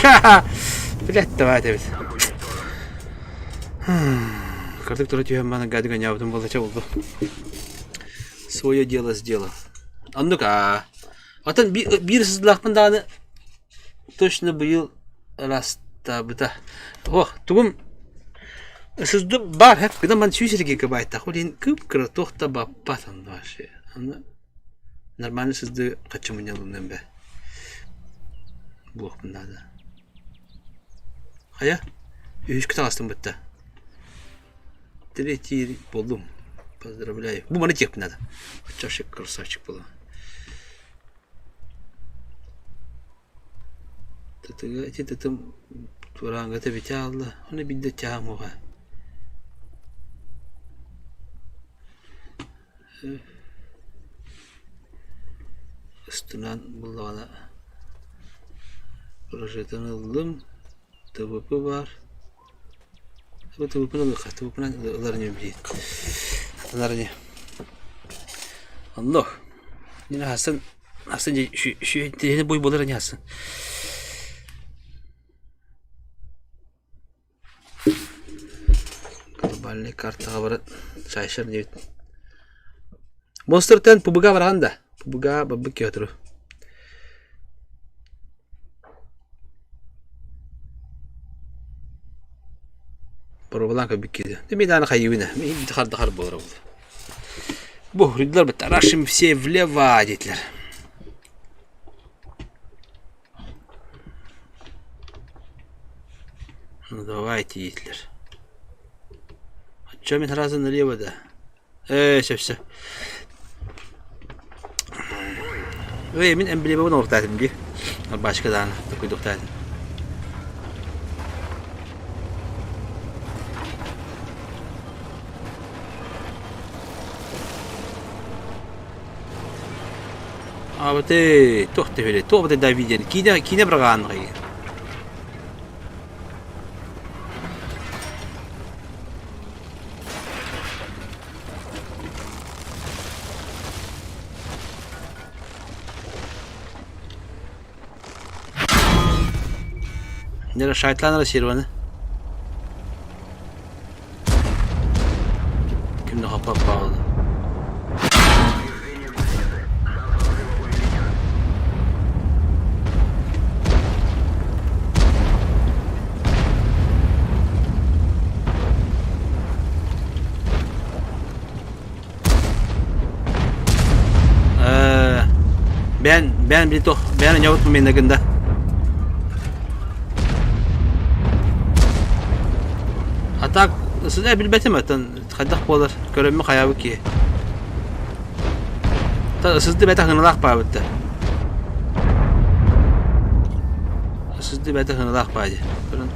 Ха-ха! Блядь, давай этэбит. Кырдык тура түһэн маны гады гонябытым буолла болду. Свое дело сделал. Оннук аа. Отон биир сызлаахпын даҕаны точно быйыл ырастаабыта. Ох, тугум сызды бар хэп гынан ман сүүс гигабайттах. Ол иһин кып-кыра туох да баппат онно вообще. Аны нормально сызды хачымынньалынным бэ. Буохпун наада. Хайа, үһүскэ таҕыстым бытта. Третий буоллум. Поздравляю. Бу маны диэхпин наада. Оччо красавчик буолла. Тытыга ити тытым тураангата бүтэ хаалла. Ону биирдэ чаһым уоҕа. Устунан буллаҕына прожитын ыллым, ТВП баар. ТВП-ны ылыахха, ТВП-нан ылар инибин билигин. Ылар ини. Онно мин аһасын аһасын дьэ буй буолар ини аһасын. Глобальный картаҕа баран чайшар диэбит. Монстр-тэн ПБГ бараҕын да? ПБГ барбыт киһи туру. Боруобалаан көрбүт киһи. Мин даҕаны хайыыбын ээ. Мин хардахар буолар ол. Бу рыдылар бытта рашим все влево диэтилэр. Ну давайте диэтилэр. Оччо мин сразу налево да. Ээ, все, все. Эй, мин эмблемабын оҥортаатым дии. Арбаачка даҕаны токуйдуохтаатым. Абаты туох төһөлө туох да видеоны киинэ киинэ быраҕааннаҕай. Нера шайтланара серваны. Ким да хаппап баҕалы. Э, бэйэн бэйэн били туох бэйэн онньообут моментагын да. А так сыда билбэтим оттон хайдах буолар көрөммү хайаабыт киһи. Сызды бэйэтэ хыналаах баабыт да. Сызды бэйэтэ хыналаах баа дии. Көрөн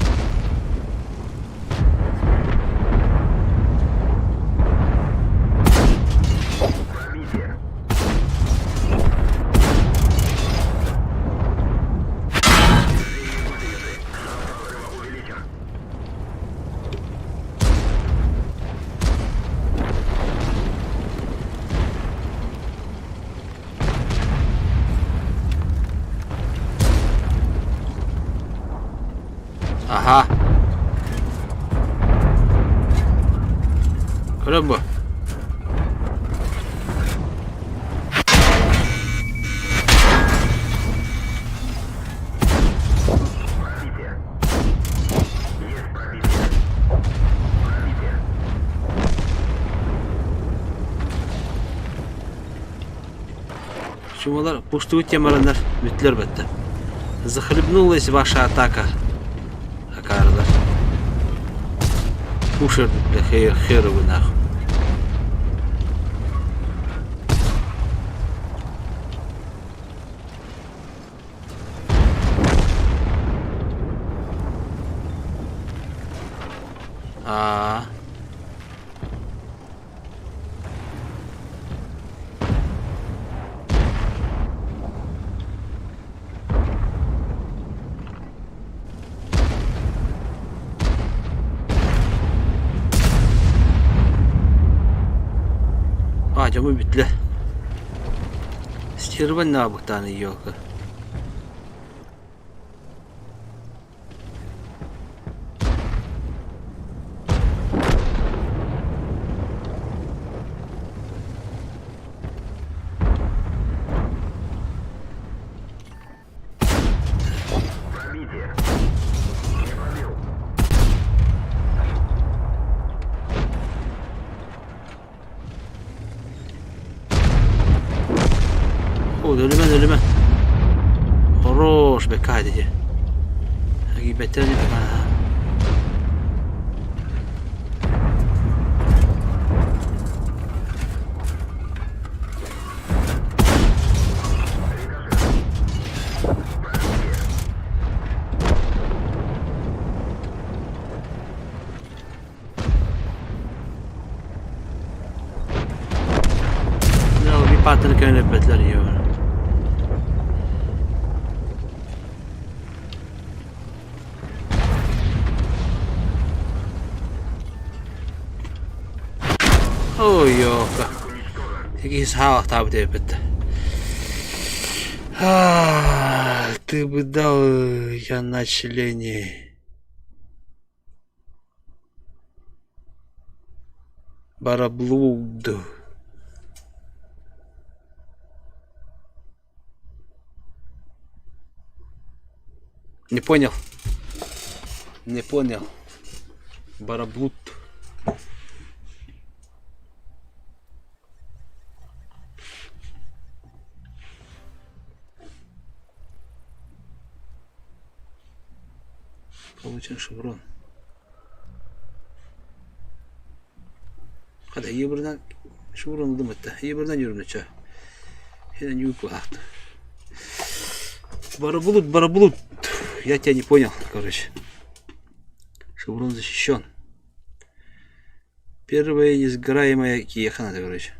Аха. Көрөн бу. Чумалар пустую темаранар бүттүлэр бэтте. Захлебнулась ваша атака. Акаарылар. Пушер бля хер херовы нахуй. А. А, дьомо бүтлэ. Стерван наабыктааны ёка. О, өлүмэн, өлүмэн. Хорош, бэккэ дии. Бэттэн Паттан көнөппөтлөр йоор. Ой, ёка. Киһи саалахтаабыт эбит. Ты бы дал я на члене. Бараблуд. Не понял. Не понял. Бараблуд. Получен шеврон. Хата ийэ шеврон ылым этэ. Ийэбэринэн юрмуча. Хинэн юукулаахт. Барабулут, барабулут. Я тебя не понял, короче. Шеврон защищен. Первая несгораемая киеха надо, короче.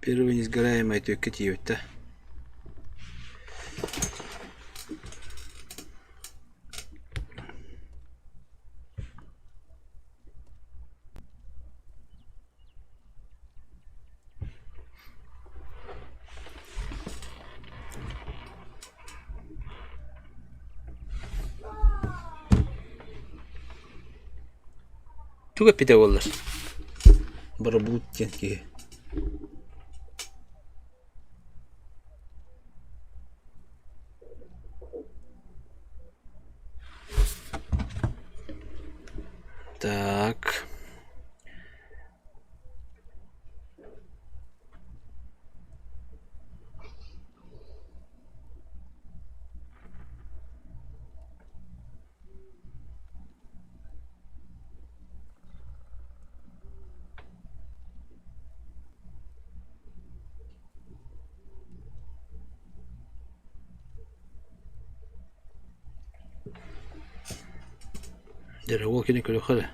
Первая несгораемая түөккэ тиийбит да. Тугу эппитэ буоллар Барабут диэн киһи Так. Дьэ, уол кини көрүөххэ эрэ.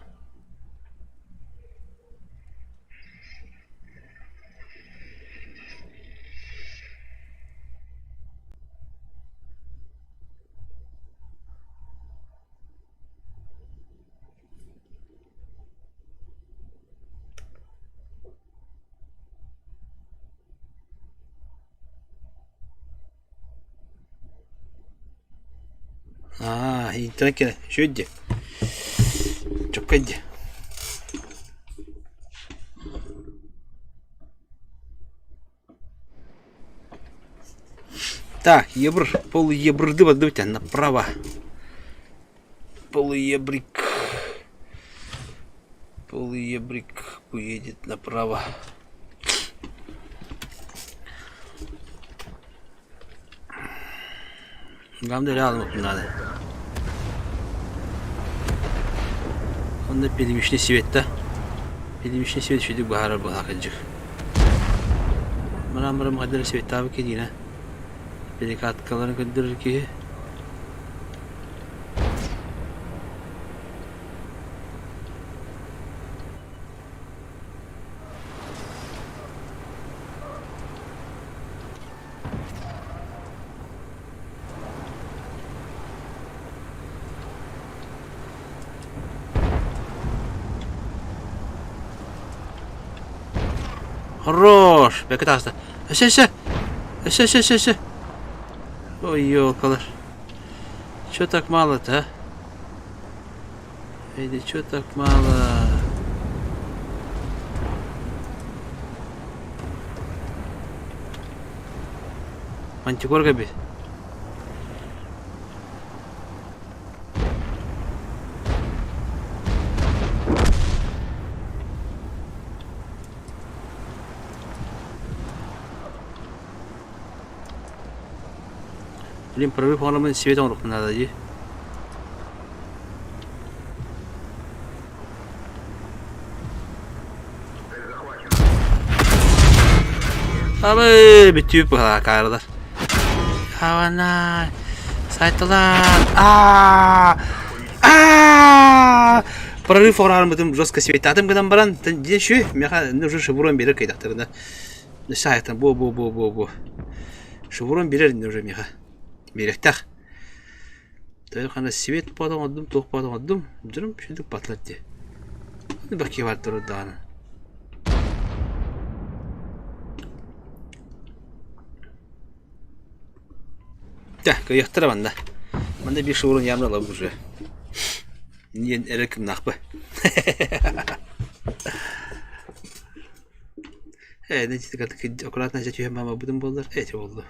интернет кэлэ. Үчүгэй дии. Чөккөй дии. Так, евр, полуеврды бардыбыт направо. Полуеврик. Полуеврик уедет направо. Главное рядом надо. Онно пельмешный свет-то. Пельмешный свет үчүгэй баһаарар быһаакыдьык. Мыраан-мыраан хайдах эрэ светтаабыт киһи Перекаткаларын көрдөрөр киһи. Хорош! Бэкэ таҕыста. Өссө, өссө! Өссө, өссө, өссө, өссө! Ой, елкалар. Чё так мало-то, а? Или чё так мало? Мантикорга бит. Блин, прорыв оҥороммун свет оҥоруохпун наада дии. Абы, бүтүү быһаакаарылар. Хавана, сайталар. Аа! Аа! Прорыв оҥорарбытын жестко светтаатым гынан баран, дьэ шү, миэхэ уже шеврон биэрэр кыйдахтарына. Саайтан бу бу бу бу бу. Шеврон биэрэр уже миэхэ. Биэрэхтэх. Тойхана свет потом оддум, туох потом оддум. Дьонум шүдүк батлар дии. Баки бар турдаҕына. Тэ, кыйахтара манна. Манна биир шеврон явно ылабыт уже. Диэн эрэ кымнаахпы. Ээ, аккуратно түһэн маамабытын буоллар, эти буолла.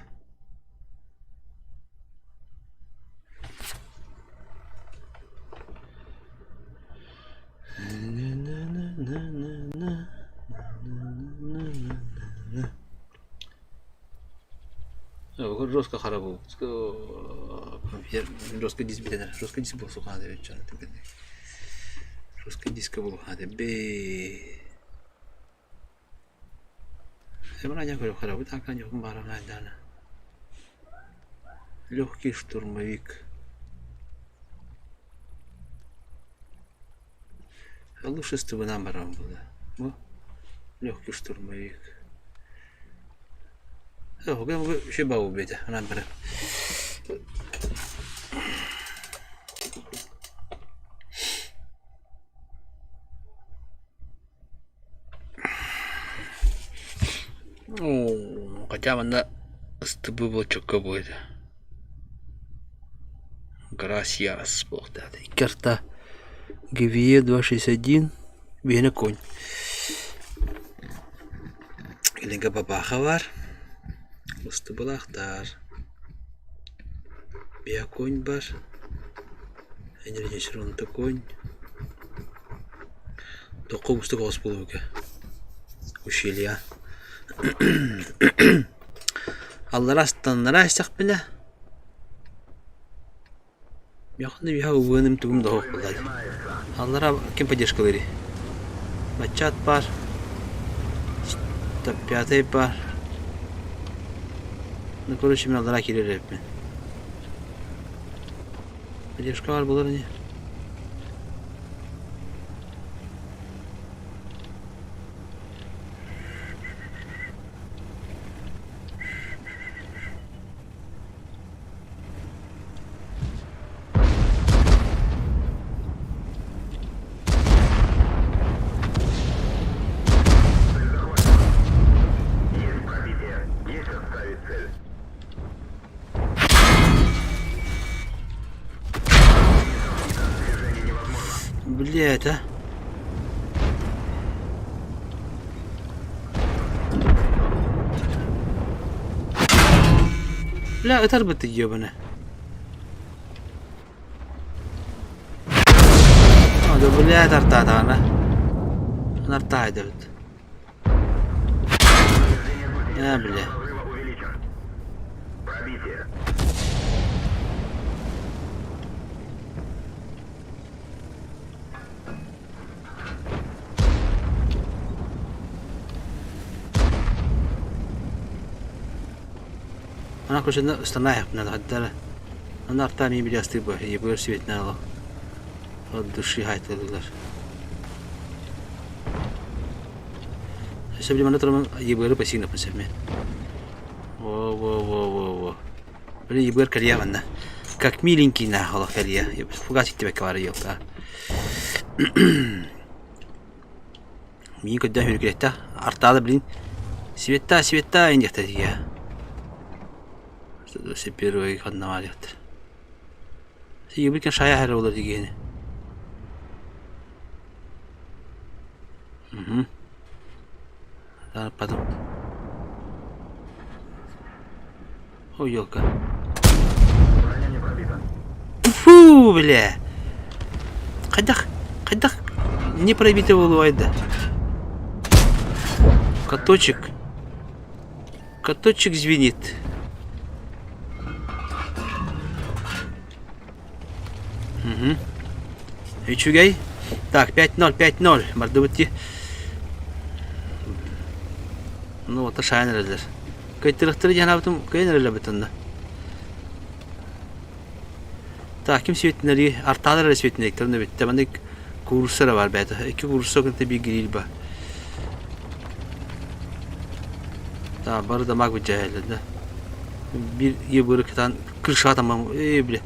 Жестко хара был. Жестко диск битэнэр. Жестко диск буолсу хаада Жестко диска был хаада бе. Легкий штурмовик. Лучше с тобой номером было. Легкий штурмовик. Оо, хотя манна СТБ буолчукка будет. Gracias буолуохтаах. Икки арта ГВЕ 261 биһиэнэ конь. Илиҥҥэ бабааха баар. СТБ-лаахтар. Биэ конь бар. Энергичронта конь. Тоххо уустук оҕус буолуо Ущелья. Аллара астаннара истэхпинэ Миэхэ үһэ убуоным тугум да суох буолла дии. Аллара ким поддержкалыырый? Баччаат баар, 105 баар. Ну, короче, мин аллара киирэр эбиппин. Поддержка баар буолар ини. Блядь, а. Бля, ытарбыт ебана. А, да блядь, артаатаҕына. Артаайдабыт. А, бля. Ана көчөнө ыстанаайахпына хаддара. Аны артаа мин билиастыы бу ебыр светинэн олох от души хайтылылар. Өссө билим аны туран ебыры пассивно пасивмен. Во во во во во. Блин, ебыр кэлиэ манна. Как миленький на олох кэлиэ. Фугас иттибэккэ бары елка. Миин көрдөөн хүрүкүлэтте. Артаада блин. Света, света индиэхтэ тиийэ. Первый ханна диэхтэр. Сиибит шая хэрэ болар дигиэни. Угу. Потом. Ой, елка. Фу, бля. Хайдах, хайдах не пробито буолуой да. Каточек. Каточек звенит. Угу. Үчүгэй. Так, 5-0, 5-0. Бардыбыт дии. Ну, вот шайан эрэллэр. Кыйтырыхтары дьаһанабытым кыйан эрэллэрбит онно. Так, ким светинэри, артаалар эрэ светинэриктэр онно бүттэ. Маннык куурусса эрэ бар бэйэтэ. Икки куурусса кынта биир гриль ба. Так, бары да маг быдьаһэллэр да. Биир ебыры кытаан крыша тамам, эй, бля.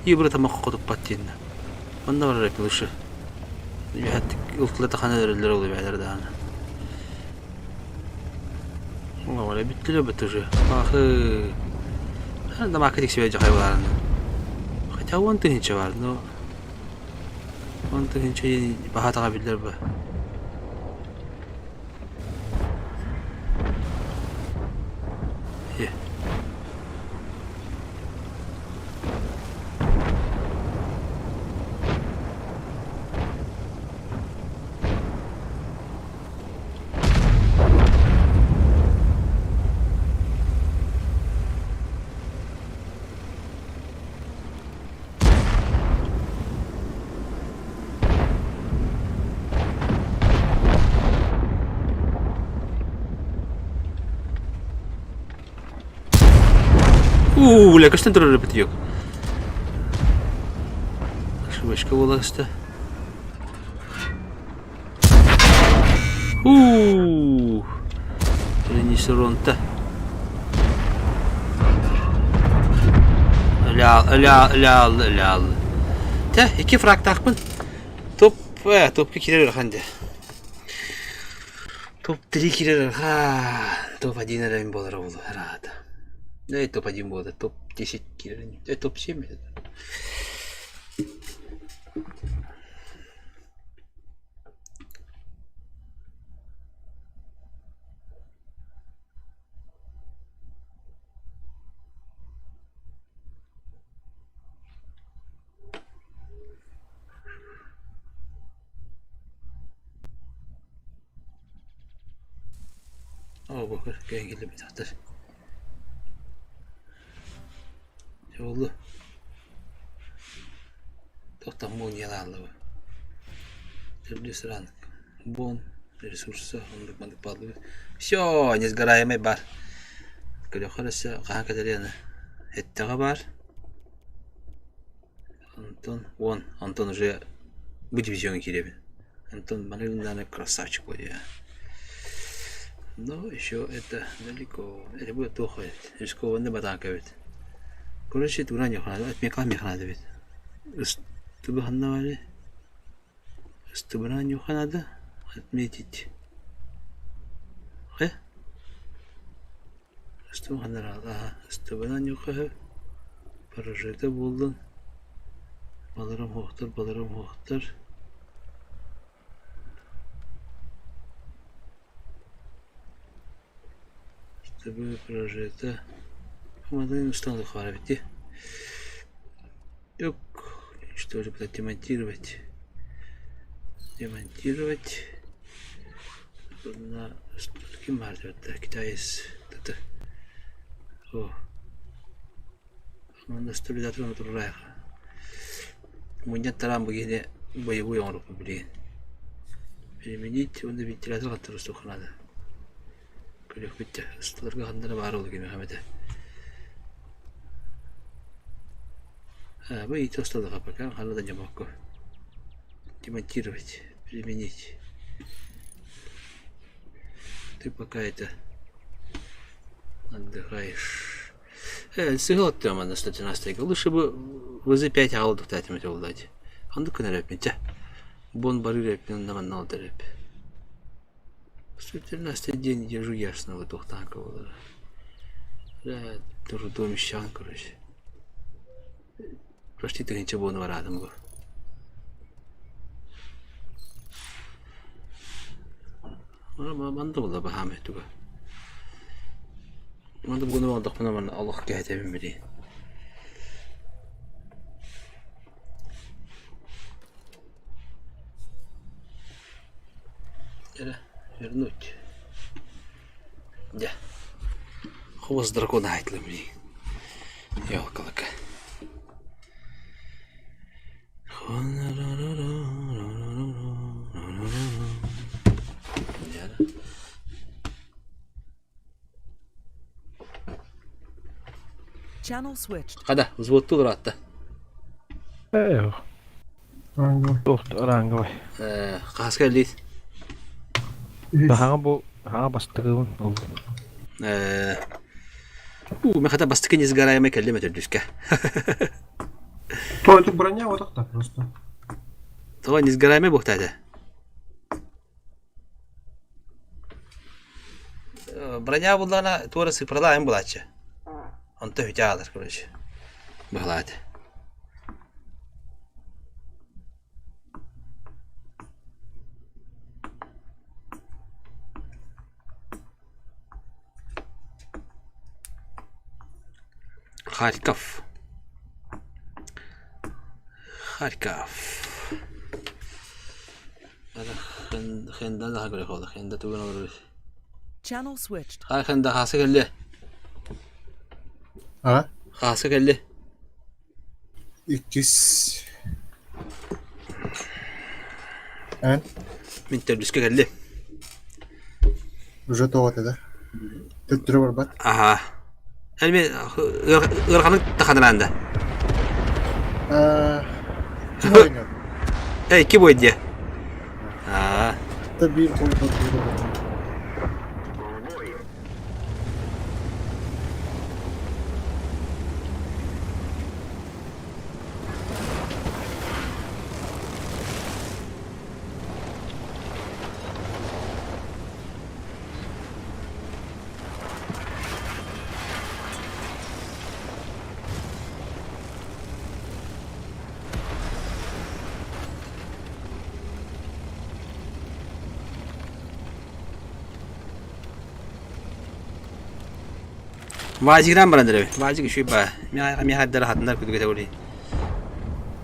Ебыры тамак хотуппат диэннэ. Онно барар эпилышы. Ылтыла тахана өрөллөр ол эбээлэр даҕаны. Оҕолор бүттүлэр быт уже. Ахы. Дамака тиксибэ дьахай булаарны. Хотя 10 000 бар, но 10 000 баһа таҕа биллэр ба. Уу, бля, көстөн турар эбит yok. Ошибочка буола түстэ. Уу, Ренисеронта. Ля, ля, ля, ля. Тэ, икки фрактаахпын. Топ, топка киирэр ыарахан дии. Топ-3 киирэр ыарахан. Топ-1 эрэ буолара буолуо ыраата. Э, топ-1 буолла, топ-10 киирэр. Э, топ-7 это. Оо, бу кэлэн кэлбэтэхтэр. Дьолу. Туохтан муунньалааллыбыт. Төрдүс ранг. Бон, ресурса, оннук маннык бааллыбыт. Все, несгораемый бар. Көрүөххэ өссө хаһан кэлэри аны. Эттэҕэ баар. Антон, вон, Антон уже бу дивизиоҥҥа киирэбин. Антон Марин красавчик вроде. Но еще это далеко. Это будет плохо. Рискованный батака ведь. Короче, тура не хана, отмекла механа ведь. Ыстыбаханна Ыстыбыра надо отметить. Э? Ыстыбаханна, ыстыбына нюхаһы. Поражета булдун. Баларым хоқтар, баларым хоқтар. СТБ прожета. Мадын устан хара бити. Yok, что же буду демонтировать? Демонтировать. На ким бар деп китаец. Это. О. Онно стабилизатор турар. Мунньан тараан бу киһини боевой оҥоруохпун билигин. Применить уонна вентилятор хаттар устуохха наада. Көрүөхпүт дьэ, усталарга ханна эрэ баар ол кимиэхэ эмэтэ. А, бу иитэ усталыха пока ханна да ньомокко. Демонтировать, применить. Ты пока это отдыхаешь. Сыһыл оттуом манна 113 Лучше бы ВЗ-5 аҕалдыктаатым этэ буолла дии. Оннук гынар эбиппин чэ. Бон барыыр эбиппин онно манна олордор эбип. 113 день держу ясно вот танка буолара. Трудомещан, короче. Почти тыһыынча буону бараатым бу. Манна буолла баһаам туга. Манна бугуну оҥордохпуна манна олох кэһэтэбин билигин. Эрэ вернуть. Дьэ, хобос дракона айтылым билигин. Елкалыка. Channel switched. Хада, взводтуу ыраатта. Ээ, туох ранговай. Э, хаска эллиит? Хаҥа бу хаҥа бастакыбын ол. Э, уу, мен хата бастакы несгораемый кэллим өтөрдүскэ. То это броня вот так просто. Тоҕо несгораемый буохтаата? Броня буллаҕына туора сыпыралаайын булааччы. Онто үтэ аалар короче. Быһалаат. Харьков. Харьков. Channel switched. Хенда хаасы кэллэ. А? Хаасы кэллэ. Иккис. Эн? Мин төрдүскэ кэллим. Уже тоҕо да? Төттөрү барбат. Аха. Эн мен ыараханнык таханыраанда. Ким ойнор? Эй, ким ойдия? Аа. Та биир холбор Вазигынан баран эрэбит. Вазик үчүгэй баа. Миэхэ эрдэ хатыннар күдүгэ тэбили.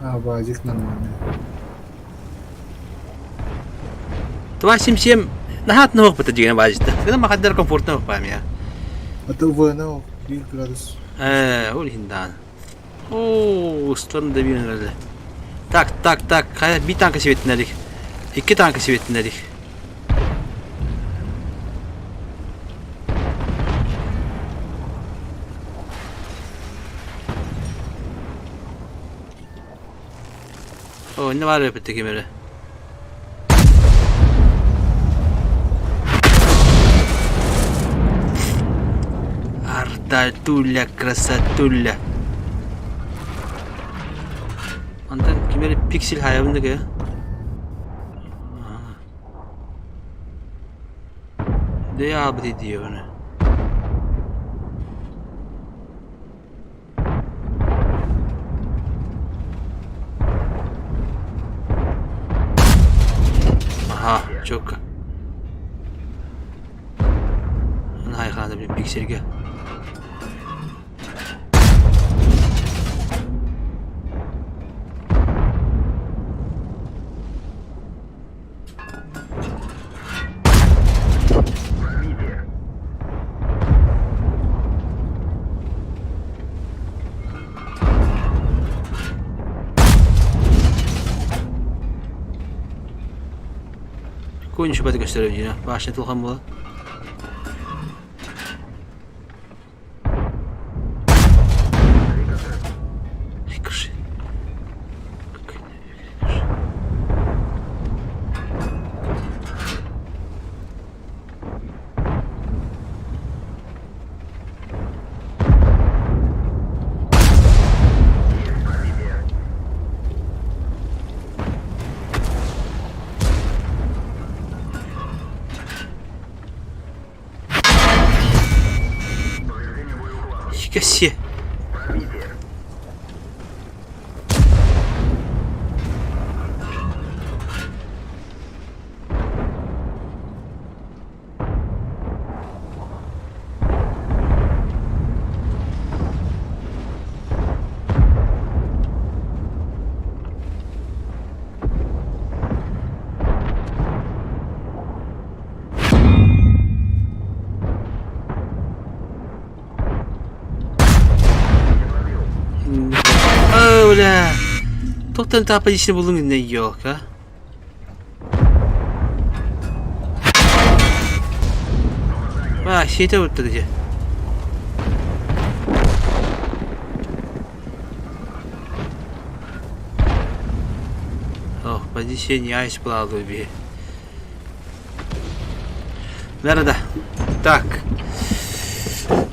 А, Вазик нормальный. Тува сим-сиэм наһаа атын быта дьигинэ Вазикта. Гына махаддар комфортно баа мия. А то война 1 градус. Ээ, ол иһин даҕаны. Оо, устан да биэрэн эрэллэр. Так, так, так, хайа биир танка сибиттинэрик. Икки танка сибиттинэрик. Оо, инне баар эбит ким эрэ. Артатуля, красотуля. Онтон ким эрэ пиксель хайабын да кэ. Дэ аабыт диэҕинэ. Аха, чука. надо, блин, пиксельге. Кончу баты көстөрө Башня тулхан була. Рикошет. Какой нафиг рикошет? Нифига себе. О, бля. Тоқтан тапа ишini buldun ne yok ha? А, сиэтэ бутта дии. Ох, позиция не айс была би. Да-да-да. Так.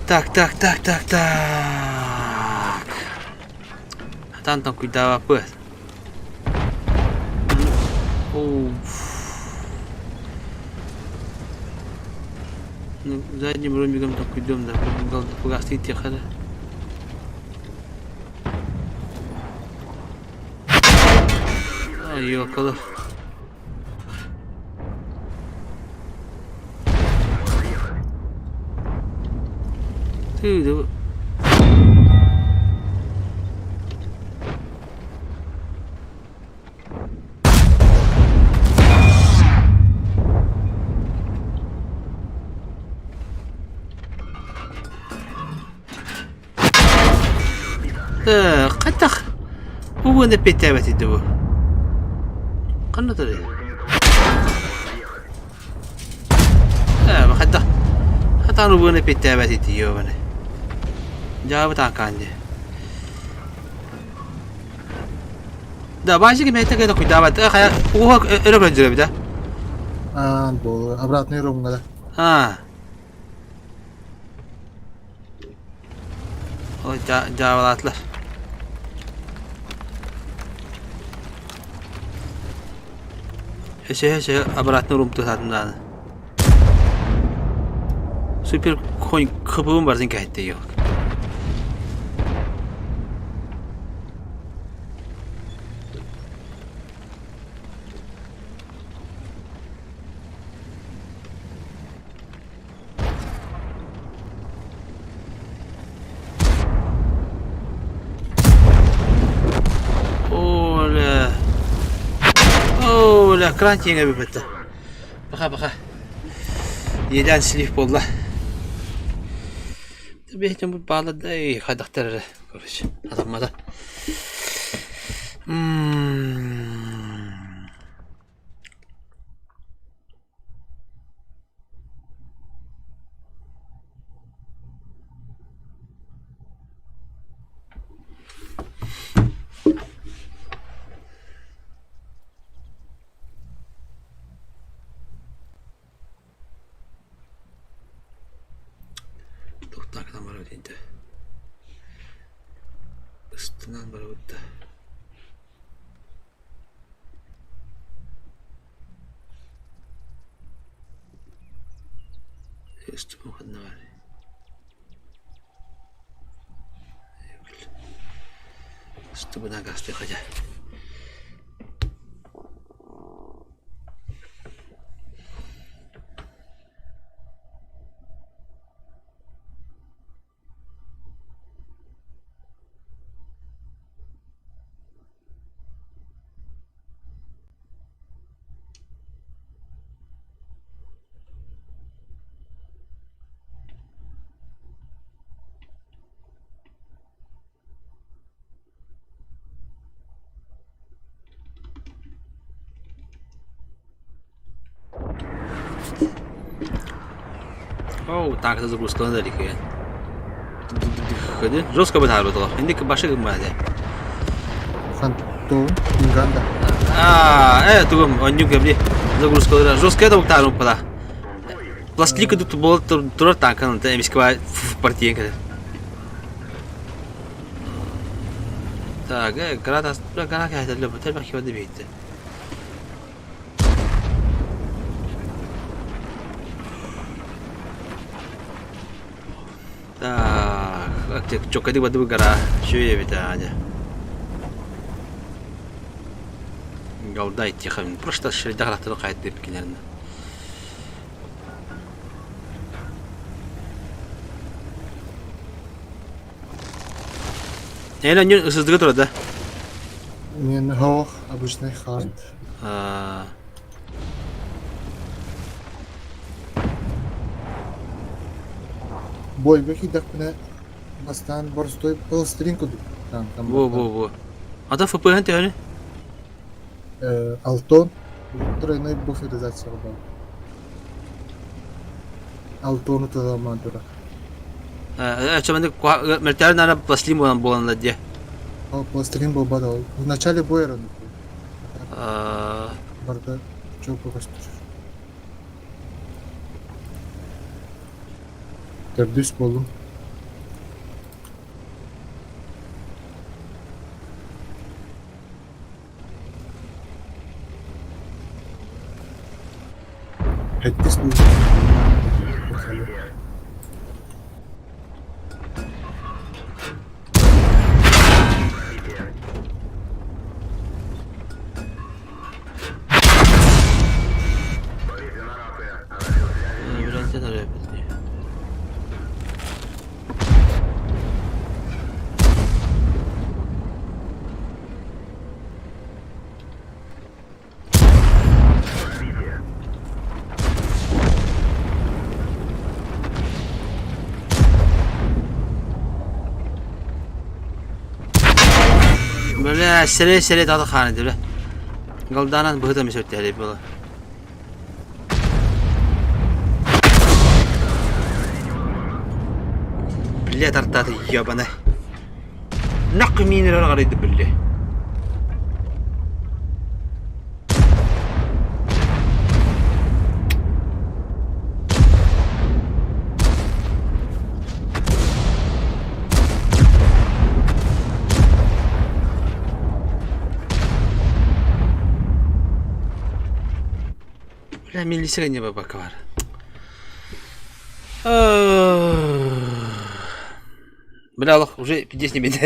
Так, так, так, так, так. Хатан там куйдаабаппыат. Задним ромбиком так уйдем, да, пугастый тех, да. Ёкало. Ты, да... Хайдах бу эппиэттээбэт дии бу? Ханна турар? Ээ, хайдах хатаан убуон эппиэттээбэт дии ёбаны. Дьаабы таакаан дии. Да, баайсык мээттэ кэлэ куйдаабат. Э, хайа, уһа өрө көрдүрэ эбит, А, буолуо. Обратный румҥа да. А. Ол дьаабалаатылар. Өсөһө өсөһө обратно рум тутаатым даҕаны. Супер конь кыбыбын барытын кэһэттэ yok. Оля. Оля, карантиҥҥа бүппүттэ. Баха, баха. Иэдээн слив буолла. Бэйэтин бу бааларда хайдахтар эрэ, короче, атаммата. М Туохтаах гынан барабыт интэ Ыстынан барабыт да Ыстыбым ханна баарый Ыстыбынан гаастыахха дьэ Оу, танката загрузкалана далеко. Жестко бытаарбыт олох. Инник башы гыммат этэ. Фантом, Уганда. Аа, э, тугум, онньук бли. Загрузкалара жестко это бытаарбыт пала. Пластилика тут буолар турар танканын эмискэ партиен кэлэр. Так, граната, граната кэһэтэллэ, бу тэлбэх киһи бийитте. Так, чоккадык бадыбы гора, шөй эбит аня. Голдай тихо, просто шельдах рахтыры қайт деп кинерін. Эн онньун ысыздыга турар да? Мен хоох обычный хард. Аа. Бойга киирдэхпинэ бастаан боростуой пластилин курдук там Бу бу бу. Ата ФПН төһөнү? Алтон тройной буферизация баар. Алтону тыламаан турар. Чаманы мөлтөөр наана пластилин буолан буоланнар дии. Ол пластилин буолбат ол. В начале боя барда чоку көстөр. Төрдүс буоллум. Хэттис Бля, сире сире тады ханы бля. Галданан быһыта месөттәле була. Бля тартаты ебана. Нақ минер қарайды бля. Бля, милиция не бабака бар. Бля, Аллах, уже пиздец не меня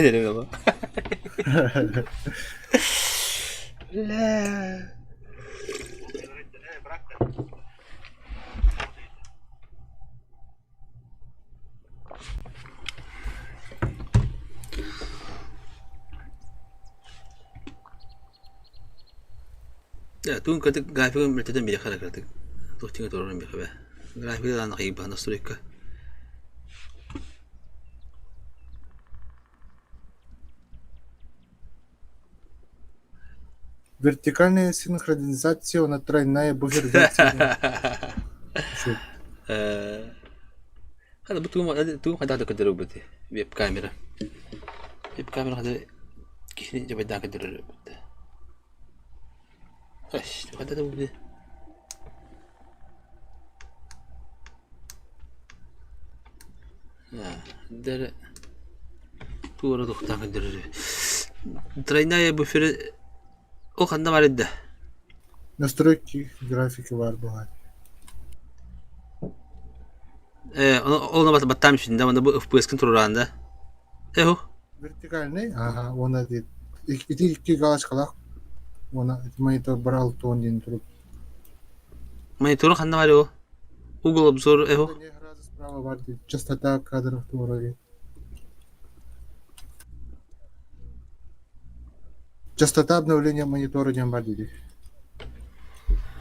Бля. Туун кытык графигын мөлтөтөн биэхэ кытык туох тиҥэ турарын биэхэ графигы даҕаны хайбаһа настройка Вертикальная синхронизация, она тройная буферизация. هذا بتقوم تقوم هذا كدر بتي ويب كاميرا ويب كاميرا هذا كيف جاب داك كدر بتي ايش هذا بتي در туора тухтаан көрдөрөр. Тройная буфер о ханна бар эдде. Настройки графики бар бывает. Э, ол бат баттам şimdi да бу FPS кин туруранда. Эхо. Вертикальный, ага, он это ити икки галочкалаах уонна монитор брал тон диэн турук. Монитору ханна бар о. Угол обзор эхо. Справа бар дии. Частота кадров туора Частота обновления монитора диэн бар дии.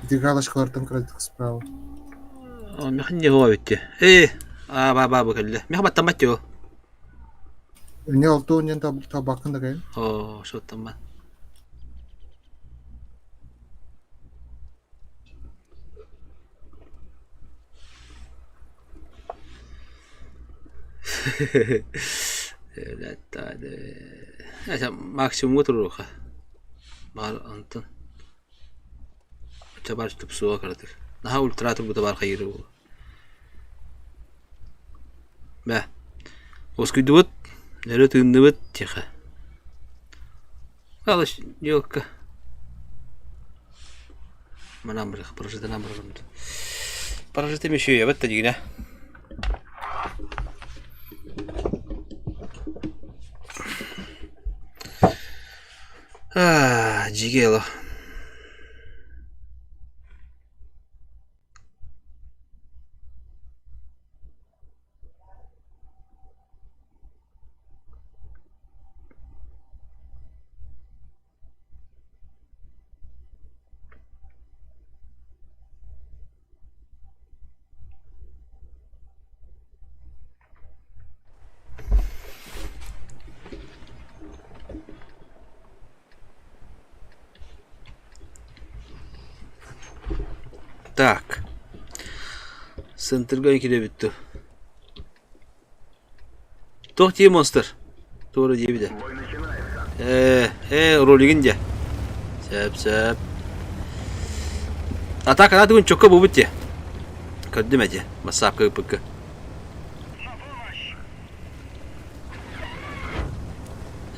Ити галочкалартан кыратык справа. Механи го битти. Э, а ба ба бу келле. Меха баттам баттё. Не алтон диэн табаккын да кайын. О, шоттан ба. Максимумҥа туруоха. Баар онтон Чэ баар тупсуоҕа кыратык. Наһаа ультра турбута баар хайыыры буолуо. Бээ, уоскуйдубут, өрө тыынныбыт тихо. Алыс елка. Манан барах, прожитынан барарбыт. Прожитым еще ебет дигинэ. Аа, дьигэло. Так, центрга киирэбит дуу? Туох дии монстр? Туора диэбитэ. Ээ, ээ, ролигин дьэ. Сөп, сөп. Атака ана бүгүн чокко буолбут дии. Көрдүм эти, бассаапка ыыппыкка.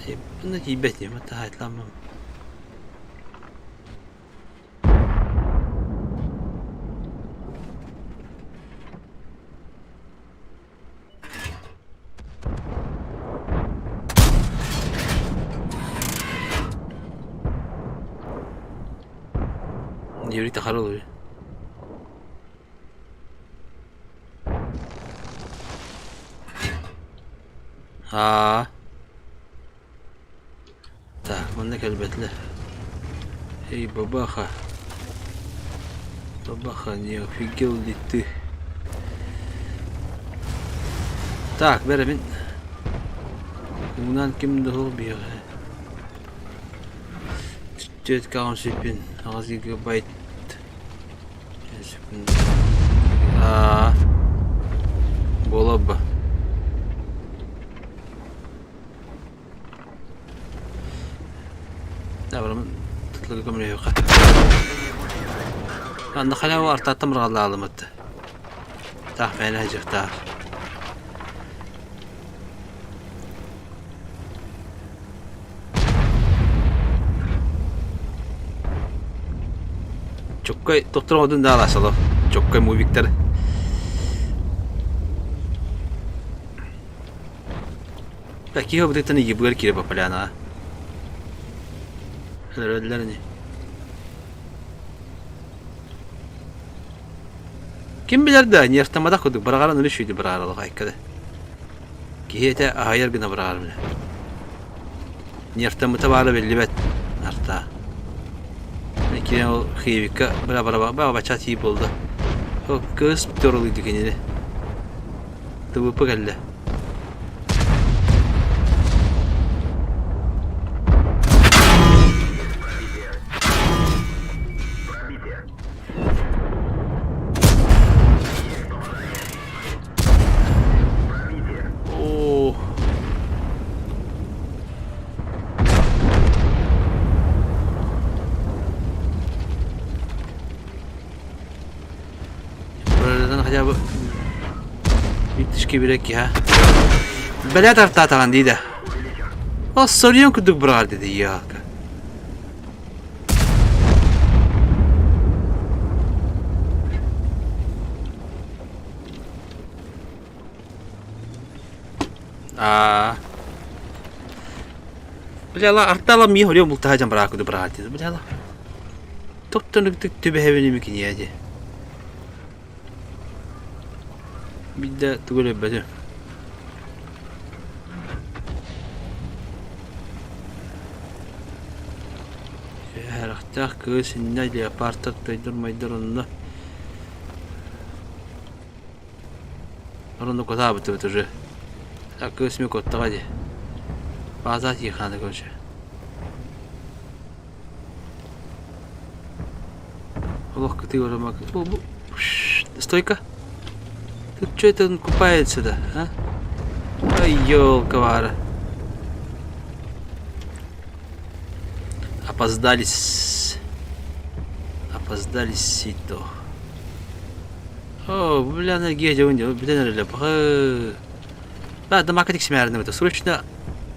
Ебана тиийбэт диэм, таһаайтламмам. Юрий Тахаров. Аа. Так, манна кэлбэтилэр. Эй, бабаха. Бабаха, не офигел ли ты? Так, бэрэ мин уунан ким да суох биһиэхэ. Түөрт каҕын сүппүн, аҕыс гигабайт Аа, буолабба. Тытлыгы көмөлөһүөххэ. Анна халява артааттан бырҕаллаалымыт. Таах мээнэ сылдьыахтаах. Чоккай тохтор одун даала соло. Чоккай мувиктар. Такие бытыттан ебыр кире по поляна. Өлөрөллөр ини. Ким билэр да, нервтамматах курдук быраҕарын өлө сүүрдэ быраҕар айкада. Киһи этэ аһайар гына быраҕар бile. Нервтаммыта баара биллибэт артаа. Киһи ол хиевикка быра бара ба бача тии буолда. Ол кыыс торулуйду кинини. ТВП кэллэ. Оо. Buradan хотя бы Биттишки бирек киһа. Бэлэ тартаатаҕын дии да. Оссорион курдук быраҕар диди яака. Аа. Бляла артала ми хорион бултаһа жан быраакуду быраатты. Бляла. Топтонуктук түбэһэбин киниэди. Биирдэ тугу өлөрбөтүм. Үөрэхтээх кыыс иннэ леопардтар тойдор-мойдор онно Ону кутаабытыбыт уже. Так кыыс эмиэ куттаҕа дии. Бааза тиихаана короче. Олох кытыы барамак. Бу бу стойка. Тут что это он купается-то, а? Ай, елка-вара. Опоздались. Опоздались сито. О, бля, на геде унди, бүтэн эрэлэ. Бахы. Ба, дамака тиксимээрин бит. Срочно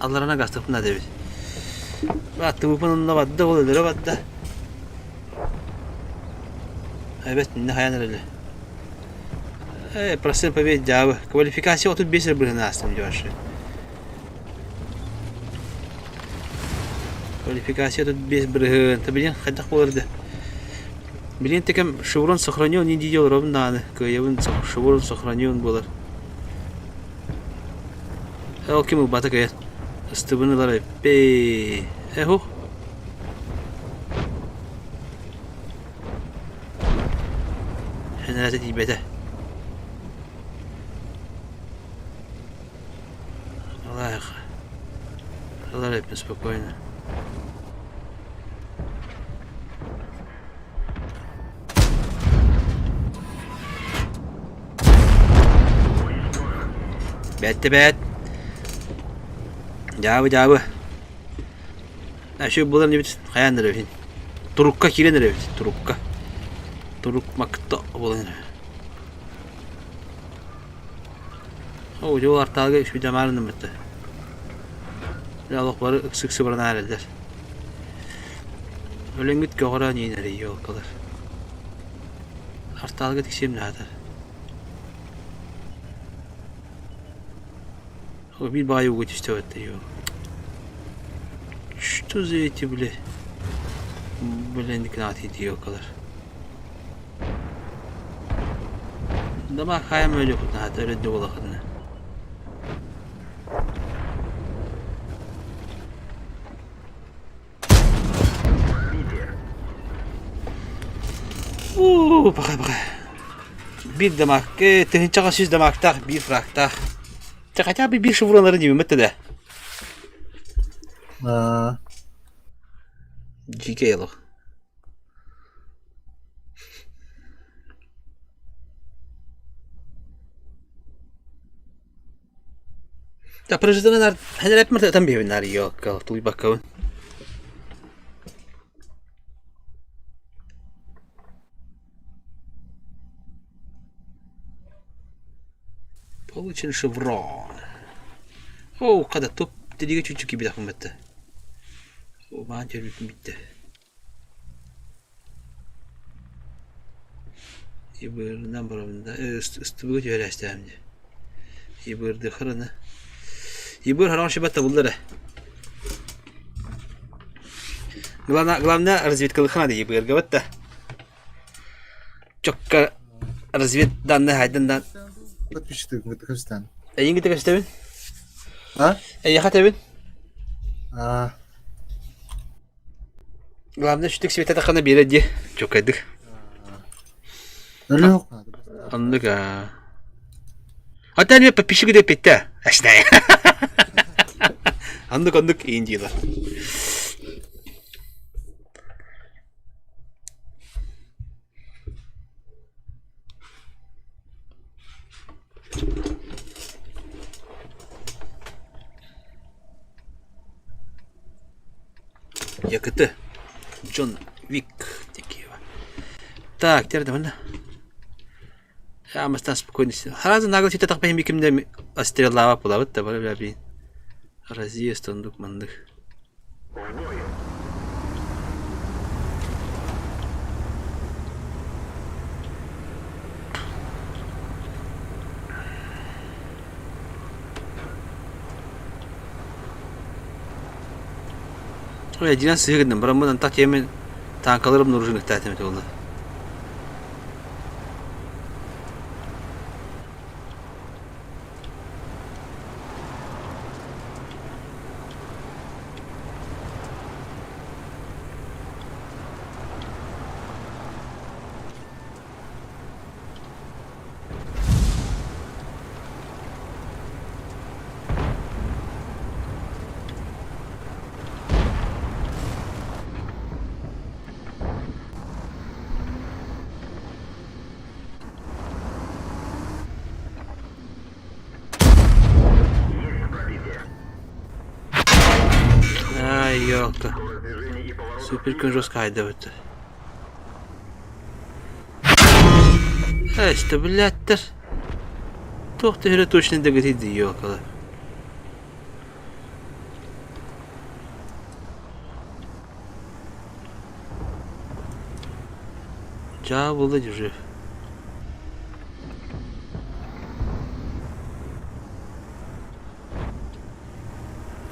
алларана гастыпна дебит. Ба, тыбыпын онно бадда, ол өлөрө бадда. Эбет, не хаян эрэлэ. Процент побед дьаабы. Квалификация 35 эрэ быһыны аастым дьош. Квалификация 35 бырыһын. Та билин хайдах буолар да. Билин текем шеврон сохранен не дии олоробун даҕаны. Кыайабын шеврон сохранен буолар. Ол ким ылбата кыайан. Ыстыбын ылар эппей. Эху. Энэрэтэ тиийбэтэ. Алаах. Ылар эппин спокойно. Бэттэ бэт. Дьаабы дьаабы. Әшө булар небит хайаан эрэбин. Турукка киирэн эрэбит. Турукка. Турук макта буолан эрэ. О, дьол артаалга үспүдэмаарынным бытта. Олох бары ыксы-ыксы баран эрэллэр. Өлөҥҥүт көҕөрөөн иинэр елкалар. Артаалга тиксиэм наада. Биир баҕайы ууга түстэ бэтте Что за эти, бля? Бля, никнати елкалар. Дама хайам өлө кутнаата өрөддө буолахытына. Уу, баҕа баҕа. Биир дамаг, тыһыынчаҕа сүүс дамагтаах, биир фрагтаах. Чэ, хотя бы биир шевроннары диэммит да. Дьиикэй олох. Да, прожитанар хэнэрэпмэр ытан биэбин наар ёкка тулуйбаккабын. Получен шеврон. Оо, хата туп тилигэ чүччү киирбэтэхпин бэтте. Маан төрбүппүн бүттэ. Ибырынан барабын да ыстыбыга түһэрээстэһэм дии. Ибырдыхарына. Ибыр хараҕын шибат табыллар ээ. Главное, главное разведкалыха надо ибырга бат да. Чокка развед данные хайдан да. Подписчик көстөн. Эйиҥ кытта көстөбүн? А? Эйиэхэ тэбин? А. Главное, сүтүк светатаххына биэрэ дии. Чоккайдык. Өлүөх. Оннук аа. Ата эмиэ подписчик дэппиттэ. Ашнай. Оннук оннук иин диилэр. Якыты. Джон Вик Текеева. Так, теперь манна. Амастан спокойно. Сразу нагло сите тахпахим бикимде астреллава пулабыт да бара бля Разъезд ондук мандык. Ой, дьиҥэн сыһыы гынным, бараммын антах тиэмин тааҥкаларым нужен ыктаатым этэ буолла. Ёлка. Супер күн жестко хайдабыт. Эсте блядтар. Туох төһөрө точно дэгэтийди ёлкалар. Дьаа буолла дьужев.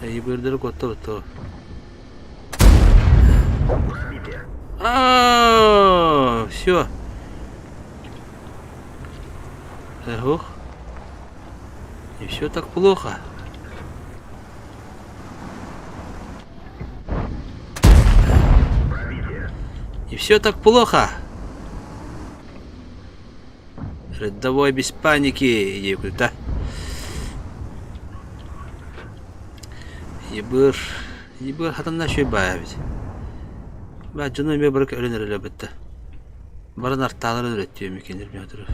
Эйбырдары куоттабыт А, все. Эх, не все так плохо. Не все так плохо. Рядовой без паники, диэбитэ. Ебыр, ебыр хатанна үчүгэй баайа эбит. Баа дьону эмиэ бары өлөн эрэлэ бытта. Баран артааларын өлөттүөм иккиэннэр Петров.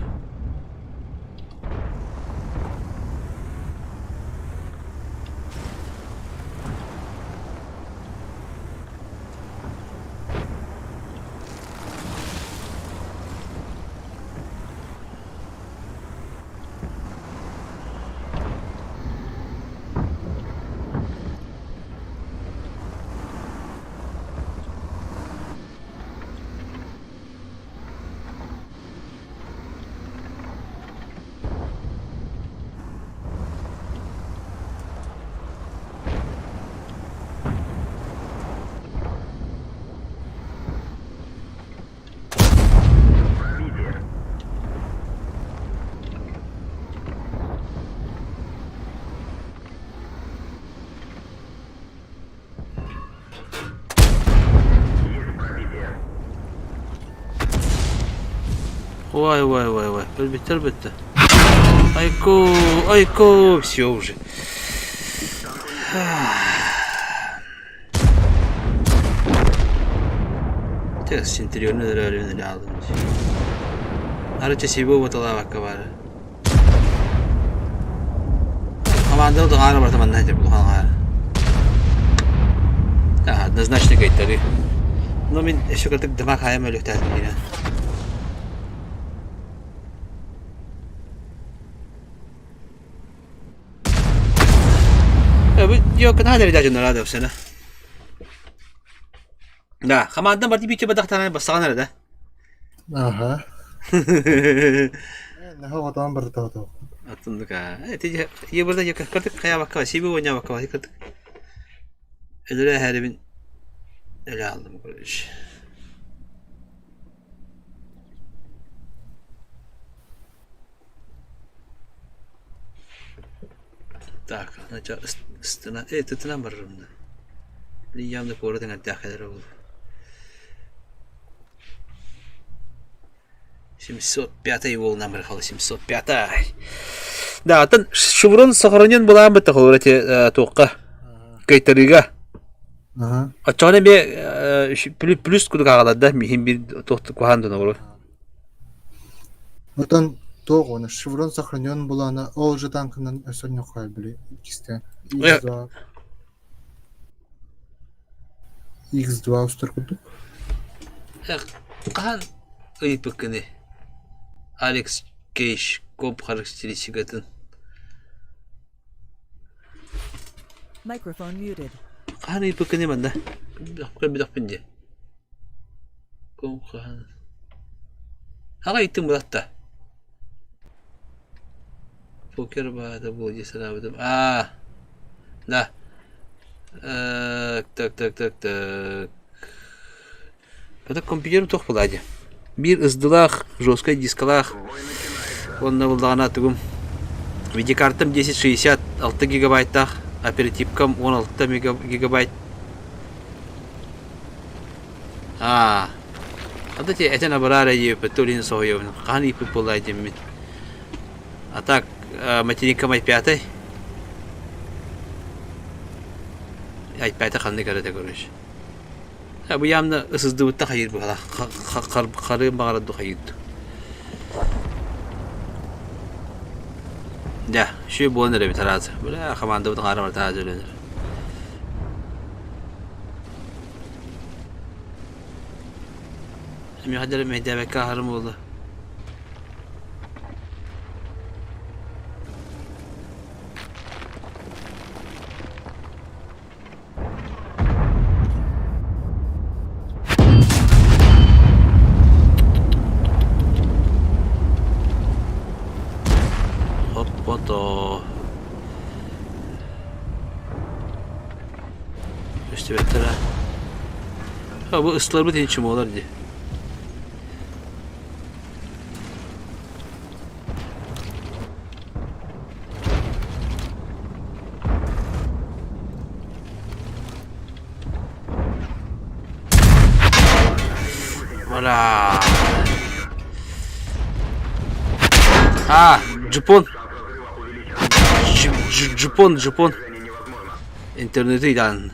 Ой, ой, ой, ой, өлбүттэр бүттэ. Айку, айку, все уже. Центрионы өлүөн алдым. Арыча сибо боталаабакка баара. Команданы туһаара барыта манна этэ улахан аһаара. Однозначно кыайтарыы. Но мин өссө кырдык дымак хаайам өлүөхтээтим диэн. Бу кына дәрәҗә дьоннор ада өсөнө. Да, хамаандан барди биче бадахтаана бассаҕан эрэ да. Аха. Наһаа отоон барыта отоо. Аттындыка. Эти ебырда яка кырдык хаябакка сиби ойнабакка кырдык. Өлөрө эһэрибин өлө алдым короче. Так, ыстына, тытынан барарым да. Явно куорат эҥэрдээх кэлэрэ буолуо. 705 волна бархала 705. Да, атын шеврон сохранен была бы такого эти туохха кайтарыга. Оччоҕуна эмиэ плюс кудук аҕалар да миһин бир туох куһаан дон оҕолор. Оттон туох уонна шеврон сохранен булаана ол же танкынан өссө ньоххой били иккистээн X2 X2 устар курдук. Хаһан ыйыппыккыный? Алекс Кейш комп характеристикатын. Microphone muted. Хаһан ыйыппыккыный манна? Көрбөтөхпүн дии. Комп хаһан? Аҕа ыйыттым быратта. Покер баата буол дии санаабытым. Аа, да. Так, так, так, так. Это компьютер туох буолаа дии. Биир ыздылаах, жесткай дискалаах уонна буллаҕына тугум видеокартам 1060 6 гигабайттаах, оперативкам 16 гигабайт. Аа, ата ти этэн абараар диэбиппит, то илин соһуйабын. Хаһан ииппит буоллай диэммит. А так, материнкам i5 i5 ханнык эрэ короче. Бу явно ысыздыбытта хайыр быһалаах харыым баҕарар ду хайыр ду. Дьэ, үчүгэй буолан эрэбит араас. Бля, хамаандабыт хаара барыта араас өлөнөр. Миэхэ дьэ мэйдээбэккэ аһарым буолла. Хоппото. Көстүбэттэр аа. А бу ыстыларбыт иһин чумуолар дии. Voilà. А, Джипон. Джипон, Джипон. Интернети дан.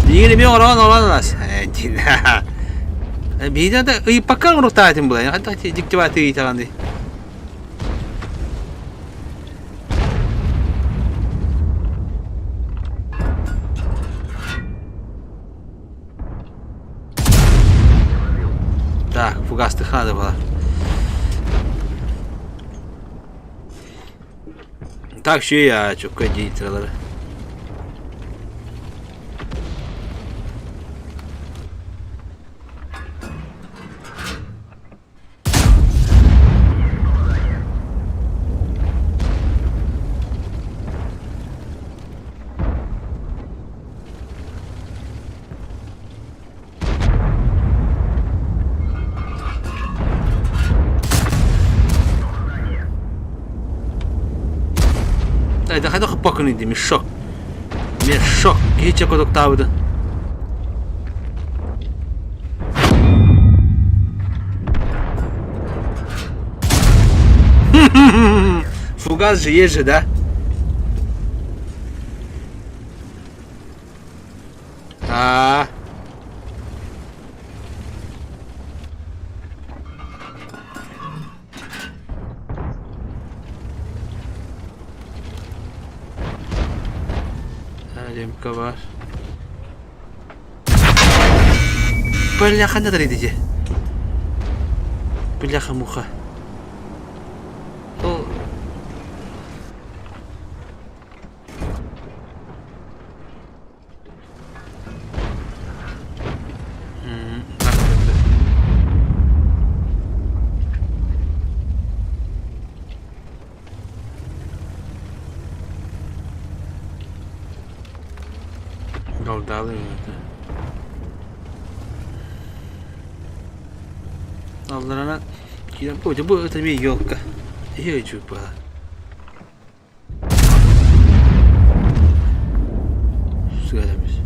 Биир эмиэ оҥорон оҥорон ылас. Биирдэ да ыйыппакка оҥоруктаатым була. Хайдах дьиктибааты ыйытаҕын Так, фугастых надо было. Так, şu ya çok kötü sıraları. Хайдах хаппакын иди, мешок. Мешок. Киһи чекотуктаабытын. Фугас же есть же, да? А. Лемка бар. Бляха надо идти. Бляха-муха. Ол Голдалы это. Алларана киирэн бу бу это эмиэ елка. Эһиги чууппала. Сыарамис.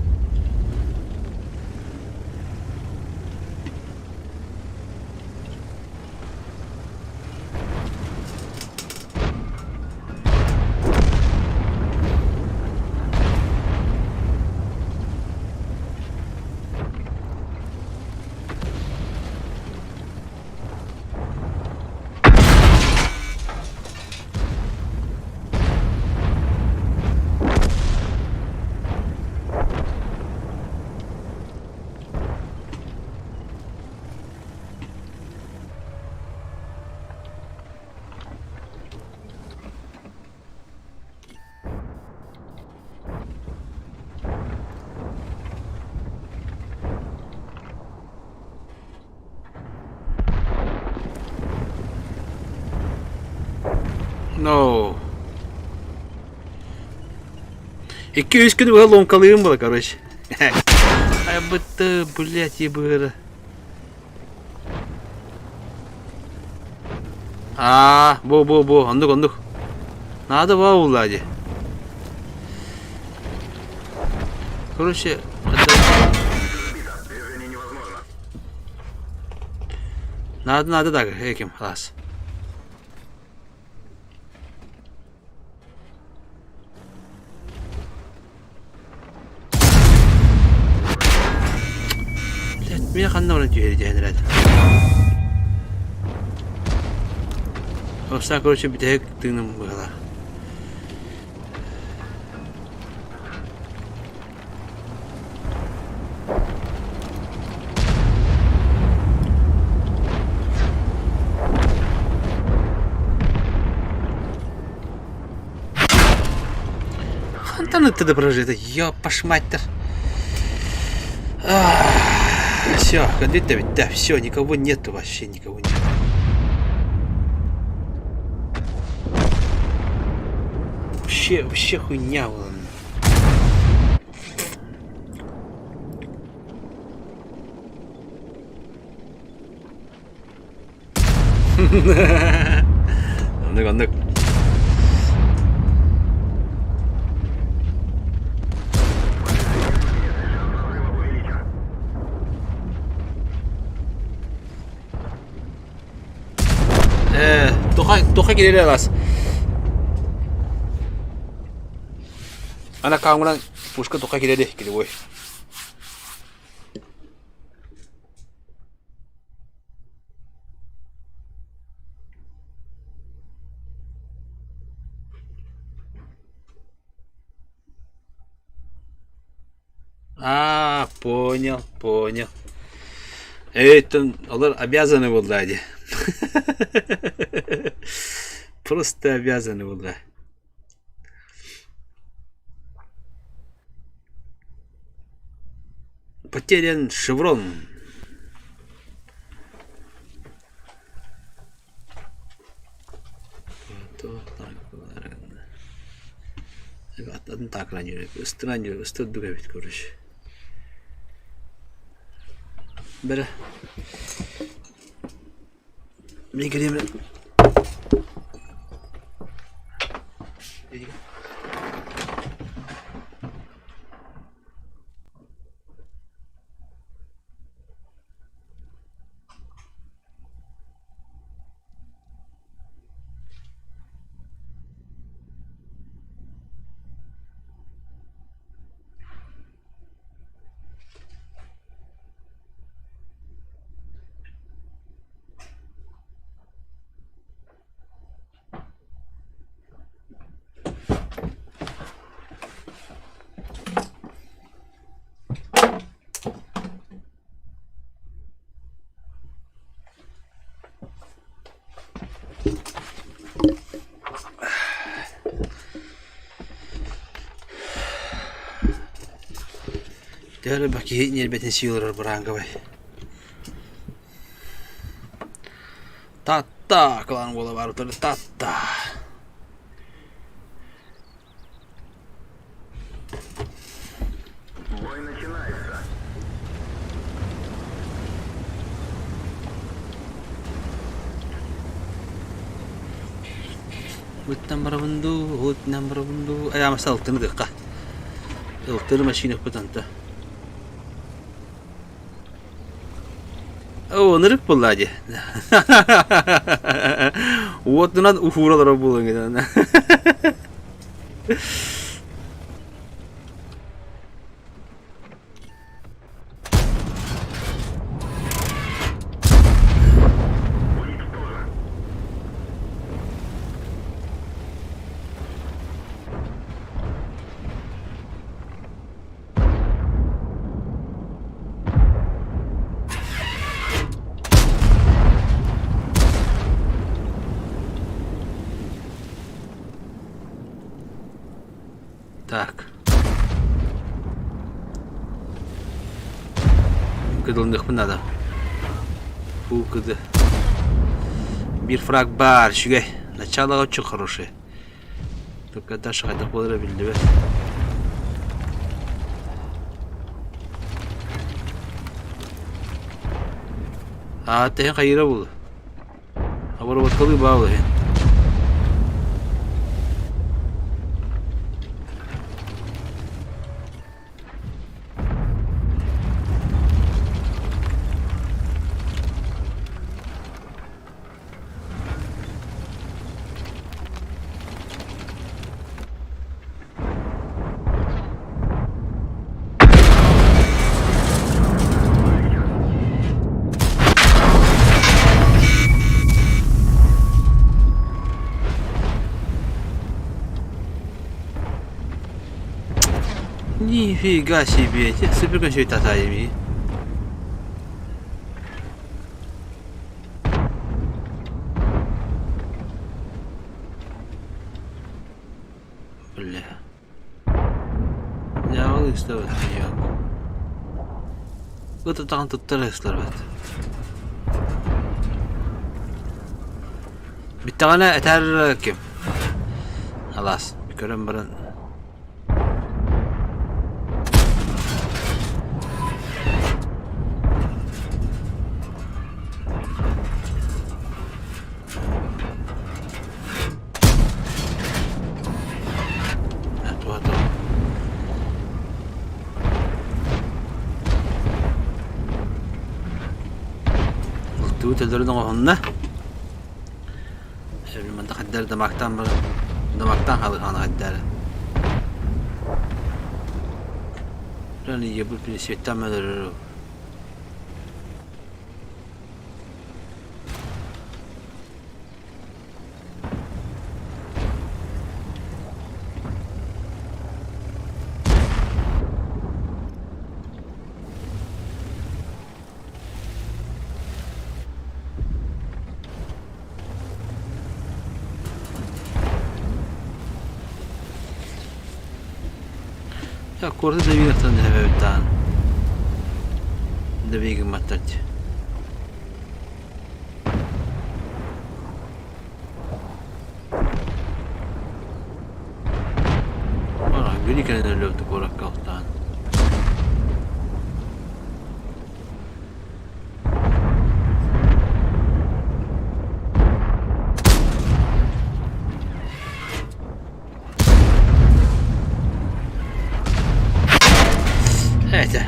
No. Икки-үс күн быһа ломкалыым була, короче. Айбытты, блядь, ебыра. Аа, бу, бу, бу, оннук, оннук. Надо ба улла дии. Короче, Надо, надо так, эким, хас. Мин ханна баран түһэри түһэн эрээт. Овса, короче, бүтэһик тыыным быһалар. Хантан ытты да прожито? Ёпаш мать-то. Все, конвейт ведь, да, все, никого нету вообще, никого нет. Вообще, вообще хуйня была. Оннук, оннук. Э, тоха, тоха кирere алас. Ана каңынан пушка тоха кирere кире А, понял, понял. Это олар обязаны буолла дии. Просто обязаны буолла. Потерян шеврон. Ыстыран эбит короче. Бere. Мен кириэмин. Төһө элбэх киһи ньиэрбэтин сии олорор быраангабай. Татта кылаан уола баар утары татта. Уттан барабын дуу, уттан барабын дуу. Айаамаса алтыны дыкка. Ылтыры машина пытанта. О, ынырык буолла дии. Уотунан уһууралара буолан Так. Кыдылыныхпын надо. Фу, кыды. Бир фраг бар, үчүгэй. Начало очень хорошее. Только дальше хайдах буолара биллибэт. Аа, тэһин хайыра буолу. Обработкалыы баал иһин. Нифига себе, супер татайми. Бля. Дьаабыл ыыстабыт ёк. Ыт атаҕын туттар ыыстарбат. Бүттэҕинэ этэр ким? Алаас көрөн баран Тугу төлөрүн оҥоһунна. Манна хайдары дамаактаан баран дамаактаан хаалыхаана хайдары. Ран ебут светтан өлөрөр. Куораты дэбигэттэн эбэбиттаан дэбигимматтар Күнү кэлэн өлүөптү куоракка алтаан. Этэ.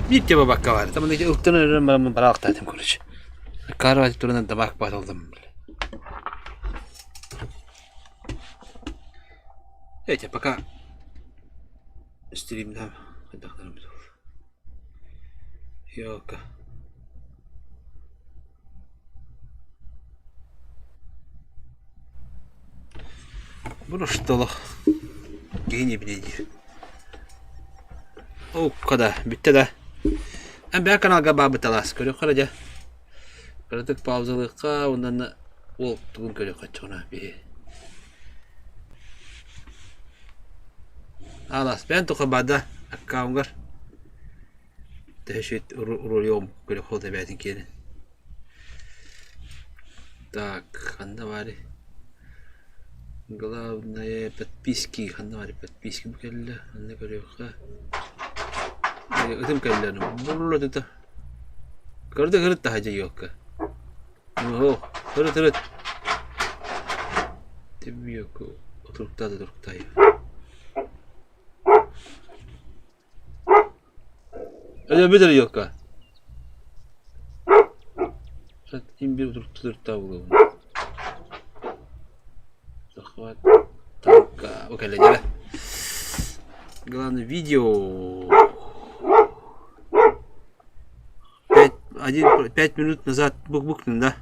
Биир те бабакка бар. Там ыктан өрөн бараммын бараахтаатым короче. Карвати туран табак батылдым. Эти пока стримнам хайдахтарым Ёлка. Бу что киһи не билиир. Оукка да, бүттэ да. Эн бэйэ каналга баабыталаас көрүөххэ дьэ. Кыратык паузалыахха уонна ол тугун көрүөххэ чоҕуна биһи. Аалаас бэйэн туха баада аккауҥҥар төһө рулем көрүөх эбээтин киэнин. Так, ханна баарый? Главное подписки, ханна баарый подписки бу кэллэ, ханна көрүөххэ. Ытым кэллэ, булла тута. Көрдө кырыт таһа ёлка. Оо, кырыт кырыт. Тибиоку отуруктаа да туруктаайы. Өлө бүтэр ёлка. Им bir туруктаа булуобун. Захват танка. Окей, дьэ. Главное видео. 5, 1, 5 минут назад бук-букнун да?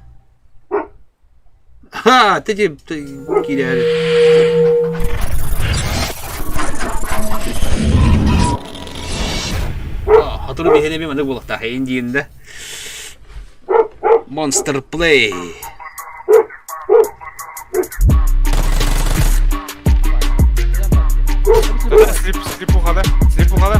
Ха, ты киирээри. Хотуру биһирэми маннык буолуохтаах эйин диин да. Monster Play. Слепуха, да? Слепуха, да?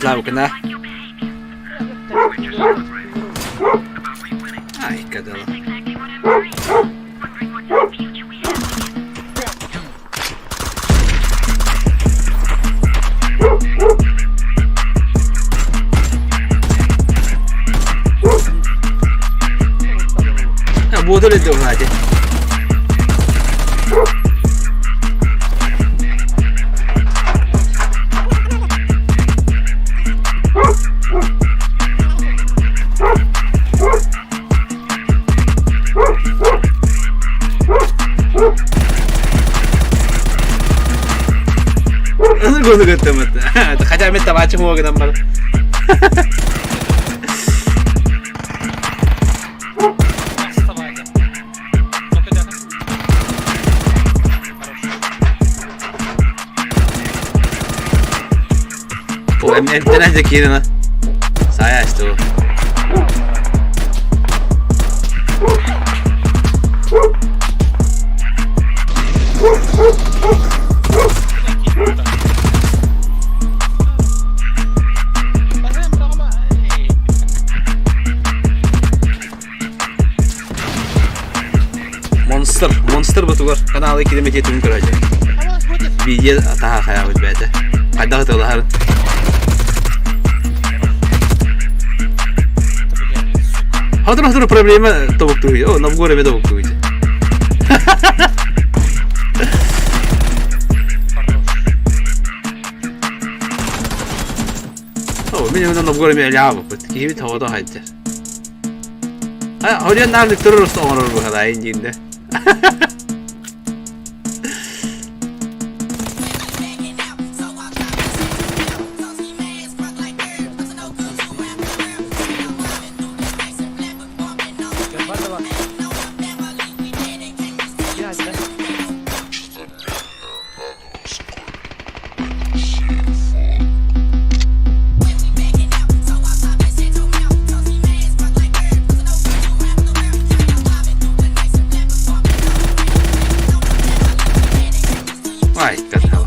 Лайклаабыккына. Ай, кадала. Буотар өйдөг хаати. Хотя мен табачы муагынан бар. О, эмтэнэн дьэ киирэн Саайа что. Монстр, монстр бутугар каналы килемети түн көрөчү. Видео таха хаябыт бэйэтэ. Хайдах ытылаһарын. Хотур хотур проблема тобуктууй. О, Новгороде тобуктууй. О, мин онно Новгороде ляабыппыт. Киһибит тоҕото хайдар. Хориан наардык турur оҥорор быһалаа индиинде. Ай, катала.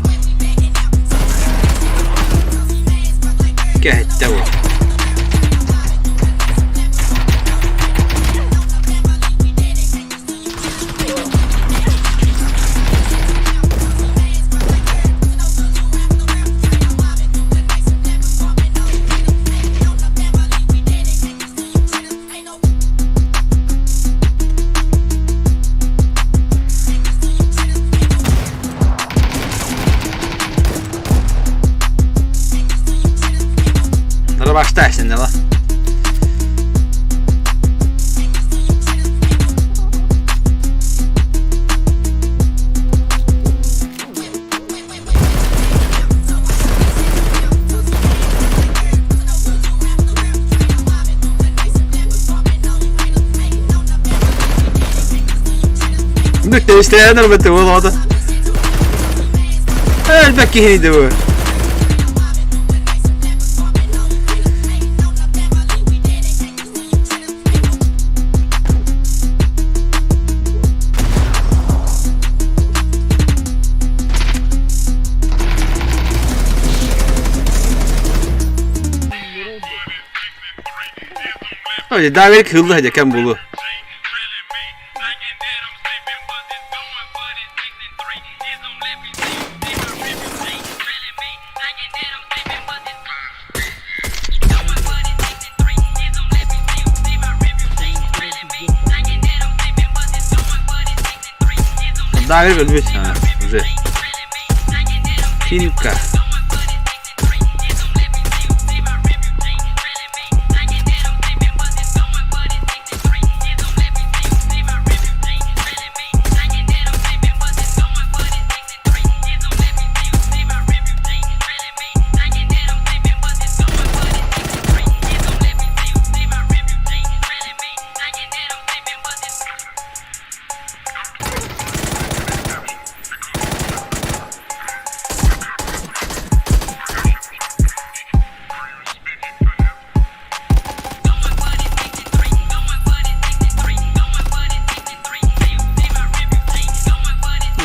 Кэһэттэ бу. Нарабашта сеннела. Бүк бөтө болода. Элбек киһиди бу. Öyle daha hızlı hadi kem bulu. Daha ölmüş ha уже. Финка.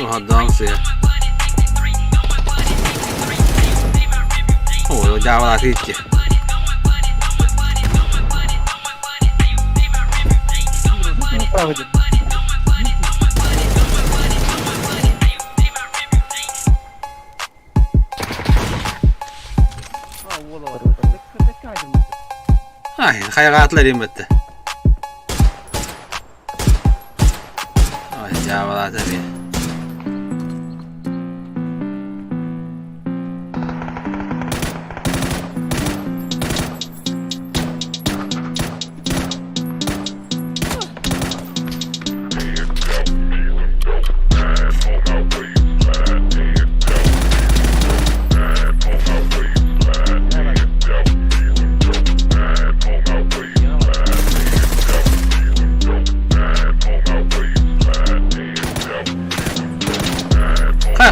Oha dans ya. Дьаабалааты итти. Ай, хайҕаатылар им бэтте. Ай, дьаабалаата эмиэ.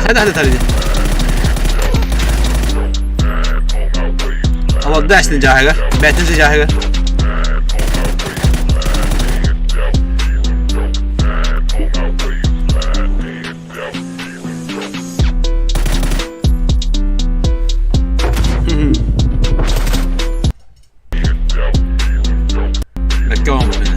Хайда хайда тарыйды. Олордо эстин дьааһыгар, бээтинсэ дьааһыгар. Бэккэ оҥорбут мин.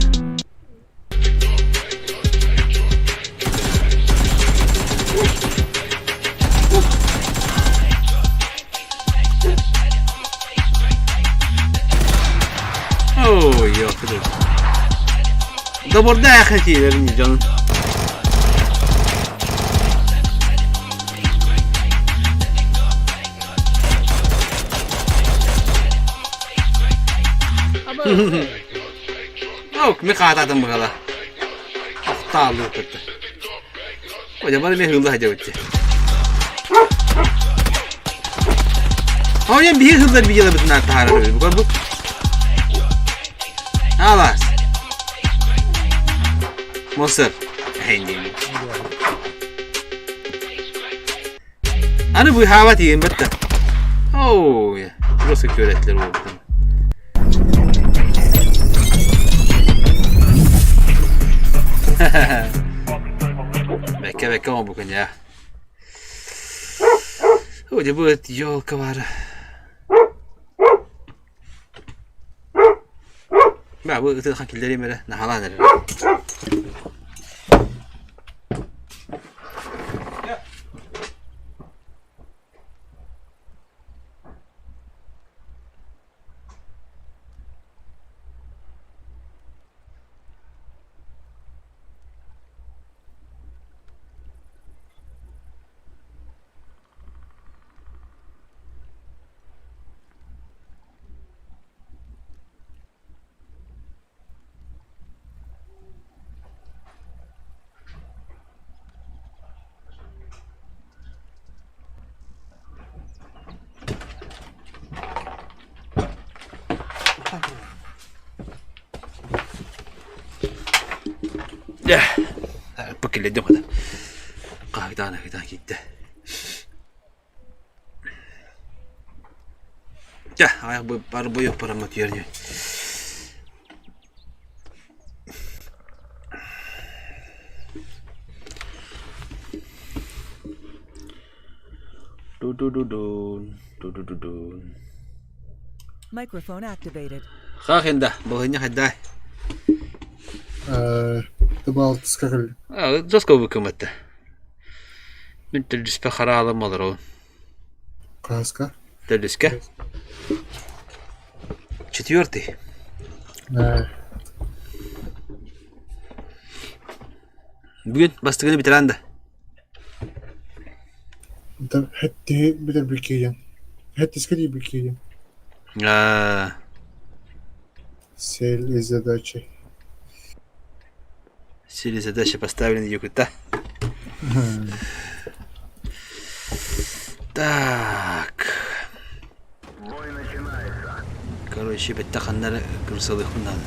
Ой, ёпта. Добурдаах этиилэрин дьон. Ок, ми хаатаатым быгала. Ахтаалыы кытта. Ой, бары мен хылла хадябытты. Ойон биһи хыллар видеоларбытын таһаарар бу бу. Алас. Монстр. Аны быыһаабат иһин бытта. Ой, просто күөрэттилэр уолбутун. Бэккэ бэккэ оҥорбуккун дьэ. Ой, дьэ бу елка баара. Баа бу ытыахан киллэриим эрэ, наһаалаан эрэр. Дьэ, бу киллэрдим хата. Хаһыытаан хаһыытаан киирдэ. Дьэ, аҕыйах бары буйук бараммыт үөрдүм. Ду-ду-ду-дун, ду-ду-ду-дун. Microphone activated. Хаах инда, балыһынньа хайдай. Тыбаалтыска кэллим. Жестко выкыматта. Мин төрдүспэ хараалым олоробун. Хаһыска? Төрдүскэ. Четвертый. Бүгүн бастыгыны бүтэрэн да. Хэттиһи бүтэрбит киһиэн. Хэттискэ тиийбит киһиэн. Цель и задачи. Цели задачи поставлены Якута. Так. Короче, бэттэ кырсалыахпын наада.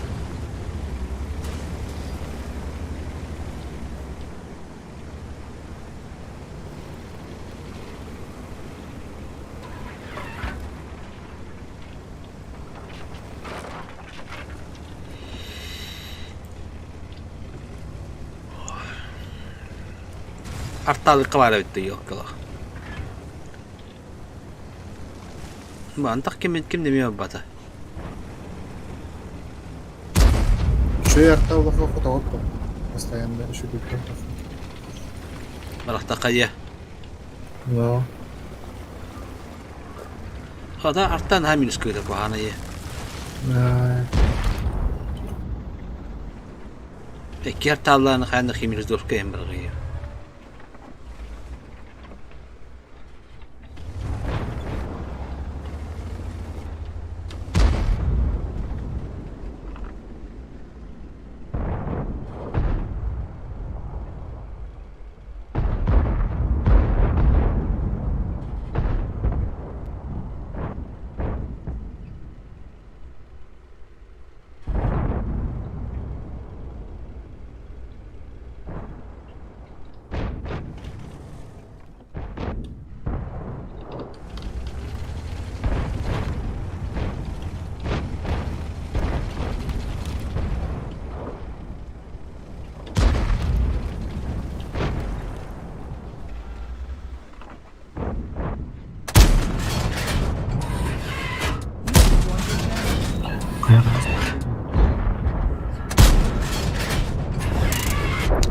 Артаалыкка баара эбит да ёлкалаах. Антах ким ким демиэ барбата. Үчүгэй арта улахан хотоҕот буо. Постоянно үчүгэй Барахтахха дьэ. Но. Хата артан наһаа минус кыыта куһаҕан айы. Икки артааллааны хайан да химилиздовка иһэн барҕыйа.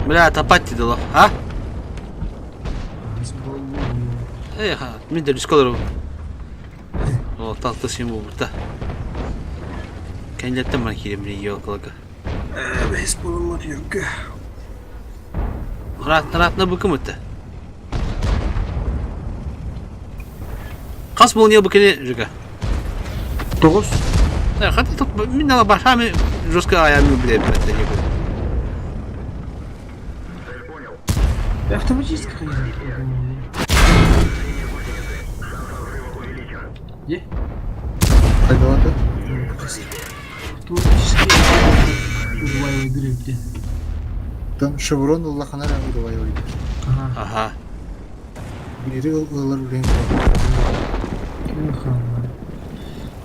Бля, тапать дало, а? Эх, мин да рисколору. О, талты син буолбута. Кэннилэттэн баран киирэн билин елкаларга. Бэһис буолуммут үөргэ. Ыраатна быкымыта. Хас молния бу кини жига? Тоҕус. Хата тут мин ала башами жестко аями биле Автоматически Е? Хайдалата? Автоматически удваивай где? Там шеврон улахана эрэ удваивай. Ага. Биири ылар үлэҥ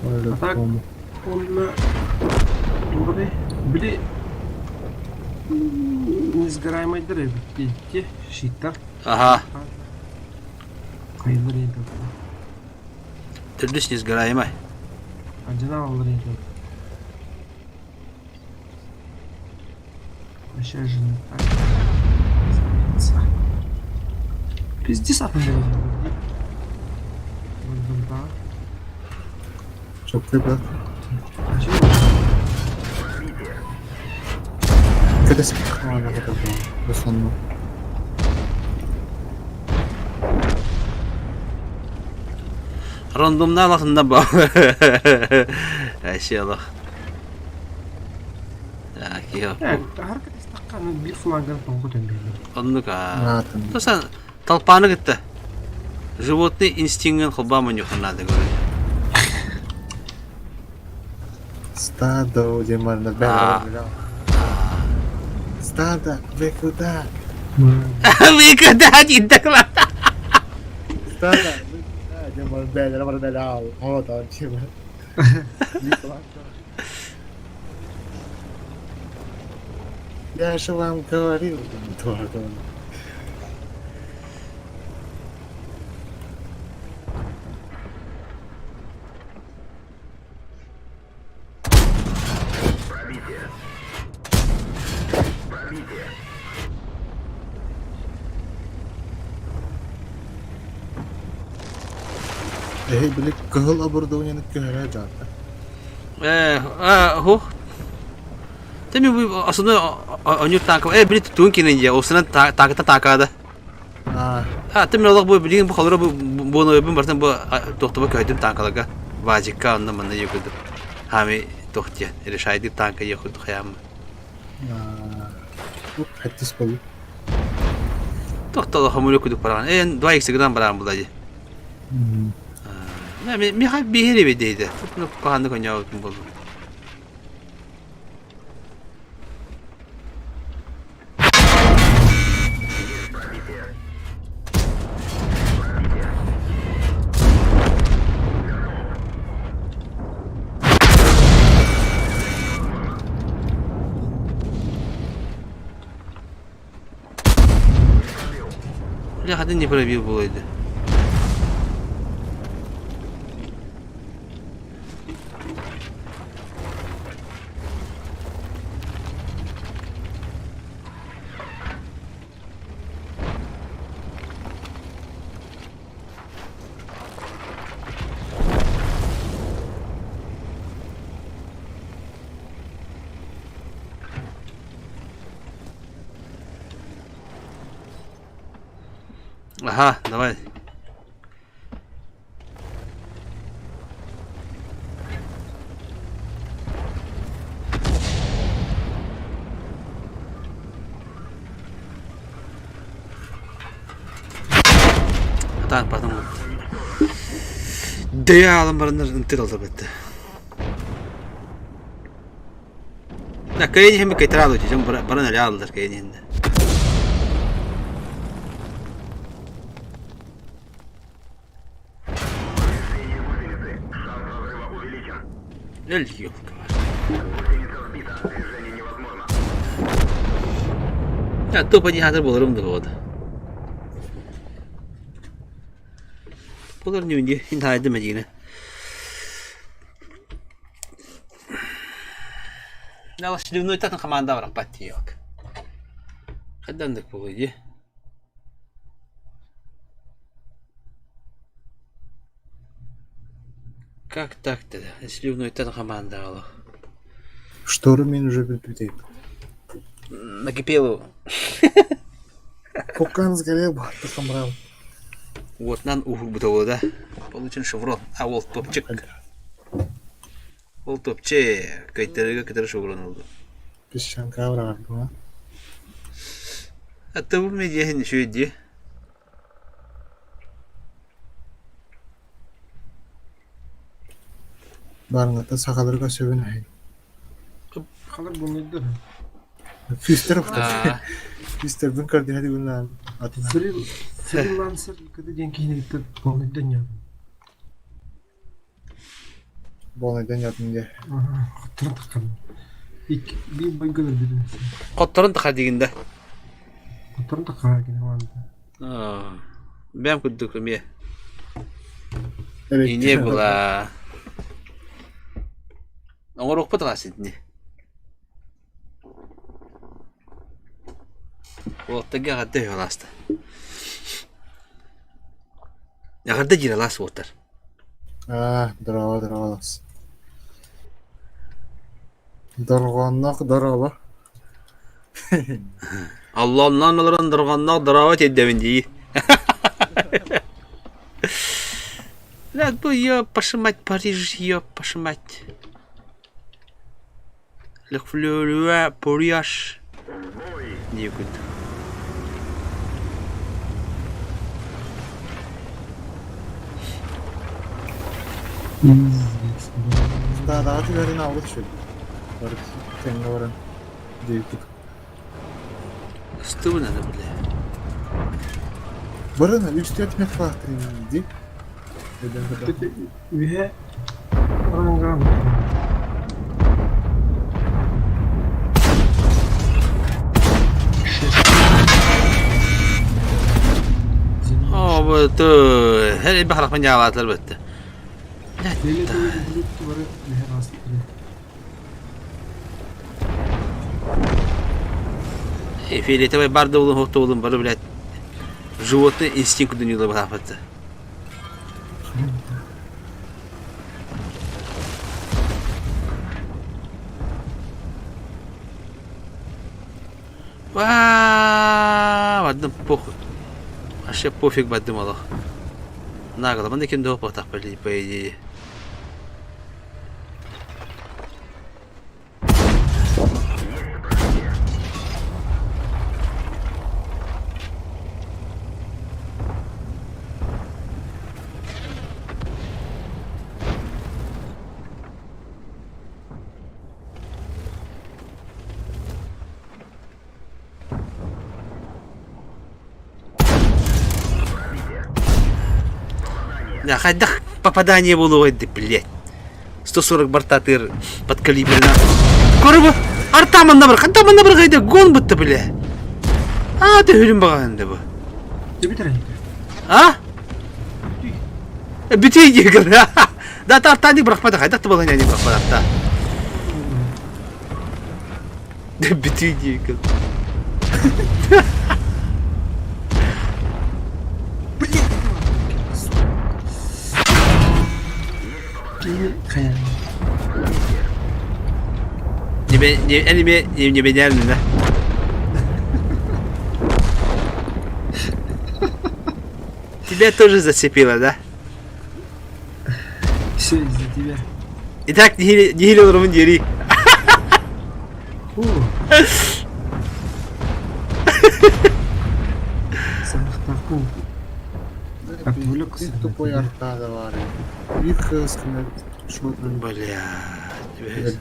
А так, он тугудай били несгораемайдар эбит те щиттар. Ага. Хайылар енді. Төрдүс несгораемай. Адьына алар енді. Вообще же не так. Пиздец атын Чопкой брат. Кэтэс в основном. Рандомна аласында ба. Әшелах. Так, я. Биир фланган тоҥго төнбүллэр. Оннук аа. Тосан толпаны кытта. Животный инстинктын холбаама ньухан надо говорить. Стадо диэн бараннар бэйэлэрэ Стадо, вы куда? Вы куда диэн Стадо, вы куда? диэн баран бэйэлэрэ баран бэйэлэрэ оҕотоон чима. Я же вам говорил, туордон. Эһи били кыһыл оборудованиены көһөрө дьаата. Э, хух. Тэми бу основной онюр танк. Э, били тутуун кинен дьэ, осынан тааката таакаада. А, тэми олох бу билигин бу холоро бу буону бартан бу туохтуба көһөдүм танкаларга. Вазикка онно манна йокуду. Хами тохтия, решайды танка йокуду хаямма. Хэттис болу. Тохтоло хомулю кудук баран. Э, 2x грамм баран була дии. Миха биһири бидейде. Куханны коньяутун болду. Бля, хатын не пробил булайды. Ага, давай. Атаан потом Дэйэ бараннар ынтыр алдар бетте. Да, кыайын иһин кайтара алды, дьон баран эле алдылар кыайын иһинде. Өл ёлка. Я тупо не хатыр боларым да болады. Болар не үнде, енді айды мәдине. Сливной команда бараппат тиийок. Хайдах буолуой дии. Как так-то? Сливной команда олох. Шторы мин уже бүппүтэ. Накипело. Кокан сгорел баатта хамрал. Вот нам уһурбута да. Получен шеврон. А ол топчик. Ол топчик. Кайтарыга кытары шеврон oldu. Песчанка быраҕар А то бу медиа үчүгэй дии. Барыҥҥыта сахаларга сөбүн аһый. Халар булнайдар. Фистер Фистербин көрдүһэ дигүннаан атын. Фрилансер кыды диэн киһини кытта болнайдан я. Болнайдан ятын дии. Хотторон таххан. Ик биир бойголор билин. Хотторон тахар дигин да. Хотторон таххар кини ванта. Бэм курдук эмиэ. И не было. Оҥоруохпут аҕас итини. Уолаттарга эҕэрдэ үһү алааста. Эҕэрдэ диир алаас уолаттар. Аа, здорово, здорово. Дорҕоонноох дорообо. Аллоннон олорон дорҕоонноох дорообо тиэрдэбин дии. Блядь, бу ёпашы мать Париж, ёпашы мать. Лөхлүлүө Париж диэкут. Стадаҕа түбэрин аҕалбыт үчүгэй. Бары тэҥҥэ баран диэбиппит. Ыстыбын аны бля. Барына үс-түөрт метр дии. Үһэ ранган. Оо, бу ту her бахарахпын дьаалаатылар бытты. Бары үһэ астыры. Фиолетовый бар да булун, хох да булун, бары, блядь, животный инстинкт дүнүйелер бахарахпытты. Ваа, бардым похуй. Вообще пофиг бардым олох. Нагло, манна ким да по идее. Да, хайдах попадание булуой да, блядь. 140 бортатыр подкалиберно. Көрү артаман набыр, хантаман набыр гайда гон бутта, бля. А, ты хүрүн баганды бу. А? Бүтүй дегер. Да, тартаны бырахпады, хайдах та баланы бырахпады арта. Бүтүй дегер. Не не не не не не. Тебя тоже зацепило, да? Все из-за тебя. Итак, нихили олоромун диэри. Сахтакун. Отвлекся. Ты тупой арта давай. Их Бля,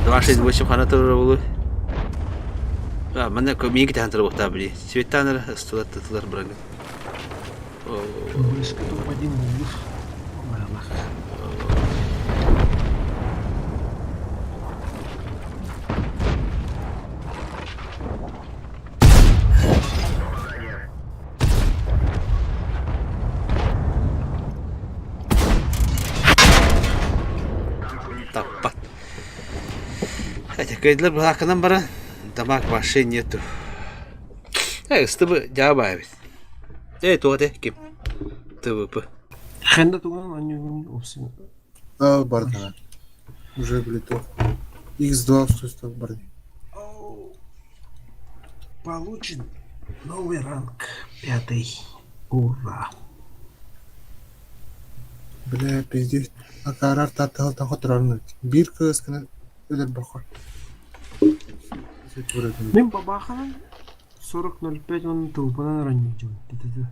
268 хана турар буолуй. А, манна миги тахан турар били. Светанер стулат тылар бырагы. Близко топ-1 был. Таппат. Кайдылар былаакынан баран дамаг вообще нету. Эй, ыстыбы жаабай эбит. Эй, туох этэ ким? ТВП. Хэнда туган анюгун опсин. А, бардана. Уже блин, X2 устройство барды. Получен новый ранг. Пятый. Ура. Бля, пиздец. Акарар тартал тахотурарны. Бир кыз кына өлөр бахар. Мен бабаханан 40.05 он толпанан ранник жон. Ту-ту-ту.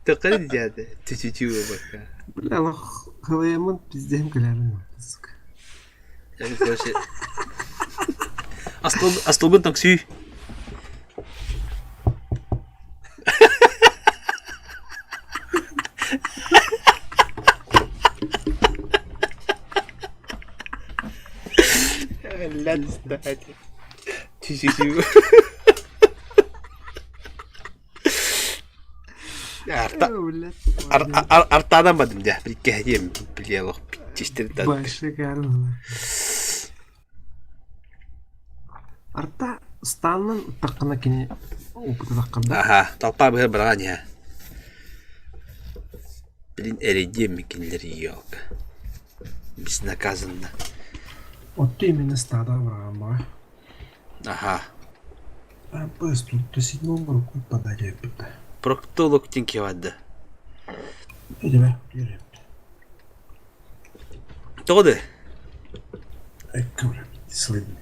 Тақыр дияды. Түчүчү бака. Бля, лох халаямын пиздем калярын. Сука. Я короче. Астолгын такси. Түчүчү. Артадан бадым дя. Прикинь, дием, бля, лох, чистер Большой карын. Арта станнан таққына кини опыты таққанда. Аха, толпа быһыр бараан иһэ. Блин, эрэйдиэм кинилэр ёлка. Безнаказанно. Отту именно стада бараан Аха. А пыс тут до седьмого руку подали опыта. Проктолог тинкевадда. Эдеме, yürü. Тоҕо Эккүрэ, слыдны.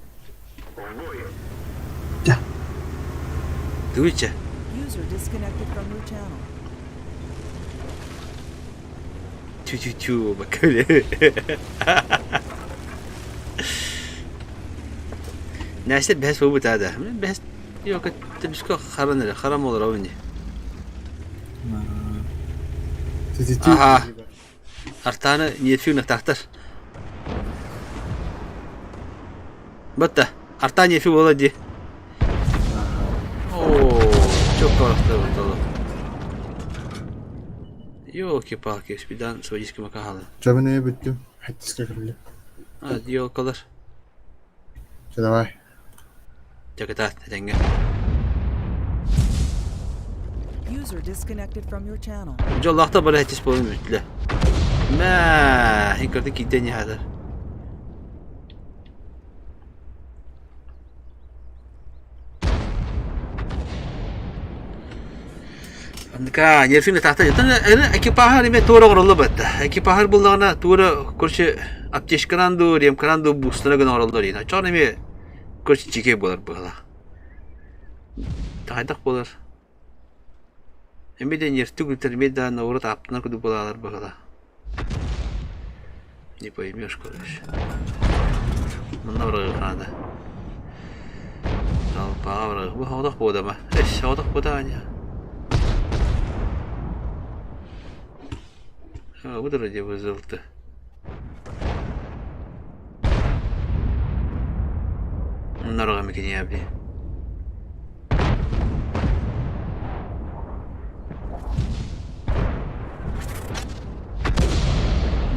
Дуча. User disconnected from your channel. Тю-тю-тю, бакале. Нәсте бәс бу бутада. Бәс yok тибиско харан эле, харам болор ау инде. Аха. Артаны нефиг тахтар. Батта, арта нефиг бола ди. О, çok korktu bu Ёлки-палки, спидан сводиски макахалы. Жабыны бүттүм. Хаттиска кирли. А, ёлкалар. Все, давай. Жаката, теңге. User disconnected from your channel. Жоллахта бара хэтис болун бүтле. Мә, хинкерди киден яхадыр. Андыка, нерфин тахта жаттан, экипахар эме тура оролло батта. Экипахар буллагана тура короче аптечканан ду, ремканан ду бустана гына ороллор ина. Чон эме короче чике болар була. Тайдак болар. Эме де нерфти гүлтер, эме да наоборот аптына күдү булалар була. Не поймешь, короче. Мында бір қанады. Жалпаға бір. Бұл аудақ бода ма? Эш, аудақ бода аня. А, вот вроде вызылты. Нарога мекене абди.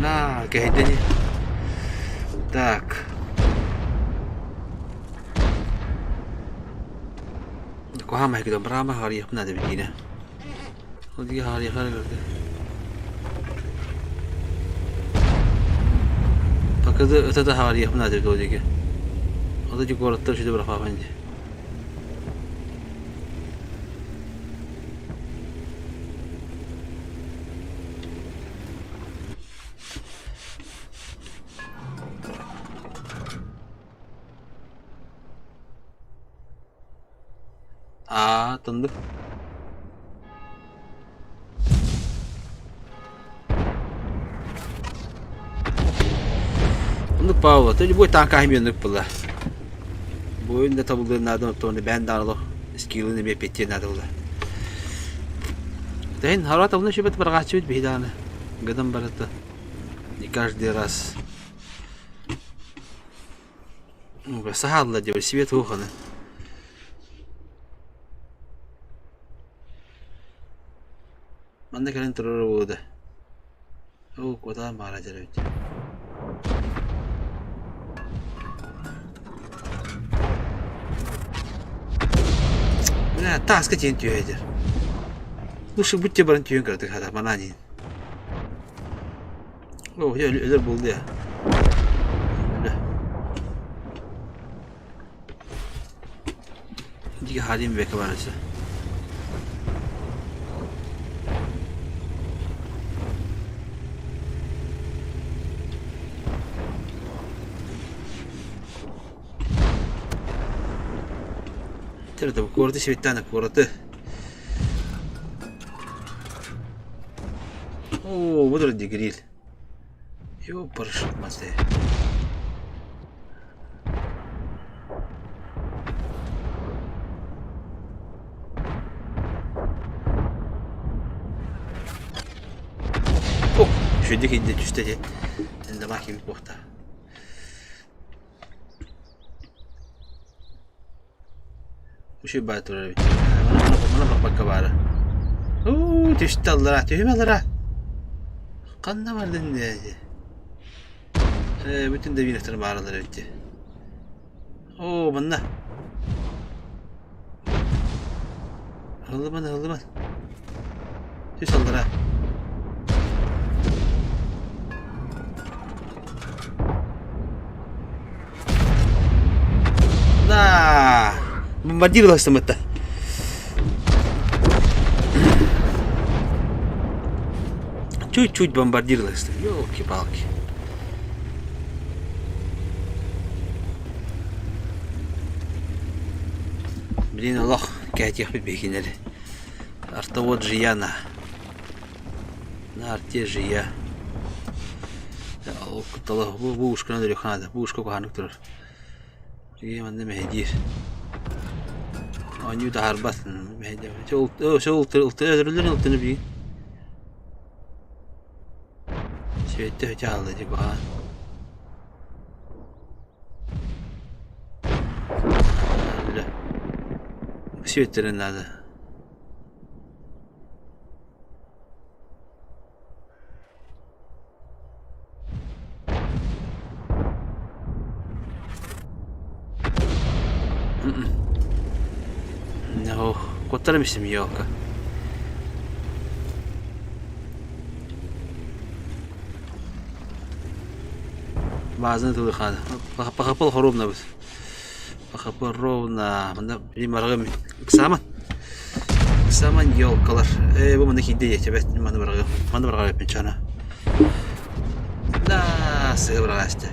На, кәһәйдәни. Так. Кухама хикидо брама хари хна де битина. Оди хари хари көрдө. Акады ыта да хаҕарыйыахпын наада эбит ол диэки. Ата дии куораттар сүдү бырахпааппын дии. Аа, тыннык. Оннук Павла, ты любой танк аһымыан була. Буойун да табыллыан наада, оттон бээн даҕаны скиллын эмиэ петтиэн наада була. Тэһин хара табылын шибет барҕааччыбыт биһи даҕаны. Гынан барыта. Не каждый раз. Саһаалла диэбит свет уоханы. Манна кэлэн турар буолуо да. Оо, куотаан баара дьэр эбит. Бля, тааска тиийэн түһэ дьэр. Лучше будьте баран түһэн кыратык хата, манаа диин. Оо, дьэ өлөр буолла я. Өлө. Диги халим бэкэ барыса. Тэр куораты сибиттаана куораты. Оо, бу дии гриль. Ёпаршит мате. О, үчүгэйдик иһдэ түстэ дии. Эндамаа киирбит буохта. Үчүгэй баай турар эбит. Мана барбакка баара. Уу, түстэ аллара, түһүмэ аллара. Ханна бардын дии. Ээ, бүтүн Давидовтар бааралар эбит дии. Оо, манна. Ыһыллыман, ыһыллыман. Түс аллара. Да! Бомбардир ыластымытта. Чуть-чуть бомбардир ыластым. Ёлки-палки. Блин, олох кээтиэхпит биһигинэри. Артовод Жияна. На арте Жия. Бу бу ушканан өлүөххэ наада. Бу ушка куһаҕаннык турар. Тиийэ манна мэһэйдиир. Оонньуу таһаарбат. Мэһэйдээбэт. Өлөрүллэр ылтыны билигин. Сибэттэ өтө хаалла дии куһаҕан. Сибэттэрин наада. Куттарым истим елка. Баазаны тылыхаана. Пахапал хоруобнабыт. Пахапал ровно. Манда билим барҕым. Ыксааман. Ыксааман елкалар. Ээ бу манна киирдэ диэчэбэт. Маны барҕым. Маны барҕар эппин чана. Да, сыа барҕаасты.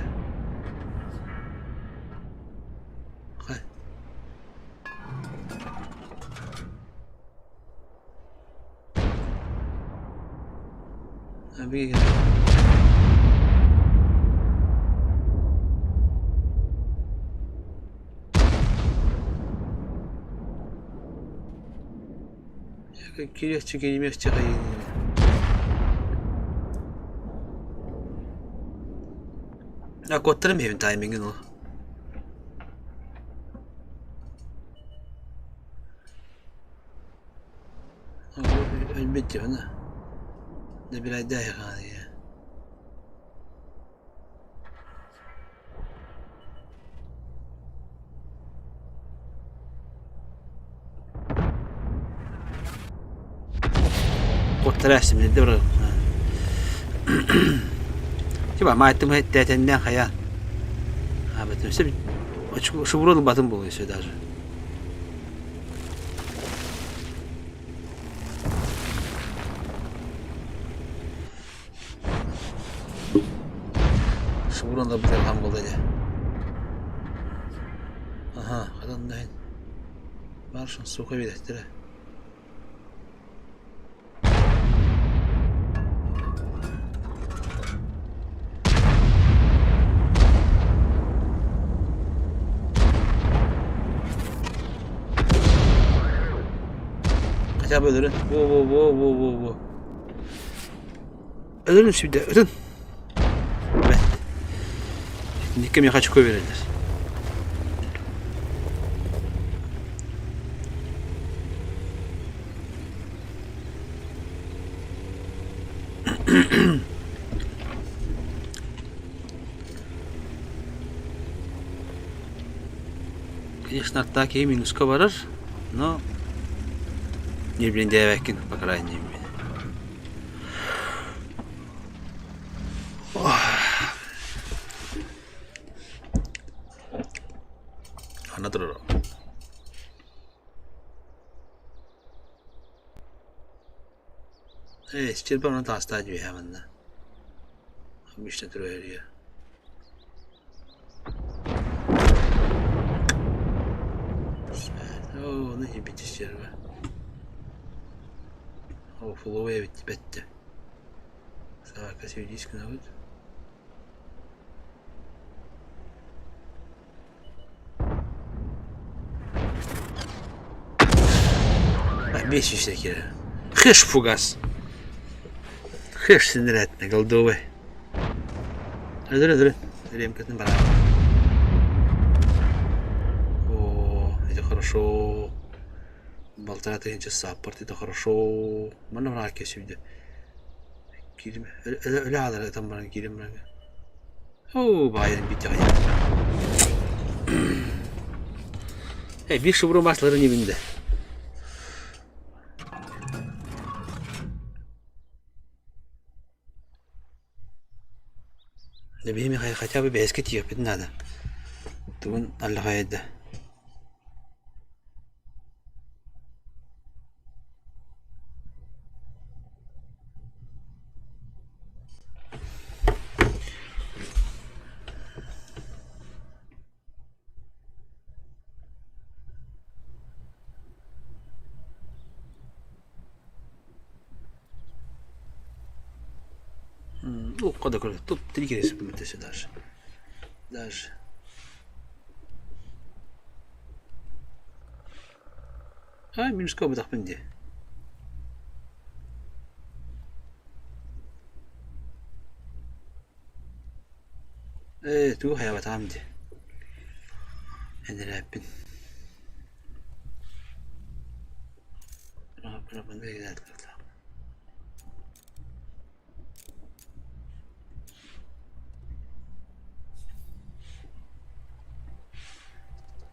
Кириэхчэ киримиэхчэ А куоттарым иһэбин таймиҥын ол. Өлбүт дьоно набирайдаайхаайа Куоттара симнэрдэ бара. Тиба маайтым тээтэннээн хайаан. Аабытым сөп шубура ылбатым буолуо өссө даже. Шубуран ылбыт хан буолла дии. Аха, хатан да Маршын сука биэрэхтэрэ. Хотя бы өлөрүн. Во-во-во-во-во-во. Өлөрүн сүдэ, ытын. Бэт. Итинникке миэхэ очко берэллэр. Конечно, атаки минуска барар, но не блин по крайней мере. Ханна турар Ээ, стербе онон таастаах үөһэ манна. Обычно турар Оо, ону иһиппит стерва. Оо, фуловый эбит бэттэ. Саака сүүрдис гынабыт. 500 киирэр. Хэш фугас. Хэш синэрэтнэ голдовый. Өдөрө өдөрө. Ремкатын бараа. О, это хорошо. Полтора тысячи саппорт, это хорошо. Манна бараа кесүдэ. Киирим. Өлө аалар ытан баран киирим баран. Оо, баайын бүттэҕэ. Э, биир шубру масларын ибинде. Да биһи Михаил хотя бы бэйэскэ тиийиэхпитин наада. Тугун аллахайда. Укка да көрө. Тут три киреси бүмөтөсө даже. Даже. А, минуска бытахпын дии. Ээ, тугу хайабатаҕым дии. Энэрээппин.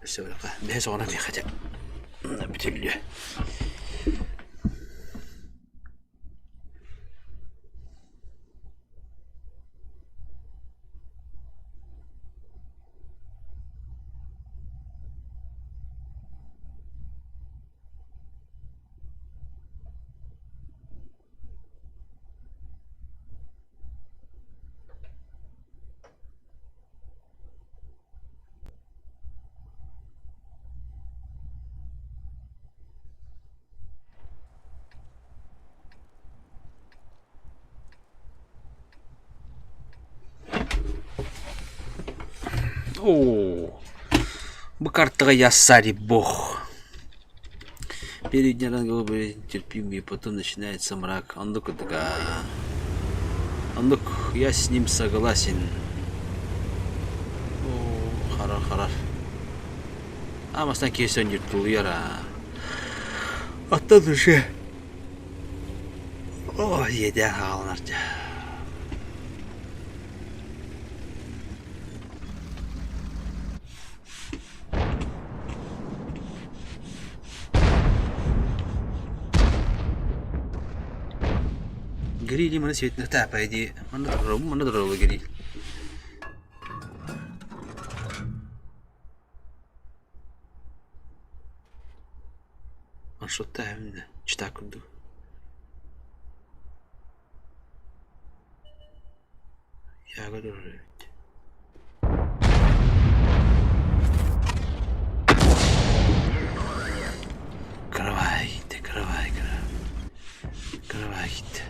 Өссө барыха бэһис оҕонон миэхэ дьэ бүтүллүө. Оо, бу картаҕа яссари бог. Первые дни ранга были терпимые, потом начинается мрак. Оннук курдук Оннук я с ним согласен. Оо, харар харар. Амастан киэсэн тулуйар аа. Оттон уже Оо, иэдээн хааланар дьэ. Грили маны светнэхтэ по идее. Манна турабын, манна турабын гриль. Маршруттааһын читаа курдук. Ягода эбит. Кровать gitti, кровать, кровать gitti.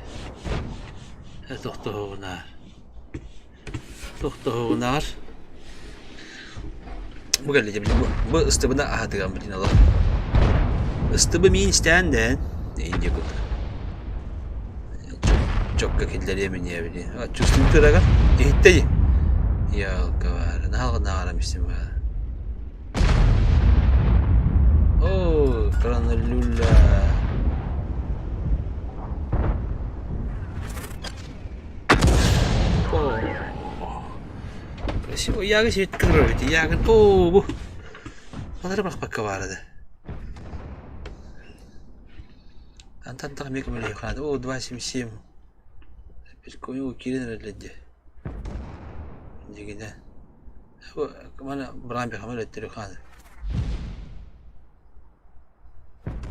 Тохтоһугунаар. Тохтоһугунаар. Бу кэллэ дьэ бу бу ыстыбына аһатыган бүтүн олох. Ыстыбы миин истээн дээн индия курдук. Чокка киллэриэм иньэ били. Чувствует ырагар иһиттэ дии. Ялка наһаа истим баар. О, кранулюля. О, красиво. Ягы сет кырыр Ягы о, бу. Балары бак баар да. Антан тах мек мөле ханады. О, 2.77. Прикольно, кирен эрэллэдди. Дигинэ. Мана брам бихамал өттөрү ханы.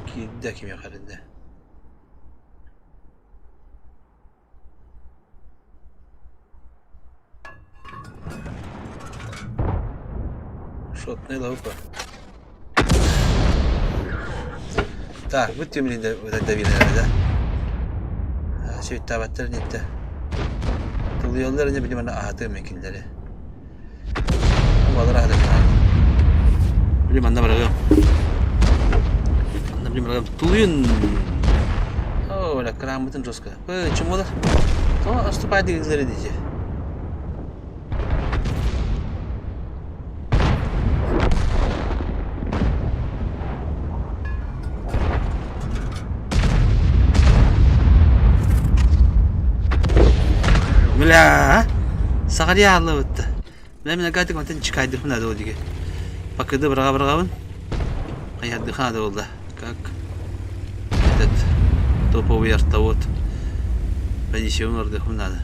Киирдэ кими харында. Шотный лаука. Так, бу түмүлүндэ давилер да. Сөйттабаттар нетте. Тулуйаллар не билим ана аһаты мекинлери. Балар аһаты. Билим анда барыгым. Анда билим барыгым. Тулуйун. О, ла крамытын жестко. Э, чему да? То отступай дигилери дije. Бля, саҕарыйа ааллыбытта. Бля, мин агатик мантан чикайдырхын надо ол диге. Пакыды быраға-бырағабын. Хайардыха надо болда. Как этот топовый артовод. Понесем ордыхым надо.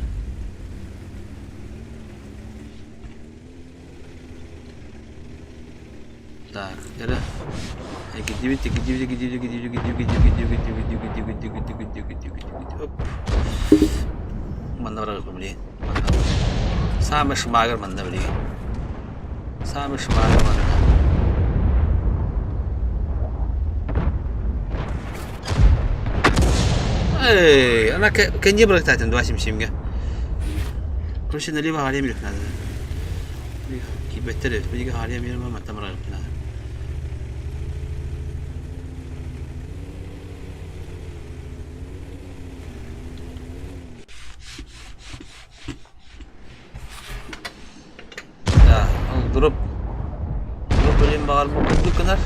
Так, эрэ. Гидибит, гидибит, гидибит, гидибит, гидибит, гидибит, гидибит, гидибит, гидибит, гидибит, гидибит, гидибит, оп. Манна барар блин. Самый шмагер манна блин. Самый шмагер манна. Эй, она кэнди брактатын 277-ге. Короче, налево харем надо. Кибеттер, билиги харем yerime маттам надо. Да, ол дроп. Дроп өлем бағар бұл курдук гынар.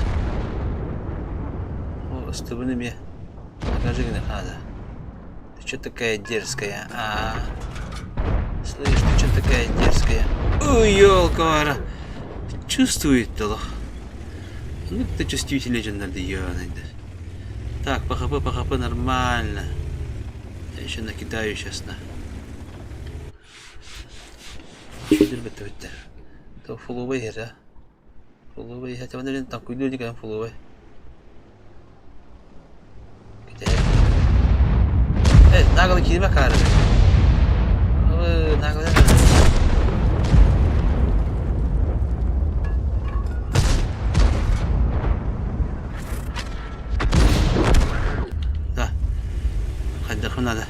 О, ыстыбын эме. Покажи гына хада. Ты что такая дерзкая? А, Слышь, ты что такая дерзкая? Ой, елка Чувствует олох. Ну ты чувствительный дьоннор ёнайда. Так, по хп, по хп нормально. Я еще накидаю сейчас на. Чүйдір бітті бітті. То фуловый хер, а? Фуловый, хотя бы там куйду не фуловый. Где? Э, нагло киирбэ каары. Нагло. Да. Хайдахым надо.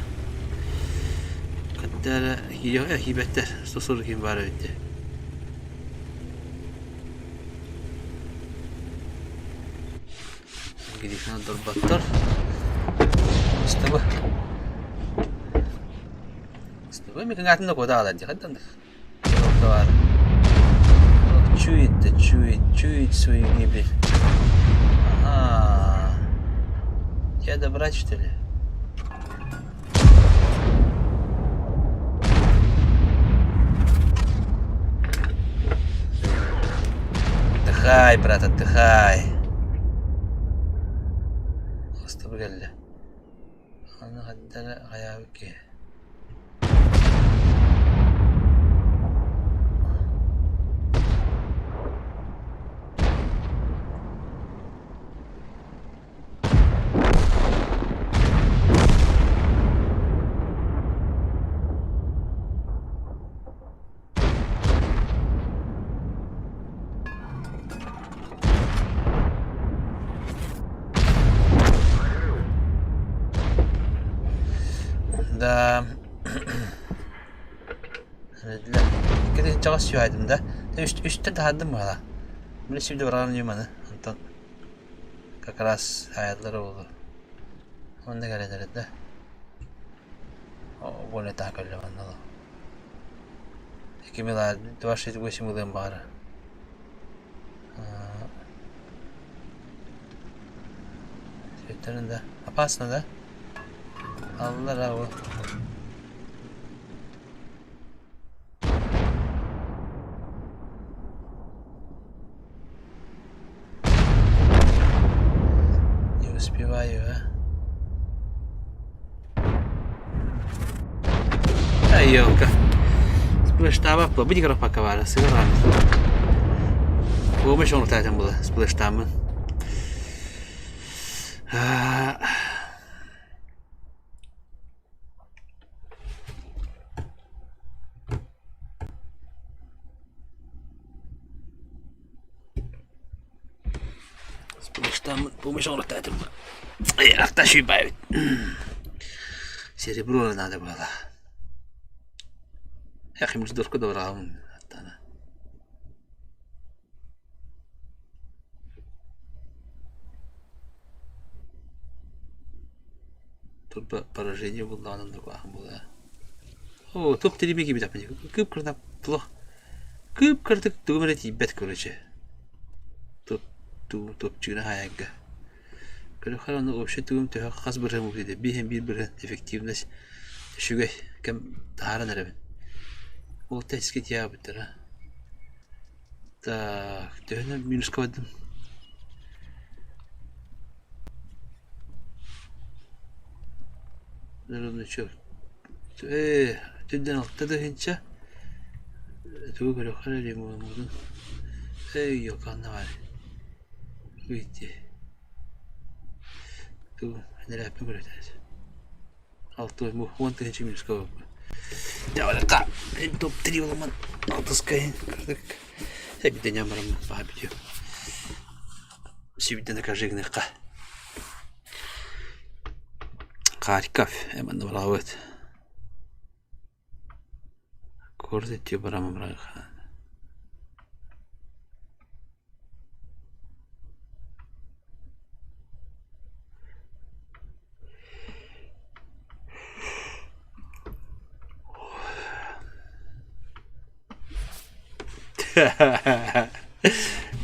Каттара киибэттэр. 140 баар эбит. Гриффин дорбаттар. Стыбы. Стыбы микингатын да кода алар дихаттан. Бар. Чует, да чует, чует свою гибель. Ага. Тебя добрать, что ли? Отдыхай, брат, отдыхай. Астыбы кэллэ. Аны Ханна эрэ хайаабыт киһи. Да, Икки сүһайдым да. Үстэ таһардым баҕала. Били сирде баран маны. Онтон как раз айаллар буолу. Онно кэлэн да. Более так кэллэ манна. Икки мила 268 ылыам баҕара. Сүөттэрин да. Опасно да? Аллар ол. Не успеваю, а? Ай, елка. Сплештаба бу дигэр пока баара сыгыран. Буомаш оҥортаатым була сплештааммын. Сплештааммын буомаш оҥортаатым. Ахта шүйбаабит. Серебро надо было. Эх, муздурку добраҕым аттана. Турба поражение буллаҕынан дурбааһын буолаа. Оо, туох тириимэ киирбэтэхпин кыып-кырдап туох кыып-кыратык тугум эрэ тиийбэт короче. Туп тупчугуна хаайарга. Көрөхөр ону вообще тугум төһө хас бырыһыан буолуой биир биир бырыһыан эффективность үчүгэй кэм таһааран эрэбин. Ол тэски тиийээбиттэрэ. Так, төһөнөн минуска бардым? Ээ, төрдүн алта тыһыынча тугу көрүөххэ эрэ ремонун. Эй, ёканна баар. Выйти. Тугу энэрээппин көрөтөөс. Алты уон тыһыынча минуска барбыт. Дьэ, топ-три буламмын алтыска иһин кырдык. Эбидэнэн бараммын баҕа бүтүө. Сүүрдэн накажи гыныахха. Харьков, манна барабыт. Город идти барамын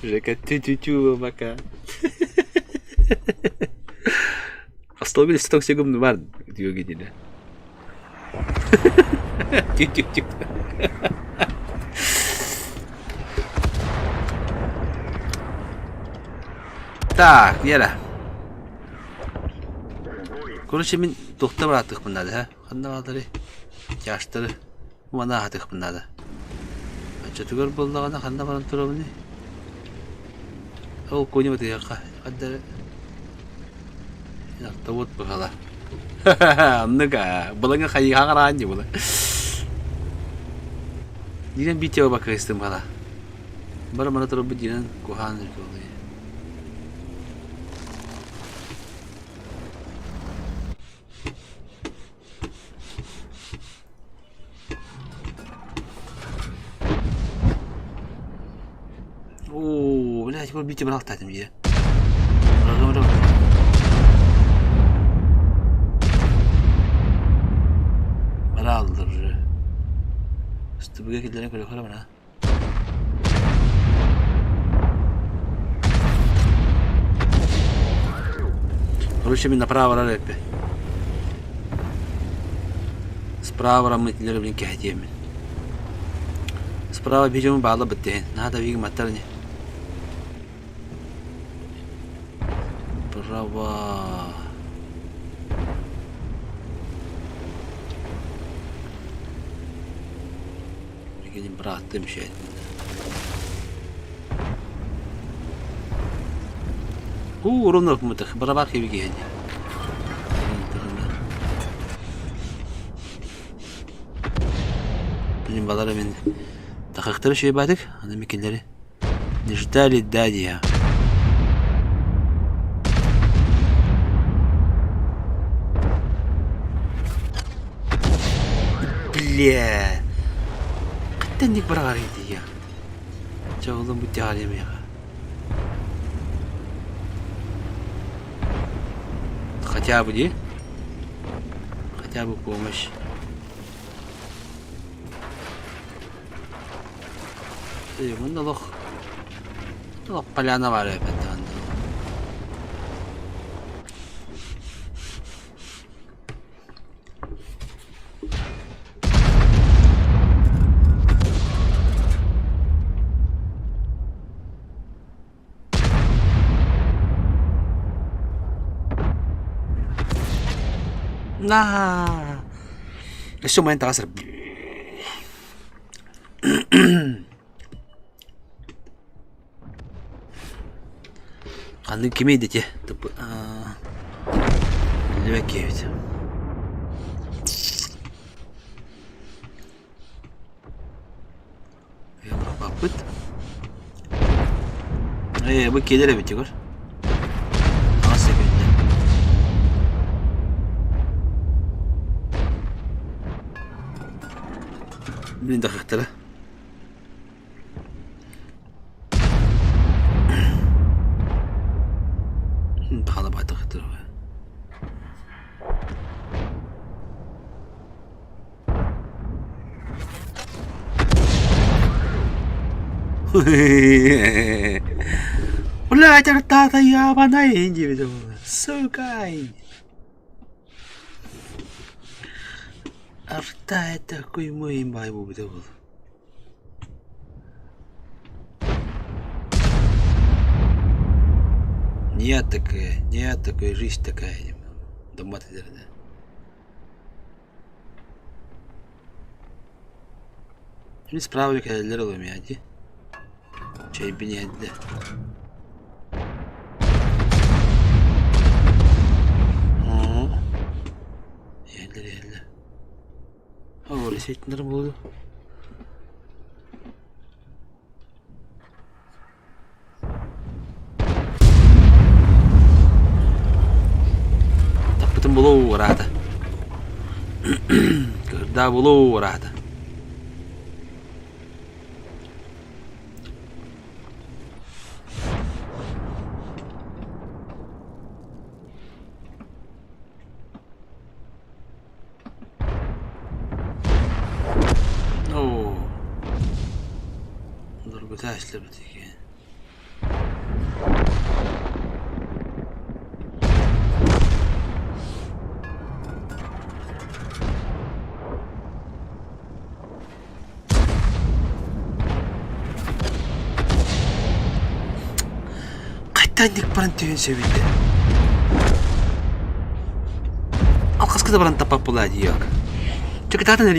Жека тю-тю-тю пока. Остолбин сток сегум бар диогидине. Тю-тю-тю. Так, Вера. Короче, мин туохта бараатыахпын наада, һэ? Ханна баалларый? Тяжтары маны аһатыахпын наада. Оччотугар буоллаҕына ханна баран турабыный? Ол кони батыһыахха. Ханна эрэ Автобут быһала. Оннук аа. Былаҥы хайыһаҕар араан була. Динен битео бакыыстым бала. Бары мана турбут динен куһаан буолуй. Оо, блядь, бу бити бырахтаатым дии. Барааллар уже. Стыбыга киллэрэн көрөхөр мана. Короче, мин направо барар эппи. Справа бараммын блин кэһэтиэммин. Справа видео баала быттыһын. Надо видим маттар не. Право. Эйигин бырааттым мешает. Уу, урун мытых, барабар кебигиһин. Блин, балар мин тахахтары шөйбатык, аны микинлери. Не ждали дадия. Бля. Қаттан барар ити я. Чавылым бу тягалемеға. Хотя бы, не? Хотя бы помощь. Мында олох олох поляна бар эбит На. Өссө умайан таҕас Ханнык кимий дити Биллибэт киһибит. Баппыт. Ээ, бу киэлэр эбит Егор. Аҕыс секунда. Блин, дахыктара. Хаалабатахтар. Блядь, арта-то ебаная, иди, сука. Арта это такой мой бай был. Нет такая, нет такой, жизнь такая. Дома ты Şimdi справа кэлэллэр ылыам дии. Чэйбин иһэрдэ. Оо. Иһэллэр иһэллэр. Оо, ресетиннэр буолуо. Таппытым булуу ыраата. Кырдаа булуу ыраата. Оо. Доргута эшлэбит экен. Хайтанник баран түһүн сөбүтэ. Алхаска да баран тапап була диок. Чыкытаатын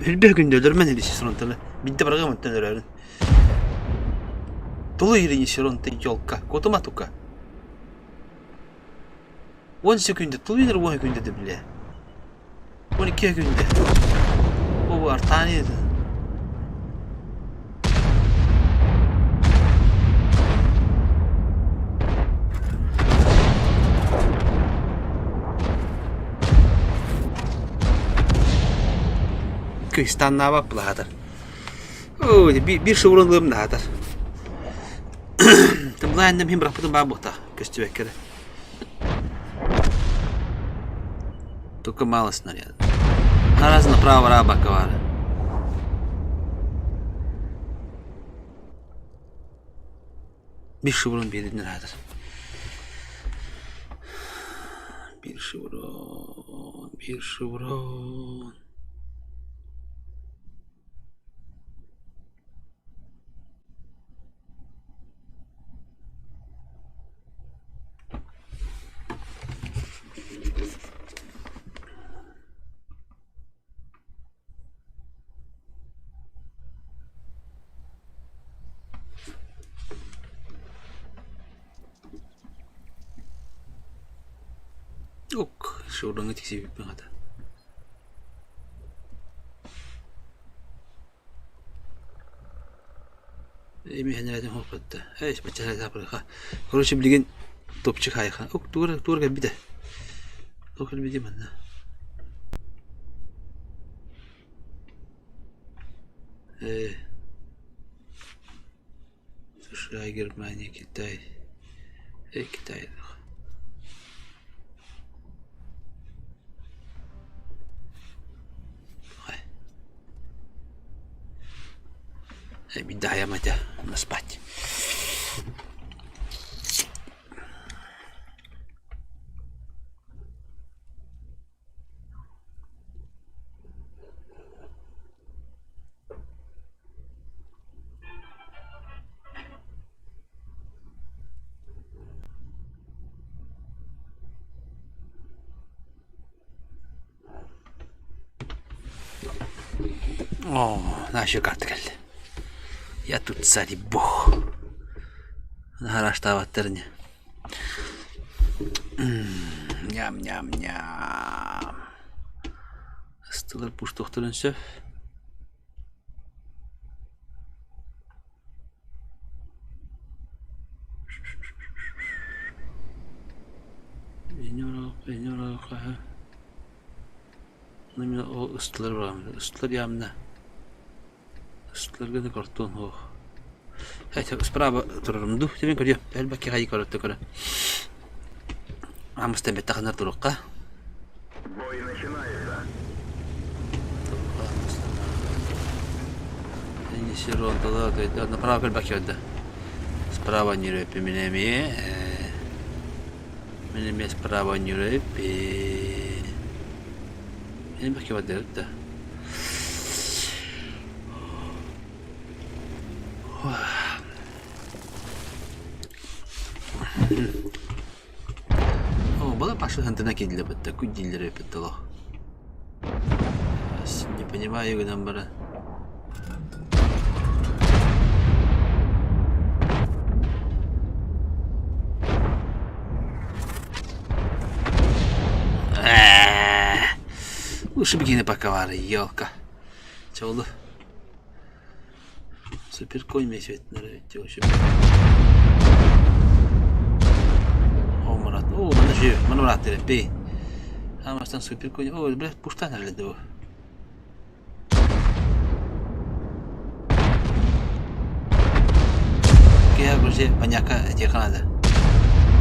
хүлбэ күндө өлөрмөн илиси суронтаны. Бидде барга мантан өрөрүн. Тулу ирини суронты елка. Котума тука. 10 секунда, тулу 10 секунда да бля. 12 секунда. О, артани. Кыстаннаабап былаатар. Ой, биир шеврон наатар. Тымлаанным хим бырахпытым баа буохта көстүбэккэ эрэ. Только мало снарядов. Раз направо рабака бар. Bir шеврон биэрдин аатар. Bir шеврон, bir шеврон. Ок, шоудаҥҥа тиксибиппин хата. Эмиһэнээтин хоппутта. Эй, бачча Короче, билигин топчик хайха. Ок, тугар тугар кэлбитэ. Туох кэлбитий манна? Э США, Германия, Китай. Э, Китай. Бидаайам этэ, спать. О, наша карта кэллэ. Я тут царь и бог. Наһараштаабаттар ини. Ням-ням-ням. Ыстылар пуштуохтарын сөп. Ол ыстылар бараммын ыстылар ямна ыстыларга да картон суох справа турарым дуу сибин көрүөм элбэкки хайыы көрөттө көрө Амыстан бэттэхинэр турукка Направо кэлбэккэ да справа ньүрүөппү мин эмиэ мин эмиэ справа ньүрүөппү Мин бакке да. О, была Паша хантына киирдилэр бытта, күн дииллэр эппит олох. Не понимаю гынан баран. Лучше бикини паковали, елка. Чолу. Супер конь мне свет нравится вообще. О, Мурат. О, мана же, мана Мурат деп, бей. Амастан супер конь. О, блядь, пуштан әлі бу. Я уже поняка этих надо.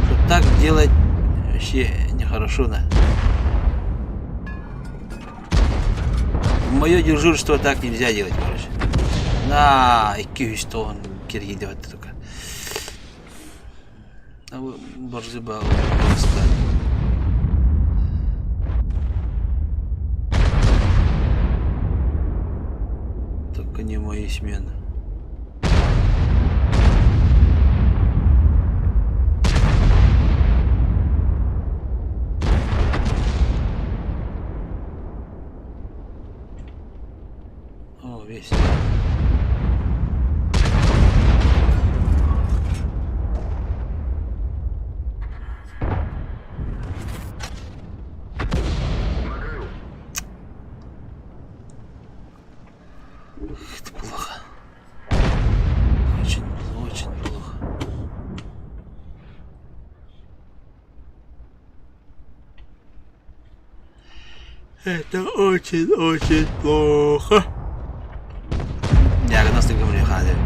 Что так делать вообще нехорошо, на. В мое дежурство так нельзя делать, короче. На, 200 тонн кирги делать только. Борзыба просто. Только не мои смены. О, весь. Это плохо. Очень, очень плохо. Это очень-очень плохо. Диагноз көмөлүөхаады.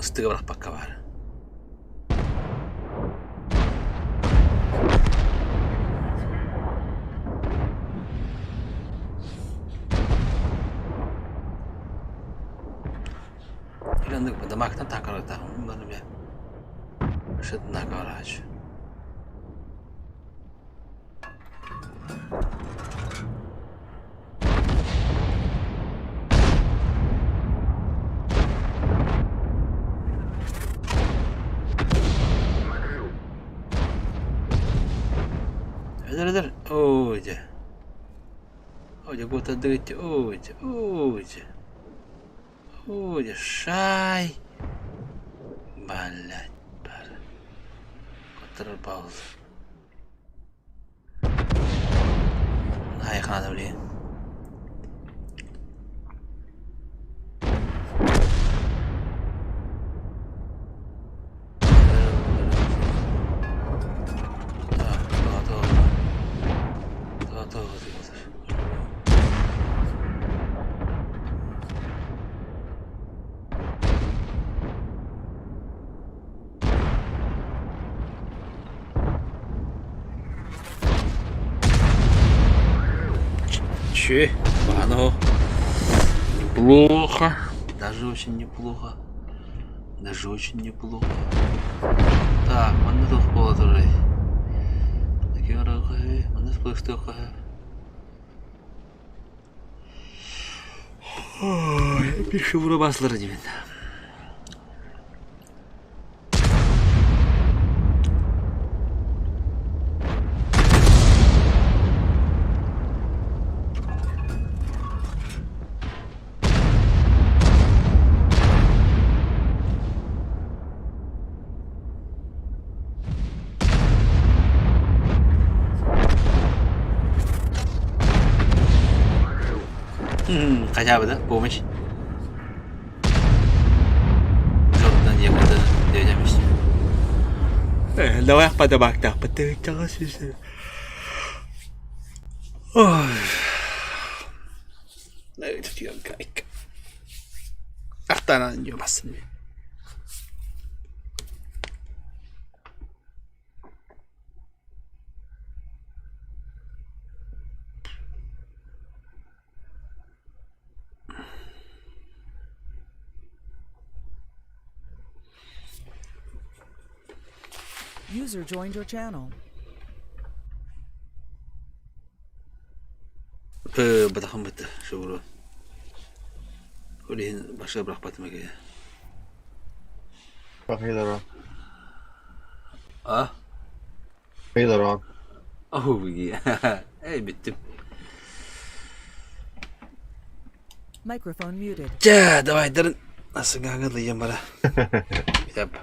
Ыстыга бырахпакка баар. Дамактан таакарата Шытнагарач. Эдэр эдэр, оо дьэ. Оо дьэ куотардыгыт дьэ, оо дьэ, оо дьэ. Оо дьэ, шай. Блядь, бары. Куоттарар пауза. Хайхана блин. Че? Оно неплохо. Даже очень неплохо. Даже очень неплохо. Так, манна туох буола турарый? Манна спылыстыахха Биир шубура баасылара диибин. Хотя бы, да, помощь. Жордан ехал, да, Давай подобактах, Ой. Ахтанан басын. User joined your channel. Бытахан бытты, шубуру. Ол башка бырахпатым эке. Hey А? Hey Oh yeah. Эй, бүттүм. Microphone muted. Чэ, давай, дарын. Асыгаҥа лыйым бара. Бүтәп.